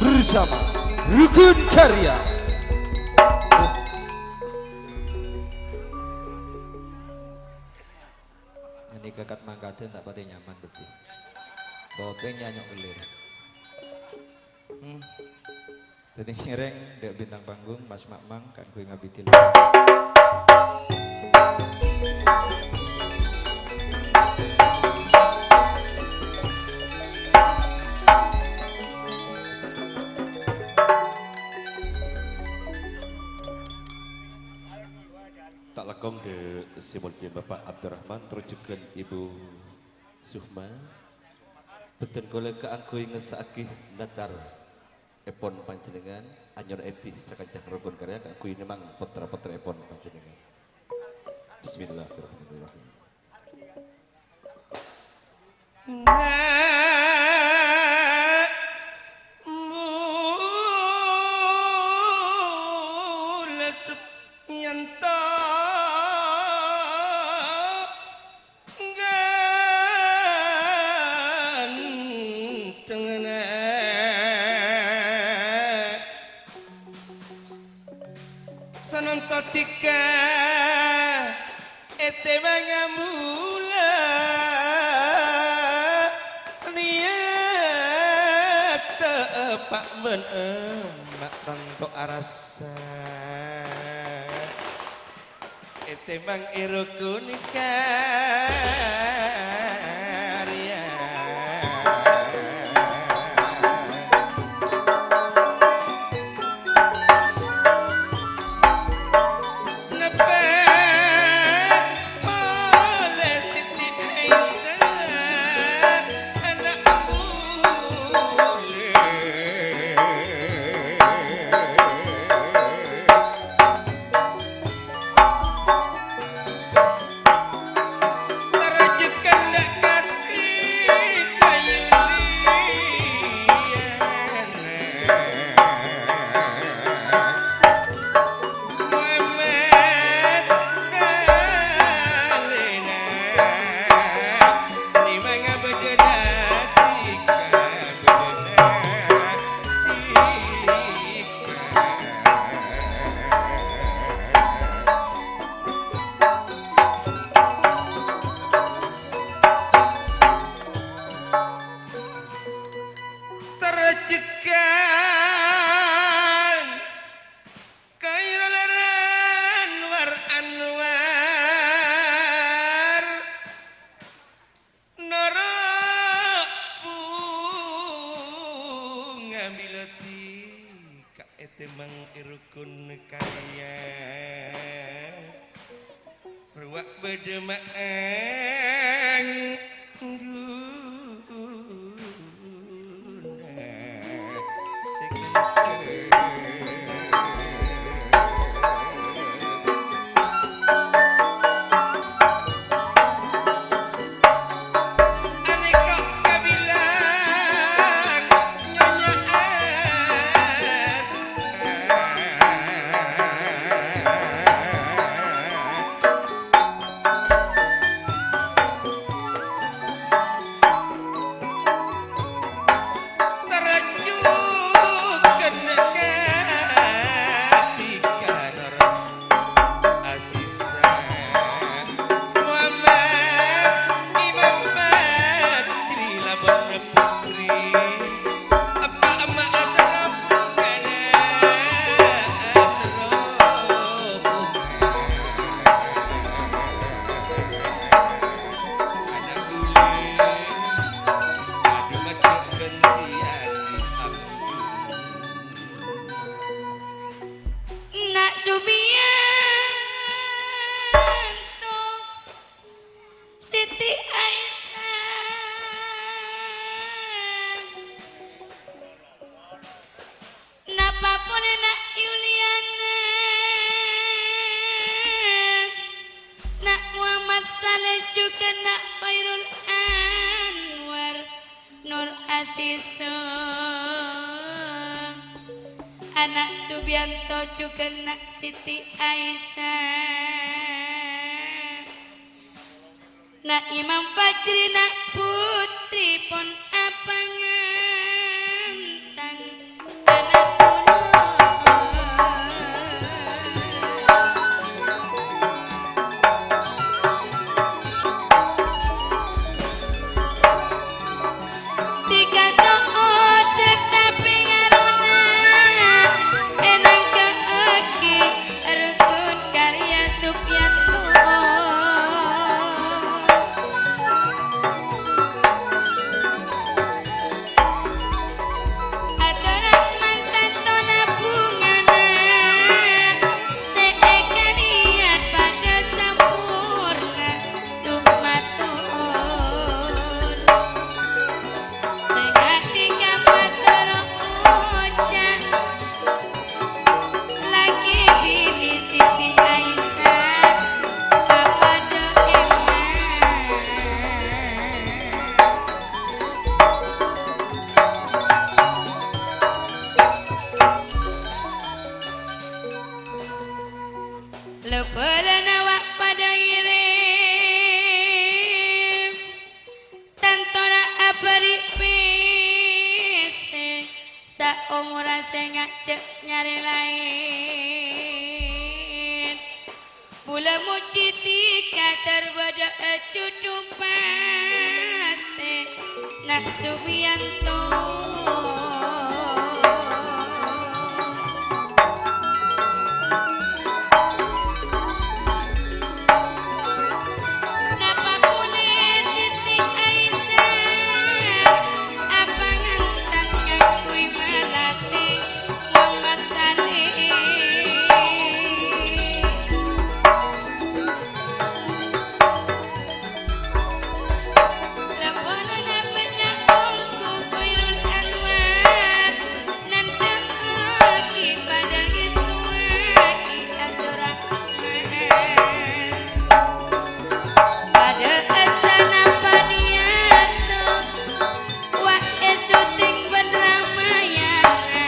bersama Rukun Karya. Ini kekat mangkadin tak pati nyaman, Budi. Bopeng nyanyok kelir. Hmm. Dadi ngereng dek bintang panggung, Mas Makmang, kaangghuy ngabidi. Ta' langkong dek sè moljâ Bapak Abdurrahman, tor jhughân Ibu Suhma. Bhâdhân kaulâ kaangghuy ngessa'aghi natar èpon panjhennengngan, anyo'on èdhi sakanca rukun karya kaangghuy nèmang pottra-pottrèèpon panjhennengngan. Bismillahirrahmanirrahim. Ghântengngana sanonto dhika ètèmanga bulâ niyat tepa' bân emma' tanto arassa. Ètèmang è rukun karya. Neppè polè Siti Aisyah, ana' bulâ. Tercekan Khairul Anwar Anwar. Noro' bhunga bilâ dhika ètèmang è rukun karya. Rowa bâdâ ma'ang duna sè Saleh jhughân na' Khairul Anwar Nur Asiso, ana' Subianto jhughân na' Siti Aisyah. Na' Imam Fajri na' putri pon apangantang ana' polo. Tiga so'o serta pengarona enangka'agi rukun karya Supianto. Atoran mantan tona bungana se ekaniyat padha sampurna. Sumatur. Sengati ka patoro oca, lagi bini Siti Aisyah, papadha emang. Lebbelana wa' padha ngirim, tantona abari pese, saomora se ngajak nyare laen. Bulâ mojhi dhika ter bâdâ è jhudhu paste, na' Subianto. Napa pole Siti Aisyah, apa ngantang ngakui malati Muhammad Saleh. Laporanna bannya' ongghu Khairul Anwar, nandhâ'aghi padha ngèstowaghi atorana. Padha èssana paniato, wa' èsuting bân Ramayana.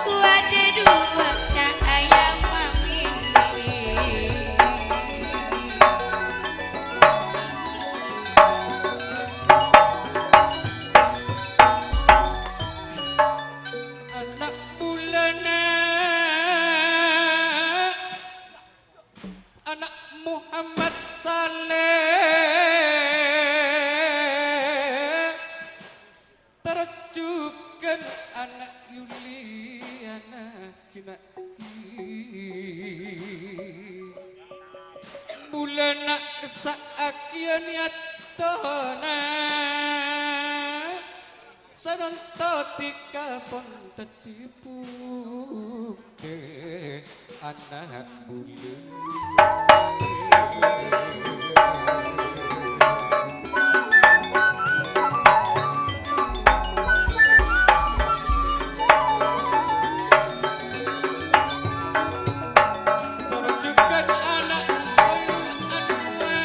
Kuwâdhâ duwâ' cahaya pamili. Ana' bulâna, ana' Muhammad Saleh. Terjhughân ana' Yuliana ghi-, na' ghi-. Bulâna kessa'aghiyâ niyattona, sanonto dhika pon dhâddhi bu-, Dek ana' bulâ. Tor jhughân ana' Khairul Anwar.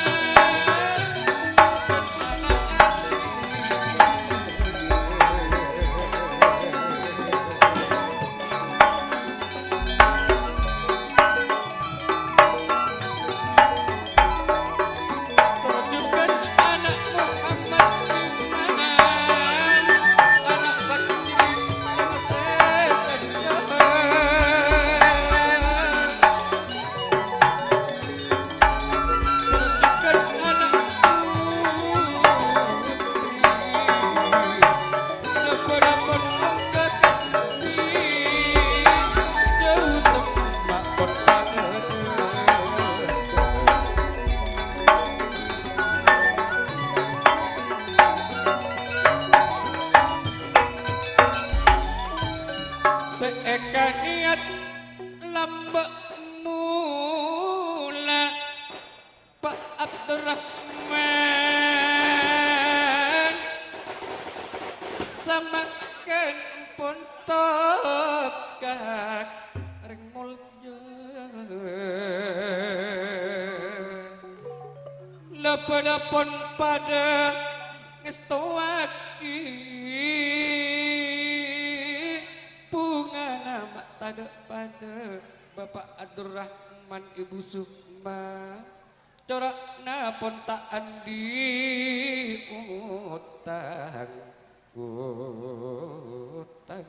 Bâdâ pon padâ ngèstowaghi bhungana ma' tadâ' padâ, Bapa' Abdurrahman, Ibu Sukma. Cora'na pon ta' andi' otang, otang.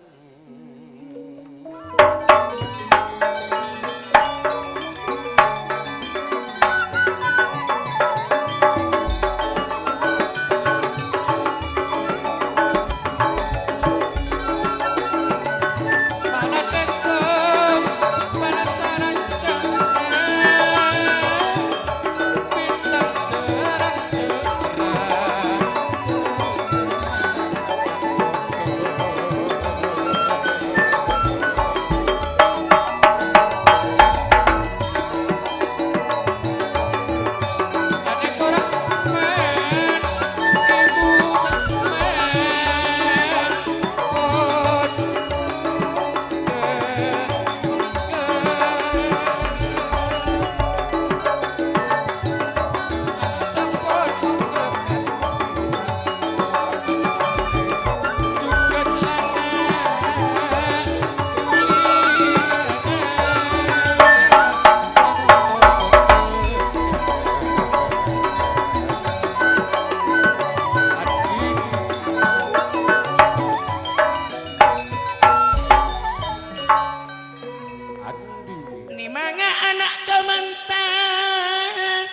Nèmanga ana' kamantan,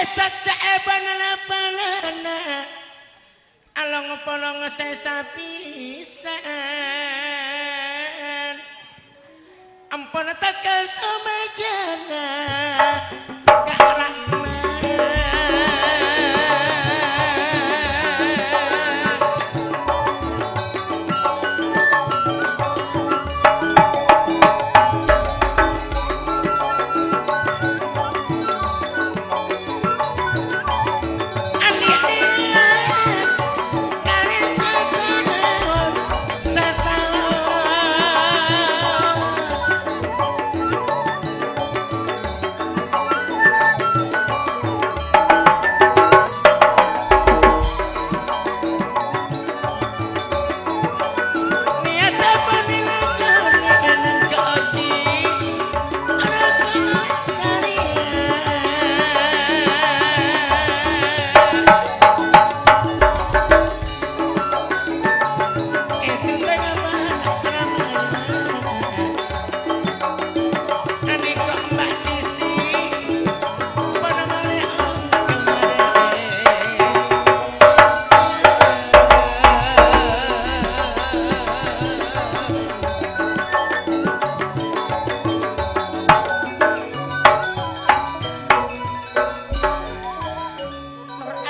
èsaksè'è bân la-bâlâna, along-polong sè sapisan. Ampon tèkkel samajana ka Rahman. Nur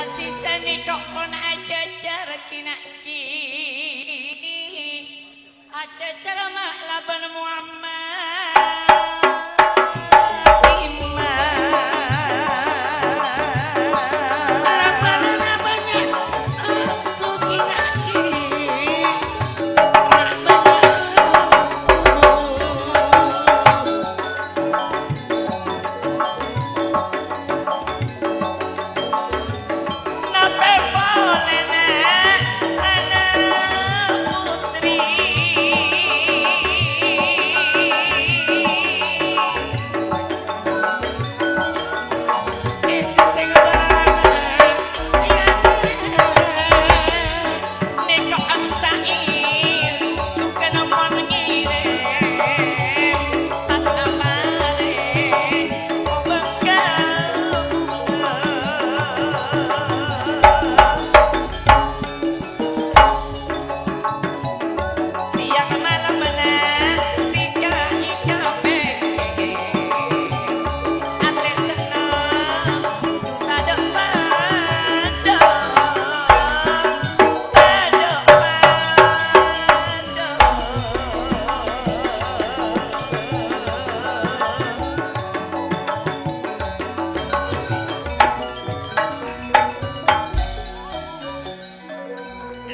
Aziza nèko pon ajhâjhâr ghi-naghi. Ajhâjhâr ma' labân Muhammad Iman. Labânna bânnya' engko' ghi-naghi. Ma' bânnya' engko'. Napè polèna ana' putri. Èstèng balarangan, ya. Nèko Am Sa'id, jhughân mon ngèrèm, ta' aparèng bhângghâ. Sèyang malemma pèka-èka pèkkèr, atè senneng tadâ' padâ.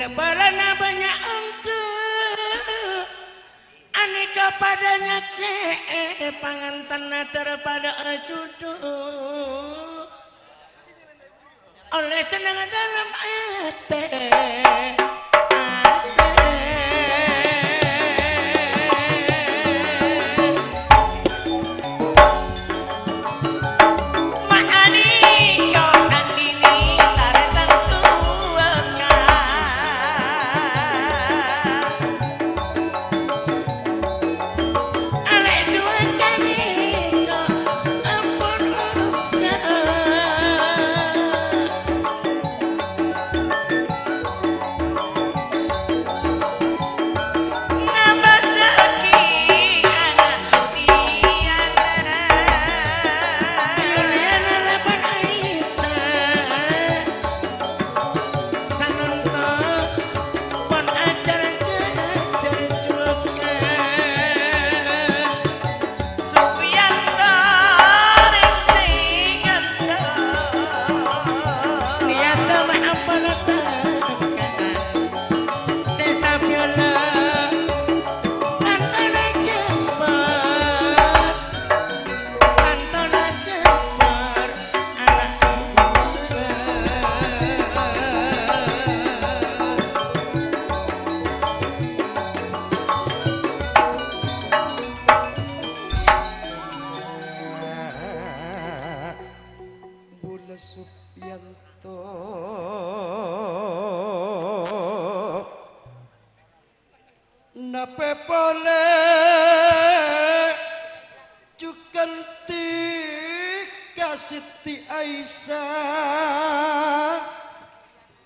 Labânna bânnya' engko', anèka padâ nyaksè'è pangantanna ter padâ ajudhu. Ollè senneng dâlem atè, atè. Ma'anèka andini tarètan suwèka. Alè' suwèka nèka ampon oka. Ngabâsaghi ana' Yuliana. Yuliana laban Aisyah. Sanonto pon ajar-ajar suka. Supriyanto rèng sè ngandhâ. Niyadhâ ma' apa la tèkka. Sè sabiyâna tantona jembhâr, tantona jembhâr, ana' jembhâr. Bulâ Supriyanto. Napè polè jhughân dhika Siti Aisyah,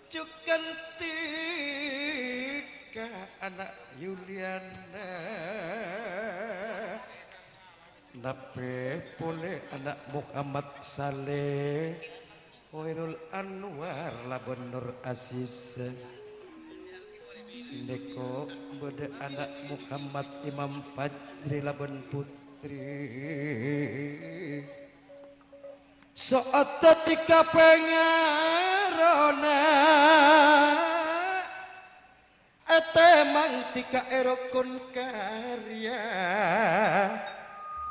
jhughân dhika ana' Yuliana. Napè polè ana' Muhammad Saleh, Khairul Anwar labân Nur Aziz. Nèko bâdâ ana' Muhammad Imam Fajri labân putri. So'otta dhika pèngarona. Ètèmang dhika è rokon karya,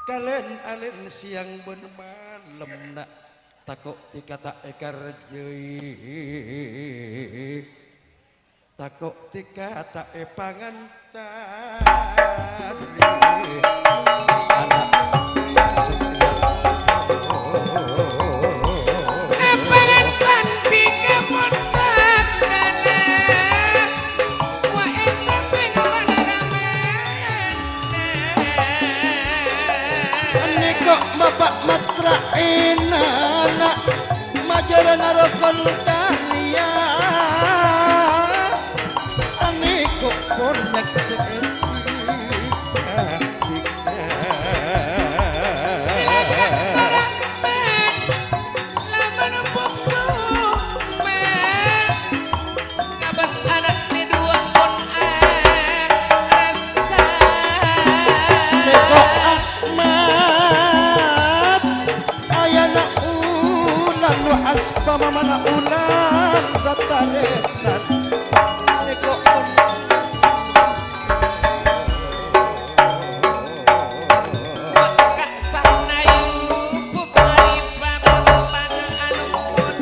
kalèn-alèn sèyang bân malem, na', tako' dhika ta' èkarjâi, tako' dhika ta' èpangantari. Ana' Supriyanto. Èpangantan dhika pon tangkana. Wa èsapèng bana ramana. Nèko bapa' matra'ina, na', majârâna rokon karya. Anèko pon nyaksè'è dhika. Lamun buksu, ma', ngabâs ana' sè duwâ' pon arassa. Nèko Ahmad, ayana Ulan wa aspa mamana Ulan satarètan. Nèko pon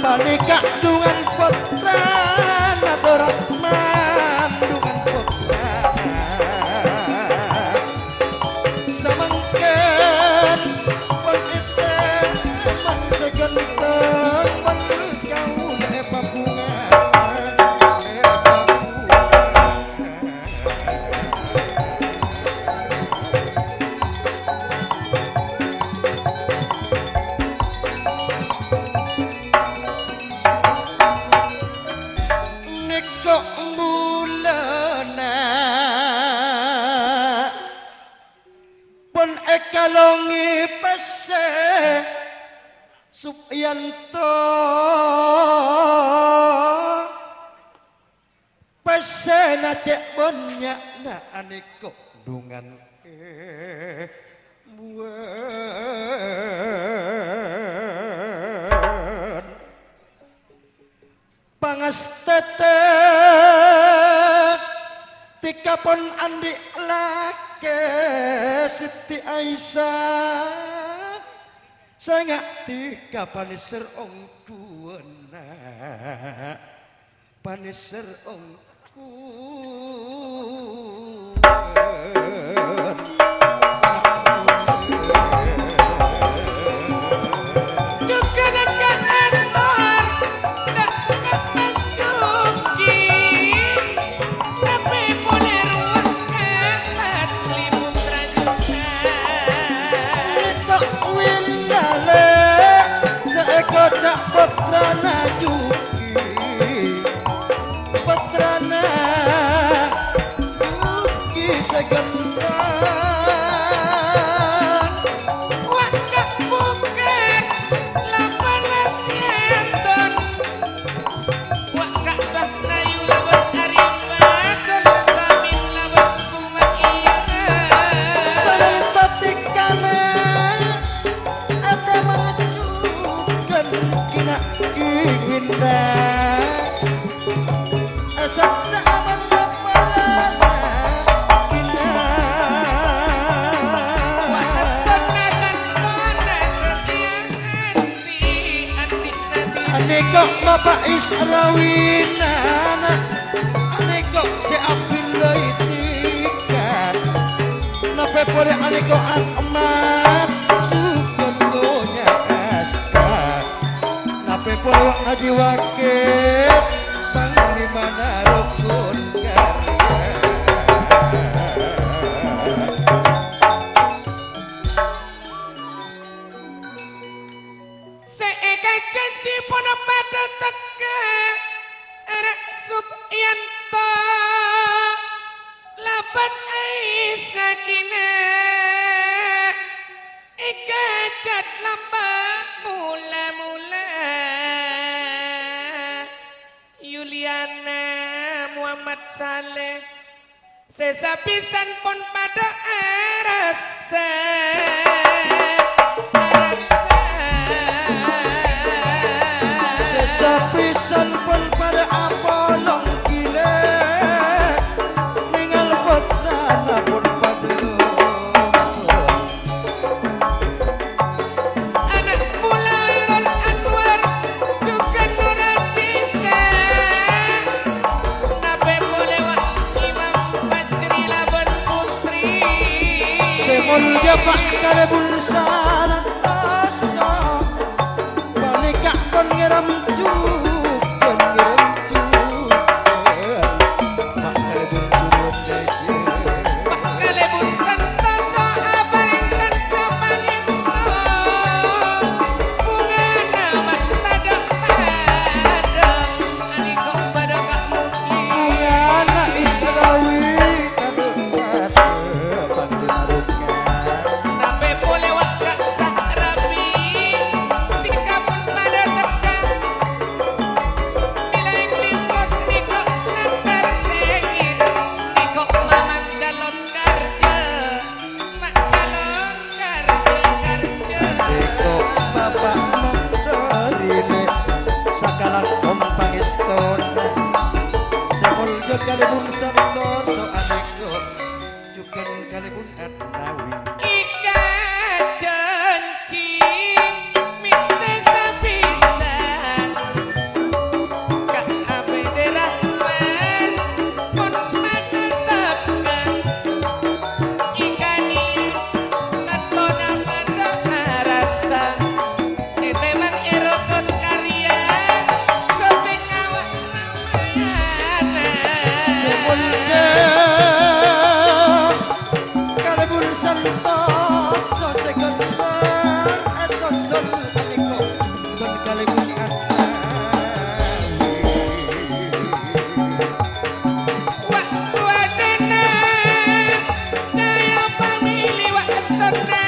Panèka dhungan pottrana Abdurrahman, dhungan pottrana. Samangkèn pon ètèmang sè ghântheng, pon kaulâ èpabhunga, èpabhunga. Nèko bulâna pon èkalongè pèssè Supriyanto. Pèssèna cè' bânnya'na anèko dhungan èbuwân. Pangastètè dhika pon andi' lakè Siti Aisyah. Sènga' dhika panèser ongghu Panèser ongghu. Jhughân ka Anwar, dâ' ka Mas Juki, tapè polè rowa ka Fadli Putra Juta. Èto' Windalè, sè èkoca' pottrana Juki. Pottrana Juki sè ghânteng. Wa' ka' Bukèt, la' bâlâs ènton. Wa' ka' Sahnayu labân Arifatul Samin labân Sumayyah. Sareng tatikalè atè mangecukan kina' kiwinda. Asaksa aman laparana kina'. Wa' essonna tanpona satèya andi', andi' nadi. Anèko' Bapa' Israwina, anèko' sè abillai tika. Napè polè anèko' Ahmad, jhughân Nyonya Asta. Napè polè Wa' Haji Wakil, panglimana Rukun Karya. Sè èkajhânjhi ponapa dâteng ka Ra' Subianto labân Ai Sakinah èkajhât lambâ' mula-mula. Yuliana Muhammad Saleh. Sè sabisân pon padâ arassa, arassa. Sè sabisân pon padâ apolong ghilâ, nèngal pottrana pon padâ. Ana' pola Irol Anwar, jhughân Nur Asisa. Napè polè Wa' Imam Fajri labân putri. Sè molja Pa' Kalèbun Santoso. Panèka pon ngèrèm jhughân, ngèrèm jhughân. Pa' Kalèbun jhughân. Kalèbun Santoso aparèng tandhâ pangèsto. Bhungana ma' tadâ'-padâ, anèko' padâ ka' mugi. Bhungana Israwi tadâ'-padâ, Pandhita Rukka. Tapè polè Wa' ka' Sahrabi, tika pon padâ tèka. Bilâ ènggi pos nèko' Laskar Sèngit, nèko' Mamang Calon Karja, Ma' Calon Karja, Karja. Nèko' Bapa' Mandhâri, nè', sakalangkong pangèstona. Sè molja Kalèbun Santoso anèko'. Jhughân Kalèbun Annawi. Èkajhânjhi mè' sè sabisân ka Abdurrahman pon manatapkan. Èkaniya tantona padâ arassa. Ètemang è Rukun Karya, sotèng awak Ramayana. Sè molja Kalèbun Santoso sè ghânteng, asoson anèko' bân Kalèbun Annawi. Wa' Wadana, Daya Pamili Wa' Sonna,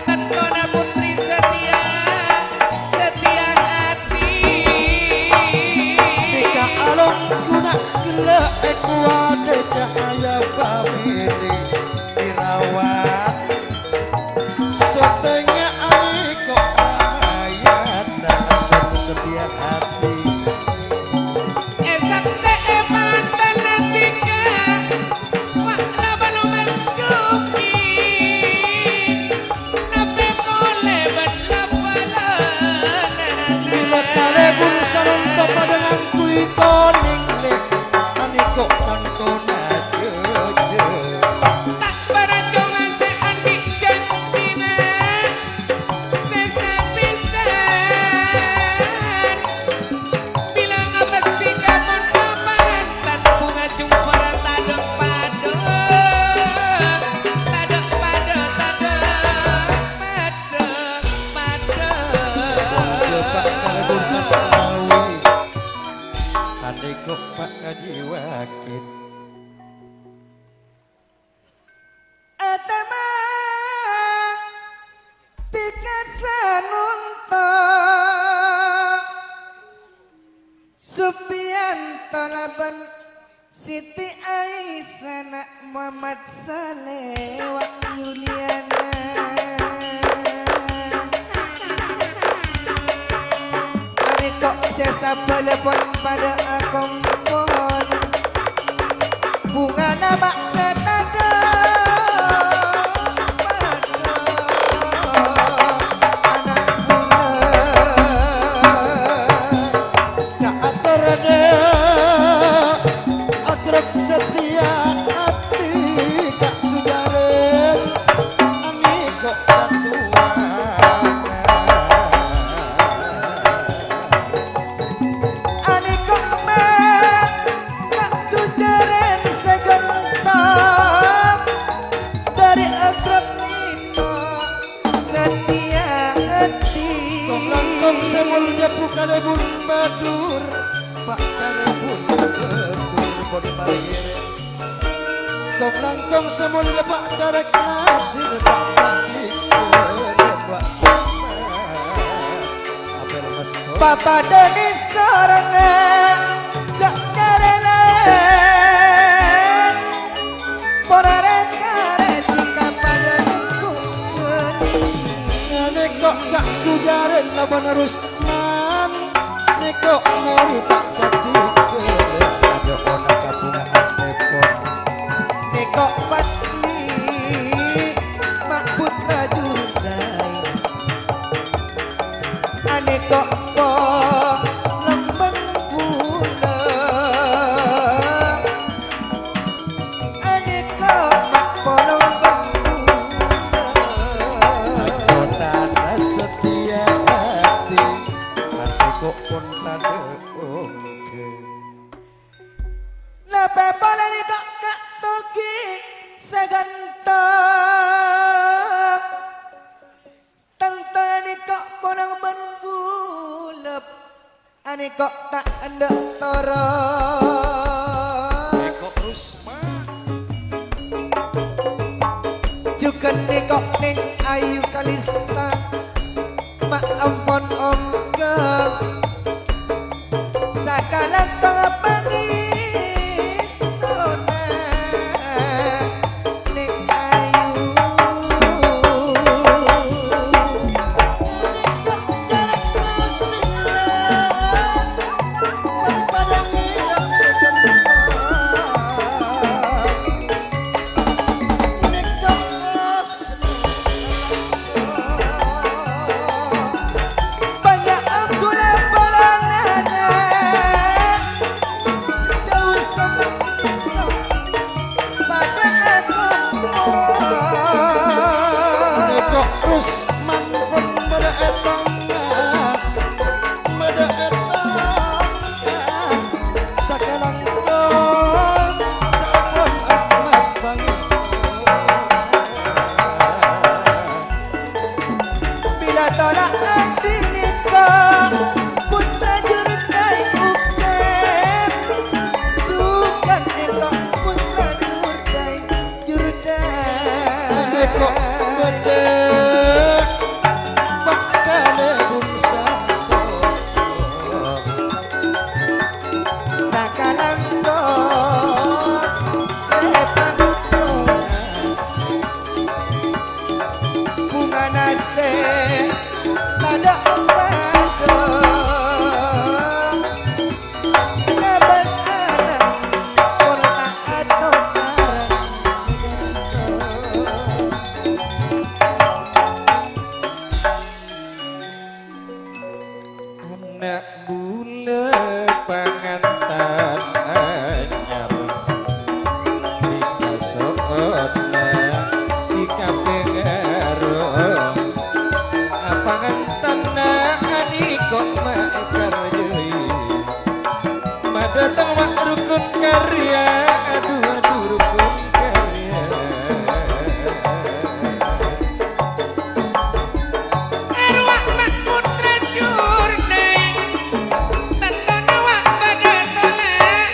tantona putri satèya, satèya atè. Tika alongguna ghellâ' èkowadâ cahaya pamili dirawat. Sotèngnga anèko' Ramayana, sè Pak Haji Wakil. Atama tika sanonto Supiyanto laban Siti Aisyah, na' Muhammad Saleh, Wa' Yuliana. Arèko' sè sabâlâ pon padâ akompol. Bhungana ma' sè tadâ' padâ ana' bulâ. Ka' atorana agrok satèya atè, ka' sojarana anèko' katowana. Anèko' ma' ka' sojarana sè ghânto, dâri agrok nèko' satèya atè. Kong langkong sè molja Bu Kalèbun Badur, Pak Kalèbun Badur pon parkir. Kong langkong sè molja Pak Carèk Nasir, Pak Kaki, Pak Sama. Apel Mas Toy. Papadâna sorongnga jhâ' nyarèna. Pora rèng-karèng jika padâ nunggu jhâ'. Nèko' ka' sojarana laban Rusman. Nèko' morè ta' kadhi kelep, adâ' ona kabhunga'an tèpon. Nèko' Fadli, ma' putra Jurdai. Anèko' polong bân bulâ. Anèko' ma' polong bân bulâ. Kotana satèya atè, anèko' pon tadâ' ongghâ. Napa polè nèko' ka' togi sè ghânto. Tantona nèko' polong bân bulâ, anèko' ta' endâ' toron. Nèko' Rusma. Jhughân nèko' Nèng Ayu Kalista, ma' ampon ongghâ. Sakalangkong pangèstona Nèng Ayu. Nèko' carèk nasè'na, bân padâ ngèrèng sè ghânto. Nèko' Bânnya' angghuy polana, jhâu sè padâ akompol. Nèko' Rusman pon padâ è tongnga, padâ è tongnga. Sakalangkong kaulâ amat pangèsto. Bilâ tola' andi' nèko' putra Jurdai Ukèp. Jhughân nèko' putra Jurdai. Jurdai. Nèko' bâdâ Pak Kalèbun Santoso. Sakalangkong sè pangèsto. Bhungana sè padâ padâ. Ngabâs ana' pon ta' atokaran. Ana' bulâ pangantan anyar, tika so'onna, tika pèngaro. Apangantanna anèko' ma' èkarjâi. Madâteng ma' rukun karya, adu, adu, rukun karya. Arowa ma' putra Jurdai, tantona wa' padâ tola'.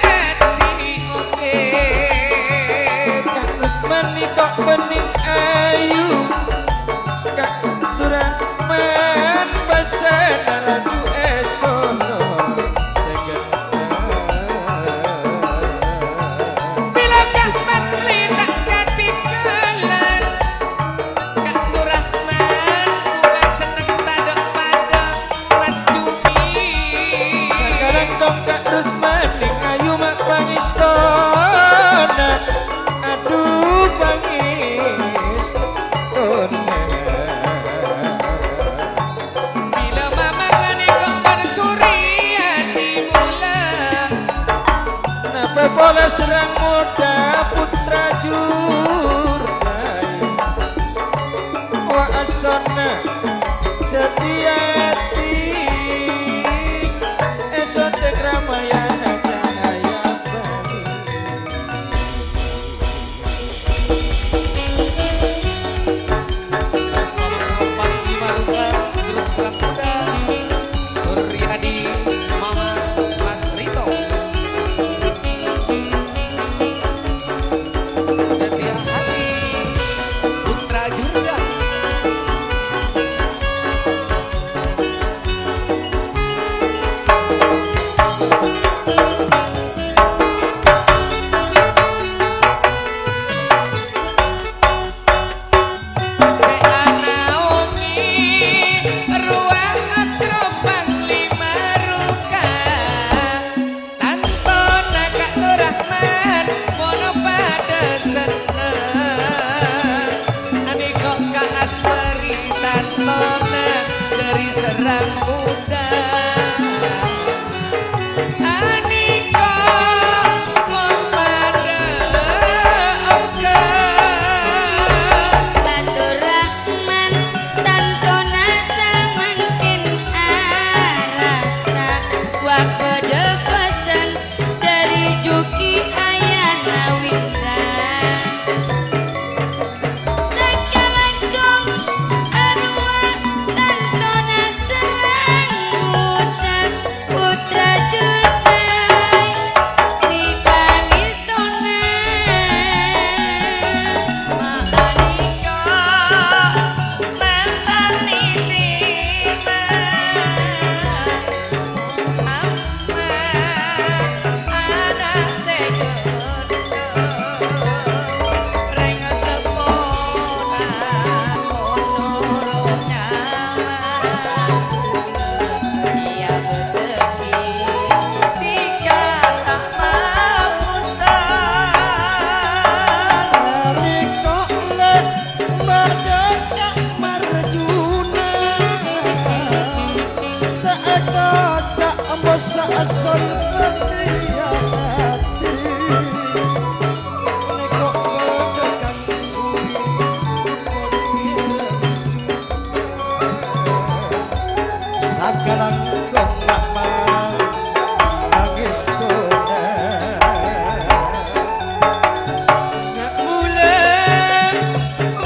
Polè sareng modhâ putra Jurnaè. Wa asonna Setyati, è Sonteng Ramayana Cahaya Bali. Solo empat lima Ruka, grup Selang Muda, Suryadi, Mama, Mas Rito. Setia Hati, Putra Jurga. Sè anaongi rowa atrompang lima Ruka, tantona Kak Nurrahman mon padâ senneng. Anèko Kak Asmari tantona dhâri Serang Muda. Anèko mon padâ oka. Faturrahman tantona samangkèn arassa. Wa padâ pesen dhâri Juki Ayana Winda. Sakalangkong arowa tantona Serang Muda, Putra Jurnaè, mi pangèstona. Makanèka mantan nitiman. Muhammad, ana' sè ghânteng, rèng seppona, noro' nyaman. Iyâ, bâjâ tinggal ta' maputar. Nalèka lè Madâ Ka' Marjuna, sè èkaca' bâsa asal satèya ati. Nèko padâ Kang Suri, Pangèran Juna. Sakalangkong mama pangèstona. Nga' mula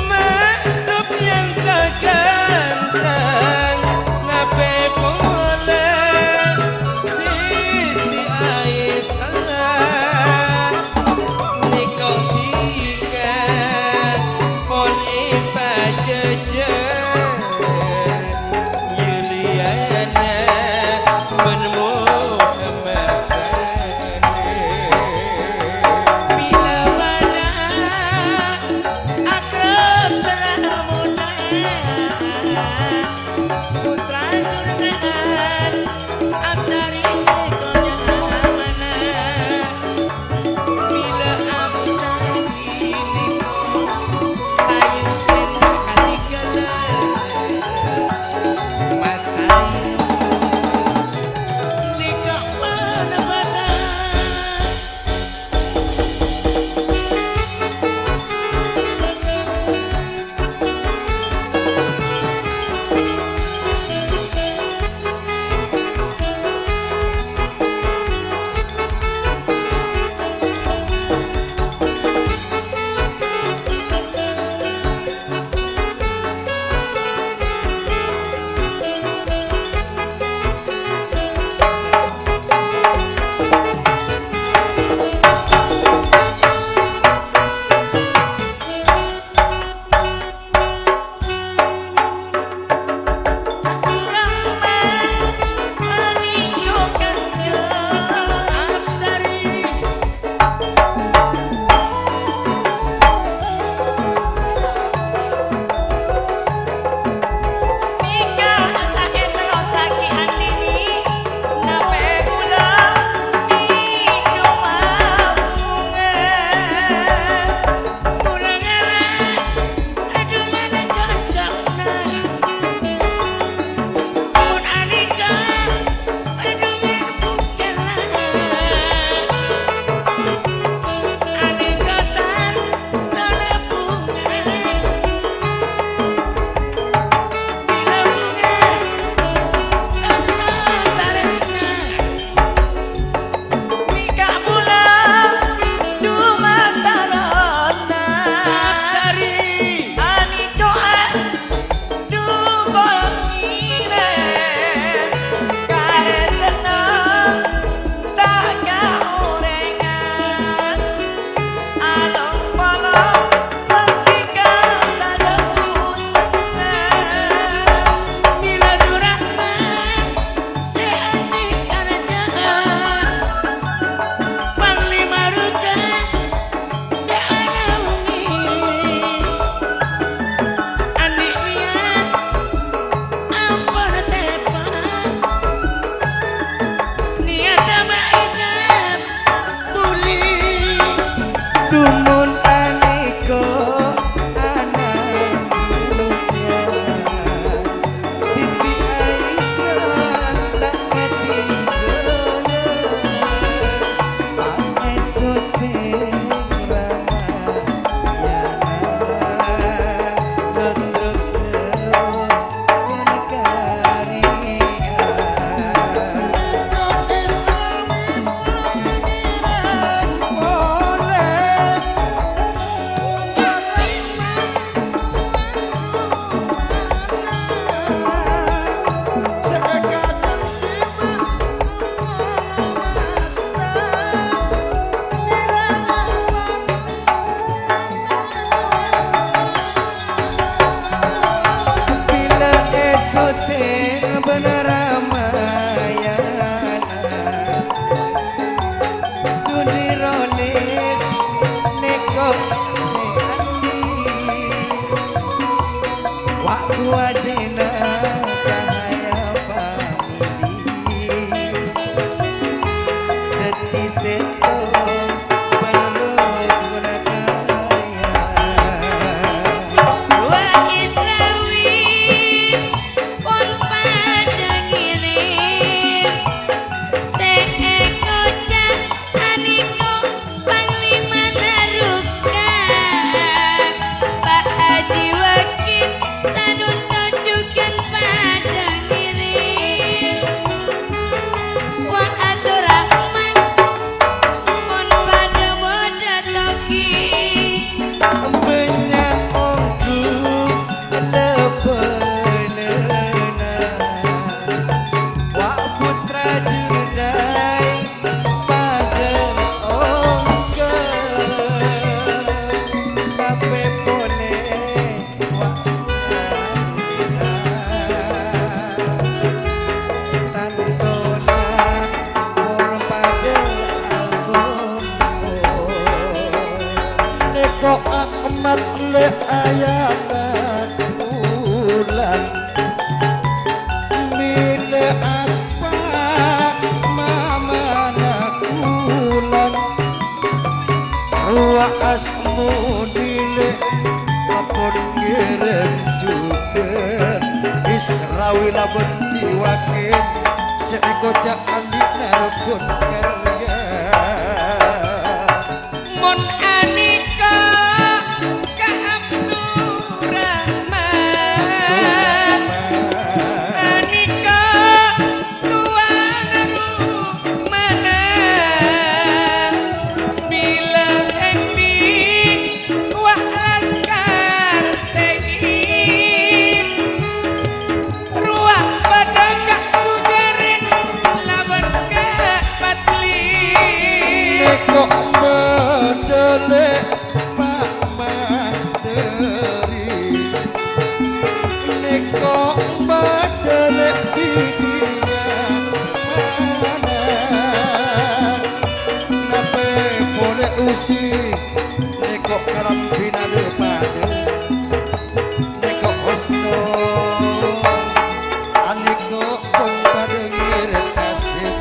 maso' yanta ganteng, napè polè Siti Aisyah. Nèko dhika pon èpajhâjhâr Yuliana. Asmoni lè' ampon ngèrèm jhughân, Israwi labân Jiwakin sè èkoca' andi'na Rebun Karya. Mon anèka ka Abdurrahman, anèka towana rumana, bilâ embi' wa' laskar sènggi'. Rowa padâ ka Sujârèn labân ka Padli. Nèko' padâ lè' Pa' Materi. Nèko' padâ lè' Didina Mana. Napè polè Usi. Nèko' kalambhina dâ-padâ. Nèko' Husnu, anèko' pon padâ ngèrèm Kasim.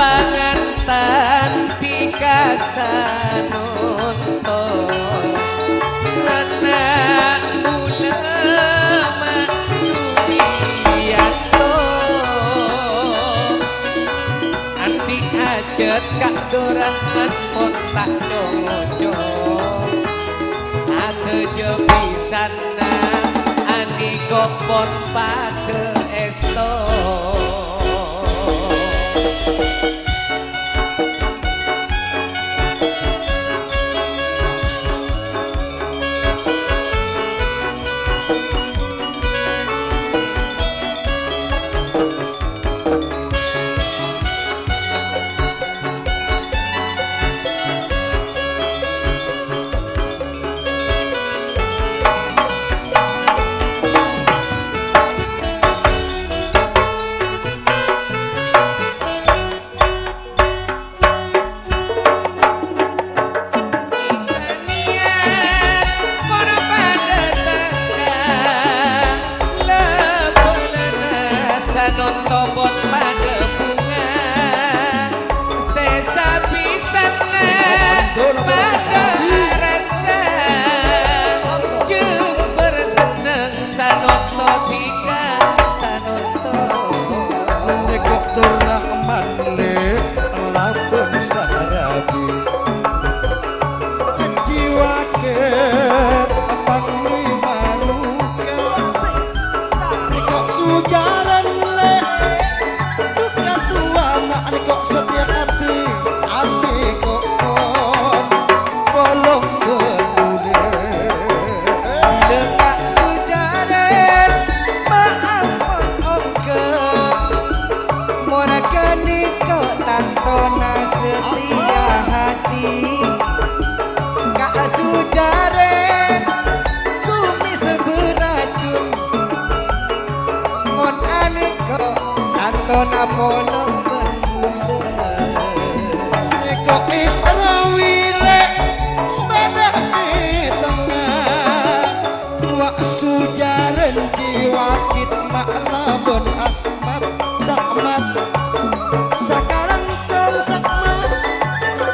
Apangantan tika sanontos, ana' bulâ ma' Sugiyanto. Andi' ajhât ka' Durrahman pon ta' co-ngoco. Sadhâjâ bisanna anèko' pon padâ èsto. Mon padâ tangka, la-, bulâna sanonto pon padâ bhunga. Sè sapisanna padâ arassa, jembhâr senneng sanonto tika sanonto. Nèko' Durrahman lè' labân Sarabi. Ajiwakèt Panglima Luka. Nèko' Sujârèn lè', jhughân towana nèko' Setia Hati. Anèko' pon polong bân bulâ. Bilâ ka' Sujârèn ma' ampon ongghâ. Mon ghânèka tantona Setia Hati. Ka' Sujârèn kumè sè bâracun. Mon anèko' tantona polong bân bulâ. Nèko' Israwi lè' padâ è tengnga. Wa' Sujârèn Jiwakit ma' labân Ahmad Sa'mat. Sakalangkong Sa'mat,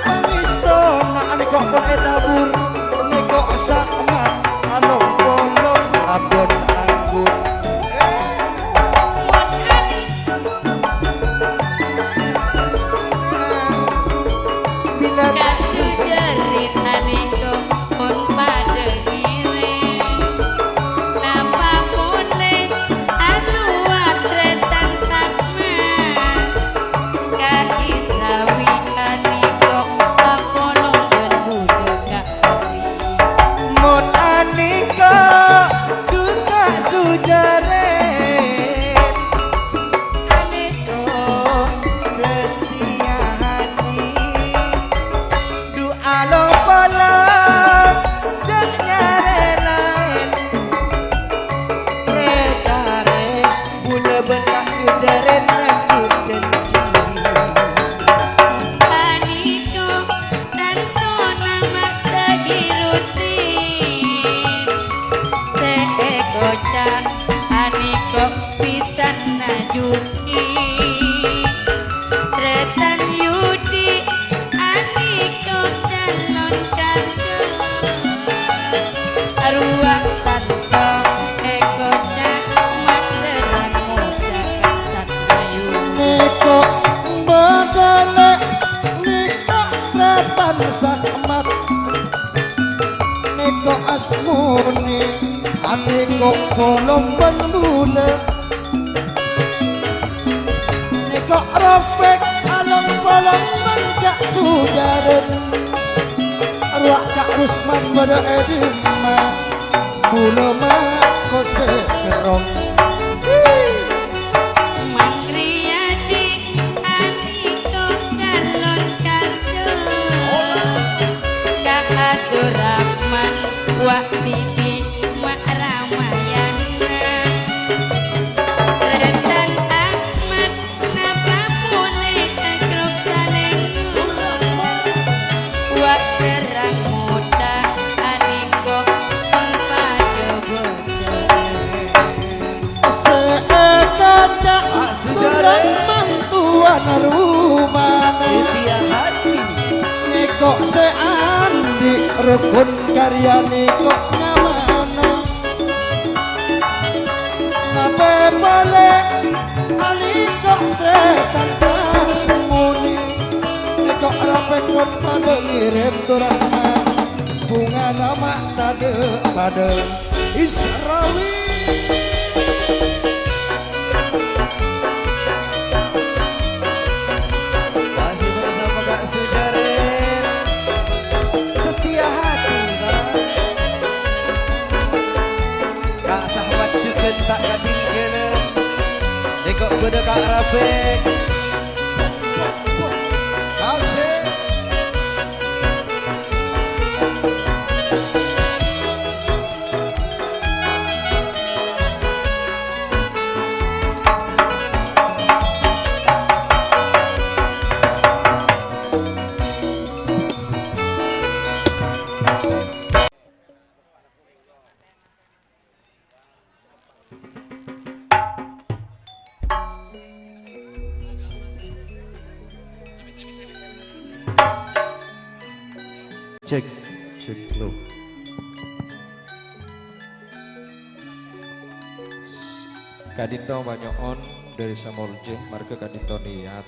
pangèstona anèko' pon ètabur. Nèko' Sa'mat along-polong abân anggur. Mon anè-, bilâ ka' Sujârèn anèko' pon padâ ngèrèm. Napa polè arowa trètan Sa'mat? Ka' Israwi anèko' apolong bân bulâ ka' Mon anèko' dhu ka' Sujârèn, anèko' Setia Hati. Dhu along-polong jhâ' nyarè laèn. Rè-karè bulâ bân ka' Sujârèn ngangghuy jhânjhi. Panèko' tantona ma' Sagiruddin sè èkoca' anèko' bisanna Juki. Trètan Yudi anèko' Calon kanca, aruwak sato, eko ca'ma' serrang moca ka sanayu. Nèko badhâlè, nèko trètan sa'mat, nèko asmoni, anèko kolomban bulâ. Nèko ropek along-polong mangka' sojârân. Rowa Ka' Rusman bâdâ è dimma? Bulâ ma' kosè kerrong. Mangriyadi anèko calon karjo. Ka Abdurrahman wa' didi ma' ramayanna. Retan Ahmad napa polè ka grup salènggu. Wa' serrang moca anèko pang padâ bocah. Sè èkaca' Pak Sujare. Kurang mantuwan rumana. Setia hati. Nèko sè andi' rokon karya nèko nyamana. Napè polè alèko trètan asmoni. Nèko rapèk mon padâ ngèrèm dorangan. Bhungana ma' tadâ' padâ Israwi. Masih bersama Kak Sujare. Setia hati, Kak. Kak Sahwat jhughân ta' katinggalan. Nèko bâdâ Kak Rabek. Asik. Cek, cek, lo. Ka'dinto manyo'on dhâri Samolja, marghâ ka'dinto niat.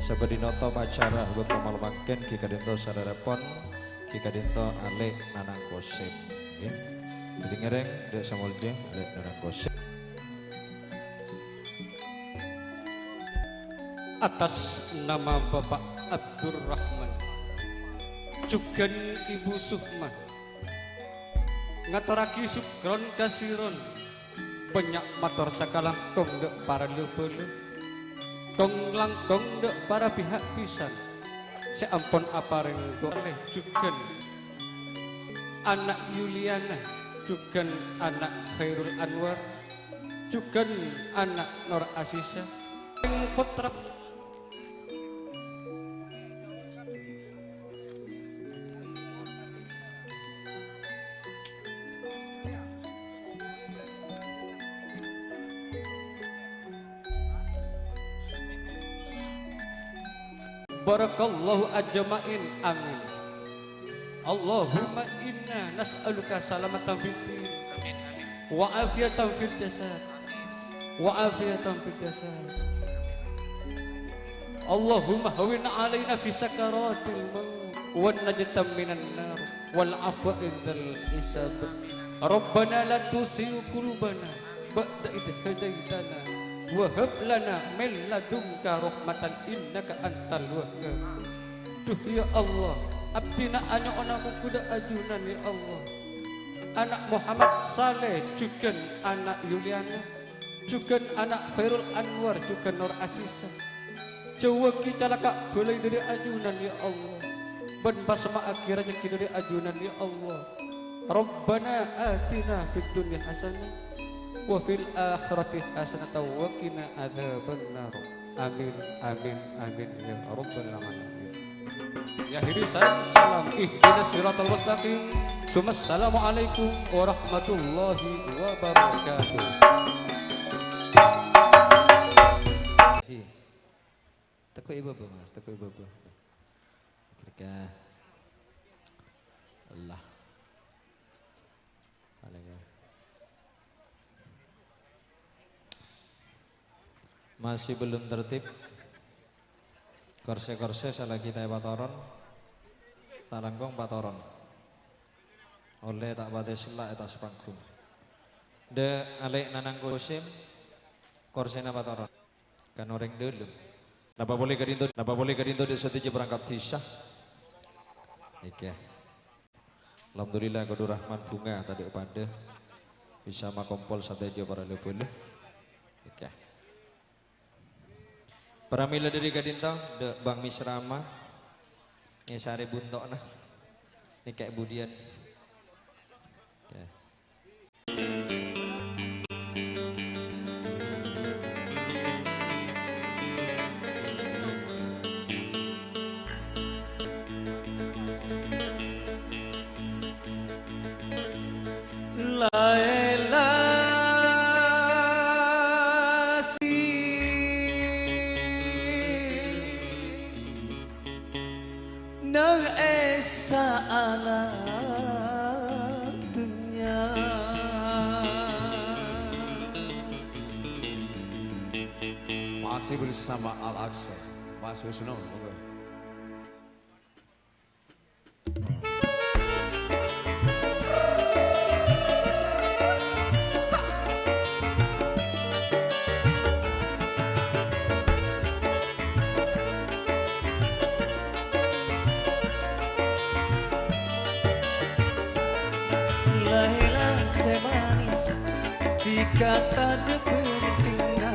Sabâdina tao acara bâkto malem mangkèn ghi' ka'dinto sadhâjâpon, ghi' ka'dinto alè' Nanang Kosèp, ngghi. Dhâddhi ngèrèng dhâ' Samolja alè' Nanang Kosèp. Atas nama Bapak Abdurrahman, jhughân Ibu Sukma, ngatorraghi sukron kasiron. Bânnya' mator sakalangkong dhâ' para la-bâlâ, kong-langkong dhâ' para pihak bhisan sè ampon aparèng du'a jhughân ana' Yuliana, jhughân ana' Khairul Anwar, jhughân ana' Nur Asisa, pottra. Barakallahu ajma'in. Amin. Allahumma inna nas'aluka salamatan fid din. Amin, amin. Wa afiyatan fil jasad. Amin. Wa afiyatan fil jasad. Allahumma hawwin alaina fi sakaratil maut wa najatan minan nar wal afwa indal hisab. Rabbana la tuzigh qulubana ba'da idh hadaitana wa hab lana min ladunka rahmatan innaka antal wahhab. Duh, ya Allah, abdhina anyo'ona mongghu dhâ' ajunan, ya Allah. Ana' Muhammad Saleh, jhughân ana' Yuliana, jhughân ana' Khairul Anwar, jhughân Nur Asisa. Jhâuwâghi calaka' bhâlâi dhâri ajunan, ya Allah. Bân pasemma'aghi rajhekkè dhâri ajunan, ya Allah. Rabbana atina fid dunya hasanah wa fil akhirati hasanatan wa qina adzabannar. Amin, amin, amin, ya rabbal alamin. Ya hiri salam, salam ihdinas siratal mustaqim. Summa assalamualaikum warahmatullahi wabarakatuh. Iya. Teko' è bâbâ, Mas, teko' è bâbâ. Kira-kira. Allah. Alaikum. Masih belum tertib. Korsè-korsè salagi ta' èpatoron, ta' langkong patoron. Ollè ta' patè sella' è attas panggung. Dâ' alè' Nanang Kosim, korsèna patoron. Kan orèng dâlem. Napa polè ka'dinto, napa polè ka'dinto dâ' sadhâjâ parangkat dhisa? Èkè. Alhamdulillah, kodhu Rahman bhunga tadâ' padâ bisa makompol sadhâjâ para la-bhâlâ. Èkè. Pramila dâri ka'dinto, dâ' Bang Misrama, èsarè bunto'na. Nèka budiyân. Èkè. Laila si neng è sa'ana dhunnya. Masih bersama Al Aksa, Mas Husnul, monggo. Laila sè manis, dhika tadâ' pentingnga.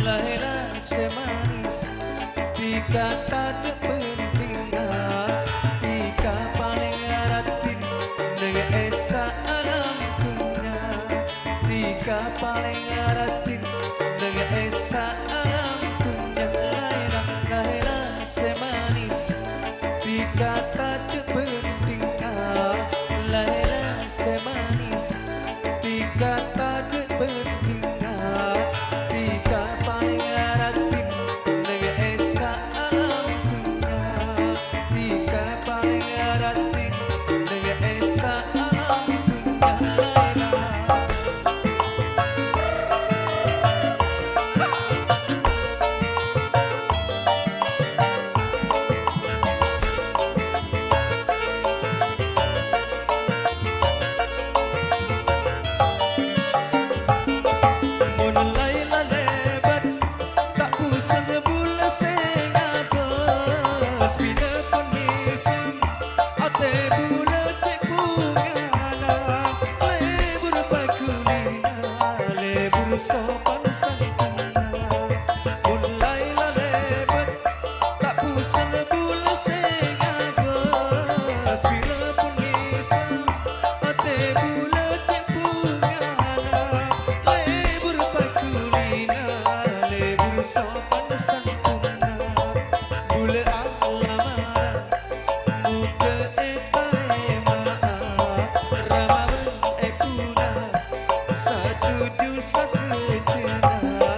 Laila sè manis, dhika tadâ' pentingnga. Dhika palèng raddhin neng è sa'alam dhunnya. Dhika palèng raddhin neng è sa'alam dhunnya. Laila, Laila sè manis, dhika tadâ' pentingnga. Laila sè manis, dhika tadâ' pentingnga. Dhika palèng raddhin neng è sa'alam dhunnya. Dhika palèng raddhin neng è sa'alam dhunnya. Laila. Mon Laila lèbât, ta' puseng bulâ sè ngabâs. Pinèpon mèsem, atè bulâ cè' bhungana. Lebur paghulina, lebur sopan santunna. Mon Laila lèbât, ta' puseng bulâ sè ngabâs. Pinèpon mèsem, atè bulâ cè' bhungana. Lebur paghulina, lebur sopan santunna. Bulâ alamara, moghâ ètarèma'a. Rama bân èbhuna, satuju sadhâjâna.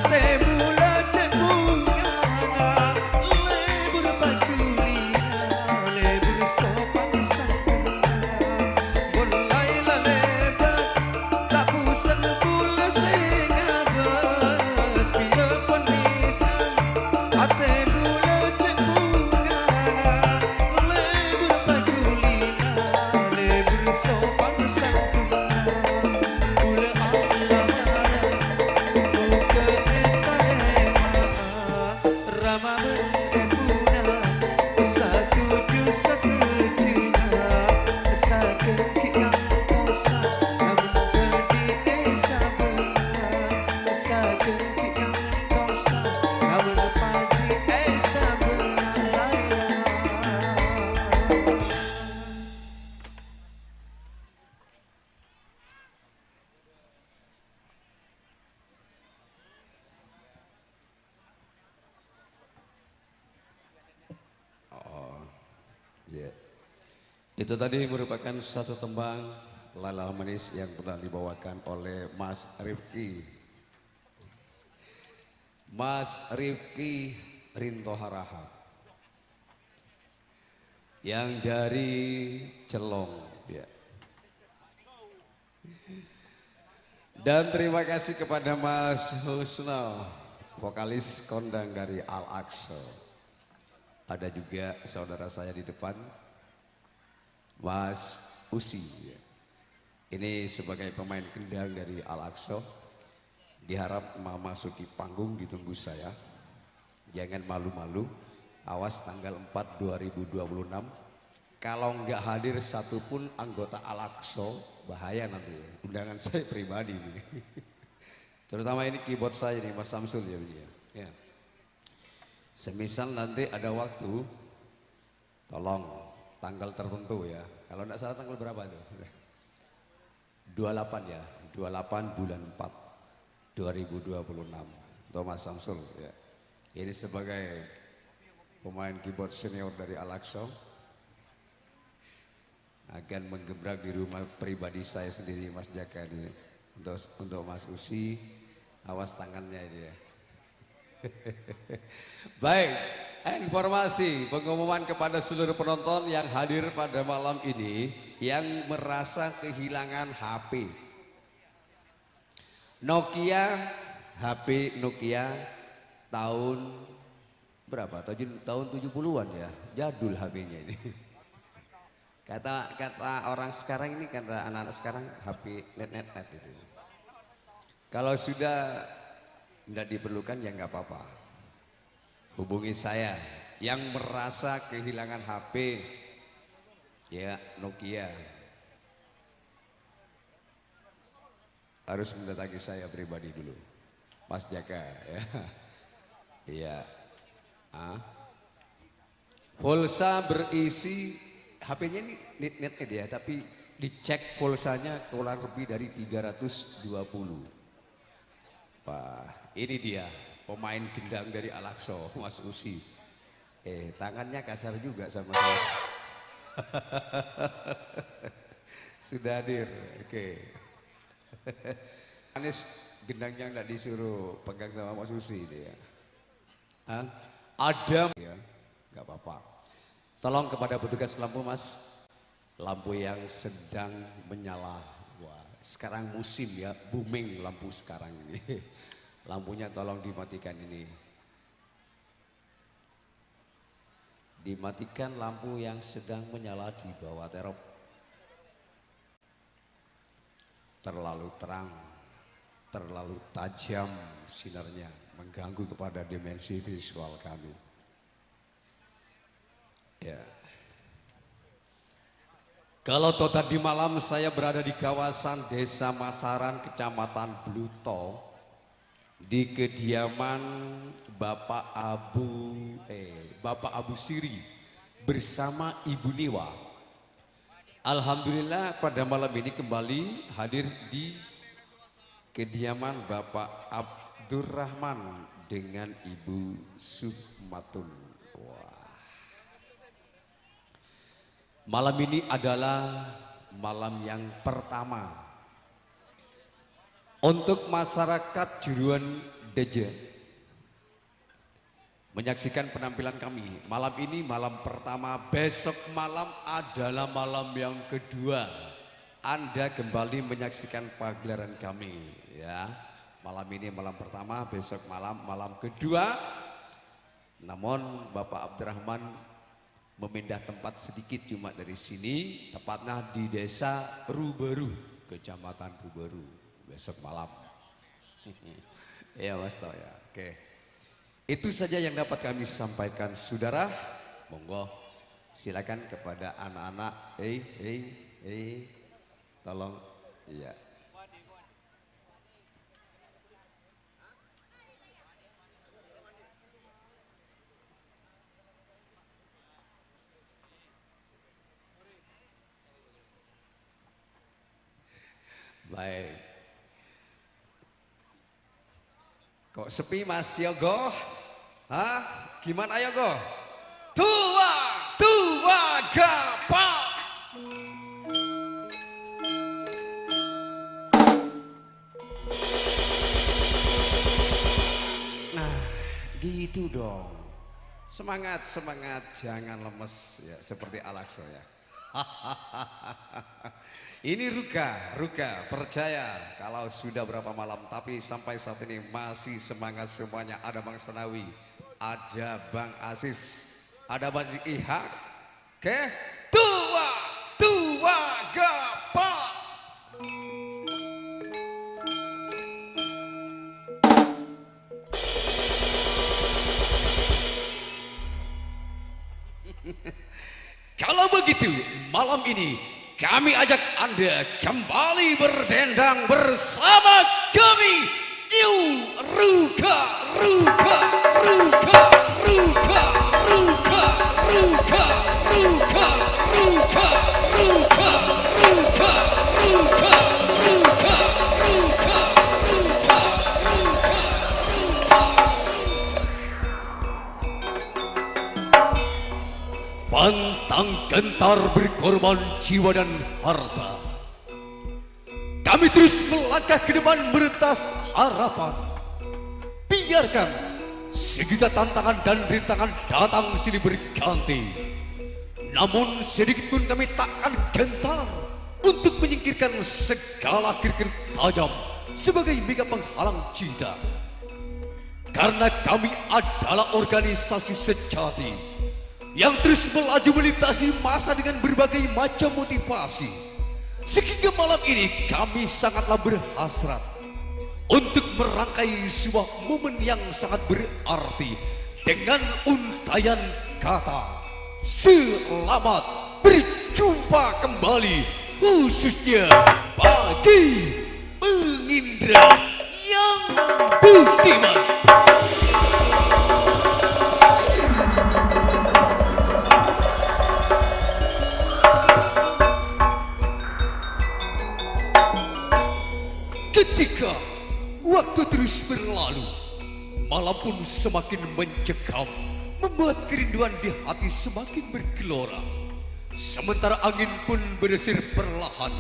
Tè bulâ cè' bhungana, lebur padulina, lebur sopan santuna. Mon la-, la lebât, ta' bosen bulâ sè ngabâs, bilâ pon mèsan. Atè bulâ cè' bhungana, lebur padulina, lebur sopan santuna. Bulâ Allah marèng, mogâ ètarèma'a. Rama mèn èpona, satuju sadhâjâna, sagânggi ngangkosa, namen padhi èsabâna, sagânggi ngangkosa, namen padhi èsabâna, laya. Oh, iya. Itu tadi merupakan satu tembang Lala Manis yang pernah dibawakan oleh Mas Rifki. Mas Rifki Rinto Harahap. Yang dari Celong, ya. Dan terima kasih kepada Mas Husno, vokalis kondang dari Al Aqsa. Ada juga saudara saya di depan, Mas Usi. Ini sebagai pemain kendang dari Al Aqsa. Diharap memasuki panggung ditunggu saya. Jangan malu-malu. Awas tanggal empat dua ribu dua puluh enam. Kalau nggak hadir satu pun anggota Al Aqsa, bahaya nanti. Undangan saya pribadi ini. Terutama ini keyboard saya nih, Mas Samsul ya, ini ya. Ya. Semisal nanti ada waktu, tolong tanggal tertentu ya. Kalau nggak salah tanggal berapa itu? Dua puluh delapan ya, dua puluh delapan bulan empat, dua ribu dua puluh enam. Thomas Samsul ya. Ini sebagai pemain keyboard senior dari Al Aqsa. Akan menggebrak di rumah pribadi saya sendiri, Mas Jaka, ini. Untuk, untuk Mas Usi, awas tangannya ini ya. Baik, informasi pengumuman kepada seluruh penonton yang hadir pada malam ini yang merasa kehilangan H P. Nokia, H P Nokia tahun berapa? Tahun, tahun tujuh puluhan ya, jadul H P-nya ini. Kata, kata orang sekarang ini, kata anak-anak sekarang, H P net, net, net itu. Kalau sudah tidak diperlukan, ya nggak apa-apa. Hubungi saya yang merasa kehilangan H P, ya, Nokia. Harus mendatangi saya pribadi dulu. Mas Jaka, ya. Iya. Ah. Pulsa berisi, H P-nya ini net, net, net ya, tapi dicek pulsanya kurang lebih dari tiga ratus dua puluh. Wah, ini dia pemain gendang dari Al Aqsa, Mas Usi. Eh, tangannya kasar juga sama saya. Sudah hadir, oke. Anis gendangnya nggak disuruh pegang sama Mas Usi ini ya. Hah? Ada ya, nggak apa-apa. Tolong kepada petugas lampu, Mas. Lampu yang sedang menyala. Wah, sekarang musim ya, booming lampu sekarang ini. Lampunya tolong dimatikan ini. Dimatikan lampu yang sedang menyala di bawah terop. Terlalu terang, terlalu tajam sinarnya, mengganggu kepada dimensi visual kami. Ya. Kalau toh tadi malam saya berada di kawasan Desa Masaran, Kecamatan Bluto, di kediaman Bapak Abu, eh, Bapak Abu Siri bersama Ibu Niwa. Alhamdulillah, pada malam ini kembali hadir di kediaman Bapak Abdurrahman dengan Ibu Sukmatun. Wah. Malam ini adalah malam yang pertama untuk masyarakat Juruan D J. Menyaksikan penampilan kami. Malam ini malam pertama, besok malam adalah malam yang kedua. Anda kembali menyaksikan pagelaran kami, ya. Malam ini malam pertama, besok malam malam kedua. Namun Bapak Abdurrahman memindah tempat sedikit, cuma dari sini, tepatnya di Desa Rubaru, Kecamatan Rubaru. Besok malam. Iya, Mas Toya. Oke. Itu saja yang dapat kami sampaikan, Saudara. Monggo, silakan kepada anak-anak. Eh, eh, eh. Tolong. Iya. Baik. Kok sepi, Mas Yogo? Hah? Gimana, Yogo? Dua, dua, gapa? Nah, gitu dong. Semangat, semangat, jangan lemes, ya, seperti Alakso, ya. Ini Ruka, Ruka, percaya kalau sudah berapa malam, tapi sampai saat ini masih semangat semuanya. Ada Bang Sanawi, ada Bang Asis, ada Bang Ihak. Oke, dua, dua, gapa. Kalau begitu, malam ini kami ajak Anda kembali berdendang bersama kami, New Ruka, Ruka, Ruka. Pantang gentar berkorban jiwa dan harta. Kami terus melangkah ke depan meretas harapan. Biarkan sejuta tantangan dan rintangan datang silih berganti. Namun sedikit pun kami takkan gentar untuk menyingkirkan segala kerikil tajam sebagai mega penghalang cita. Karena kami adalah organisasi sejati yang terus melaju melintasi masa dengan berbagai macam motivasi. Sehingga malam ini kami sangatlah berhasrat untuk merangkai sebuah momen yang sangat berarti dengan untaian kata, "Selamat berjumpa kembali," khususnya bagi Pengindra yang budiman. Ketika waktu terus berlalu, malam pun semakin mencekam, membuat kerinduan di hati semakin bergelora. Sementara angin pun berdesir perlahan,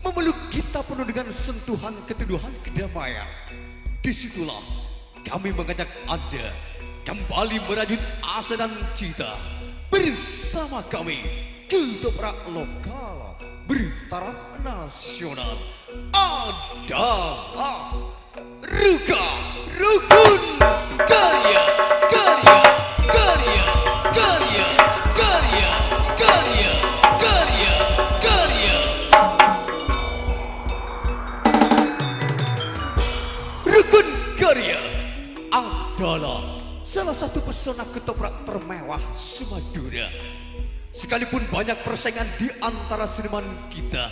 memeluk kita penuh dengan sentuhan keteduhan kedamaian. Disitulah kami mengajak Anda kembali merajut asa dan cita bersama kami, ketoprak lokal bertaraf nasional adalah Ruka, Rukun Karya, Karya, Karya. Rukun Karya adalah salah satu pesona ketoprak termewah se-Madura. Sekalipun banyak persaingan di antara seniman kita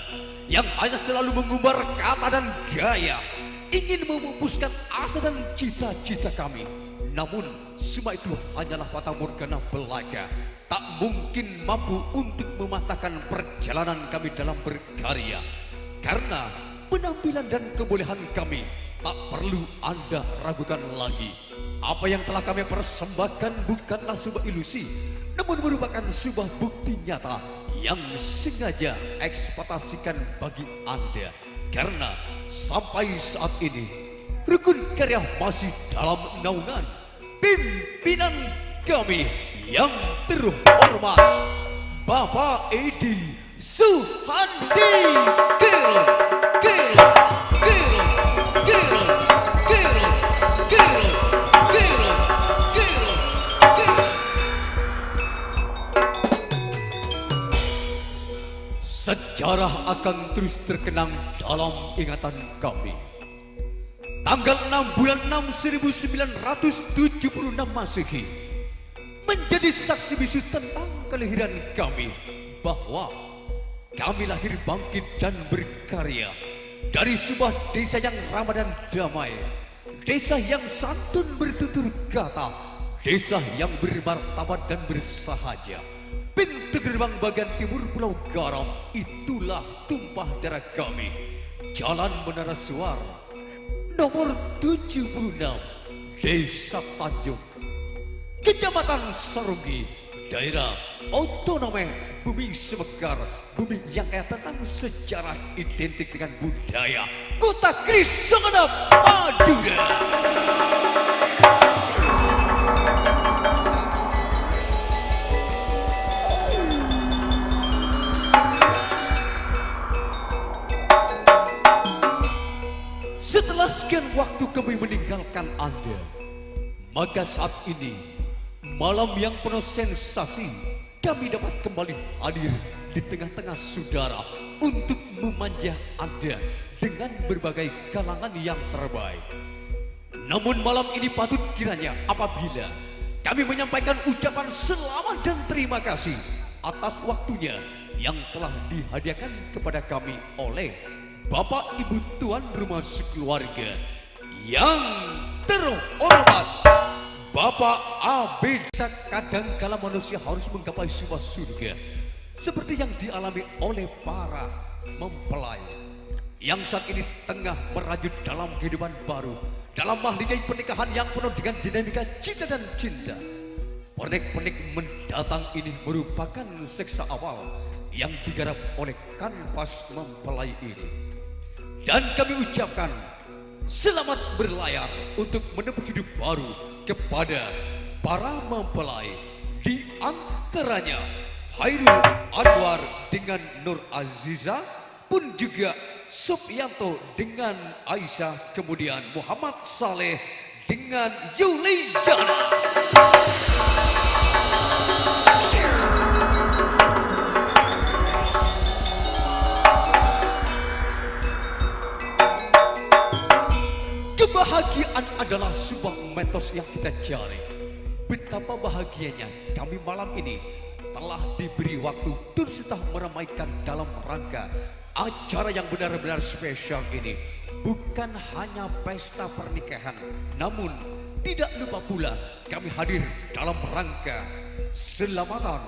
yang hanya selalu mengumbar kata dan gaya, ingin memupuskan asa dan cita-cita kami. Namun, semua itu hanyalah fatamorgana belaka, tak mungkin mampu untuk mematahkan perjalanan kami dalam berkarya. Karena penampilan dan kebolehan kami tak perlu Anda ragukan lagi. Apa yang telah kami persembahkan bukanlah sebuah ilusi, namun merupakan sebuah bukti nyata yang sengaja ekspektasikan bagi Anda. Karena sampai saat ini, Rukun karya masih dalam naungan pimpinan kami yang terhormat, Bapak Edi Suhandi. Kero, kero, kero. Sejarah akan terus terkenang dalam ingatan kami. Tanggal enam bulan enam seribu sembilan ratus tujuh puluh enam Masehi menjadi saksi bisu tentang kelahiran kami, bahwa kami lahir bangkit dan berkarya dari sebuah desa yang ramah dan damai, desa yang santun bertutur kata, desa yang bermartabat dan bersahaja. Pintu gerbang bagian timur Pulau Garam, itulah tumpah darah kami. Jalan Menara Suar, nomor tujuh puluh enam, Desa Tanjung, Kecamatan Saronggi, daerah otonom bumi Semekkar, bumi yang kaya tentang sejarah, identik dengan budaya, kota keris songennep Madura. Setelah sekian waktu kami meninggalkan Anda, maka saat ini, malam yang penuh sensasi, kami dapat kembali hadir di tengah-tengah saudara untuk memanja Anda dengan berbagai kalangan yang terbaik. Namun malam ini patut kiranya apabila kami menyampaikan ucapan selamat dan terima kasih atas waktunya yang telah dihadiahkan kepada kami oleh Bapak Ibu tuan rumah sekeluarga yang terhormat, Bapak Abed. Kadangkala manusia harus menggapai sebuah surga seperti yang dialami oleh para mempelai yang saat ini tengah merajut dalam kehidupan baru, dalam mahligai pernikahan yang penuh dengan dinamika cinta dan cinta. Pernik-pernik mendatang ini merupakan seksa awal yang digarap oleh kanvas mempelai ini. Dan kami ucapkan selamat berlayar untuk menempuh hidup baru kepada para mempelai, di antaranya Hairul Anwar dengan Nur Aziza, pun juga Supriyanto dengan Aisyah, kemudian Muhammad Saleh dengan Juliana. Kebahagiaan adalah sebuah mitos yang kita cari. Betapa bahagianya kami malam ini telah diberi waktu turut serta meramaikan dalam rangka acara yang benar-benar spesial ini. Bukan hanya pesta pernikahan, namun tidak lupa pula kami hadir dalam rangka selamatan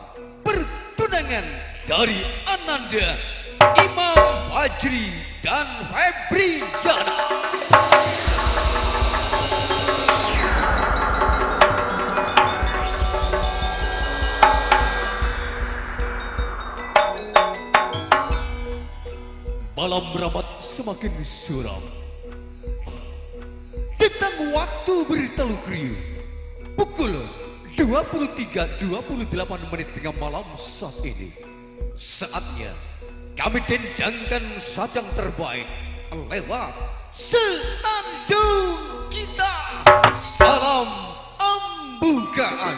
pertunangan dari Ananda, Imam Fajri, dan Febriana. Malam ramat semakin suram. Tentang waktu bertalu kriyu, pukul dua puluh tiga dua puluh delapan menit tengah malam saat ini. Saatnya kami dendangkan sajang terbaik lewat Senandung Kita. Salam Ambukaan.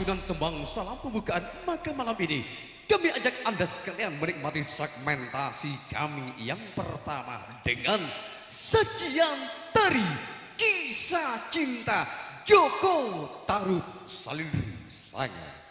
Dengan tembang salam pembukaan, maka malam ini kami ajak Anda sekalian menikmati segmentasi kami yang pertama dengan sajian tari Kisah Cinta Joko Tarub Salir Sanga.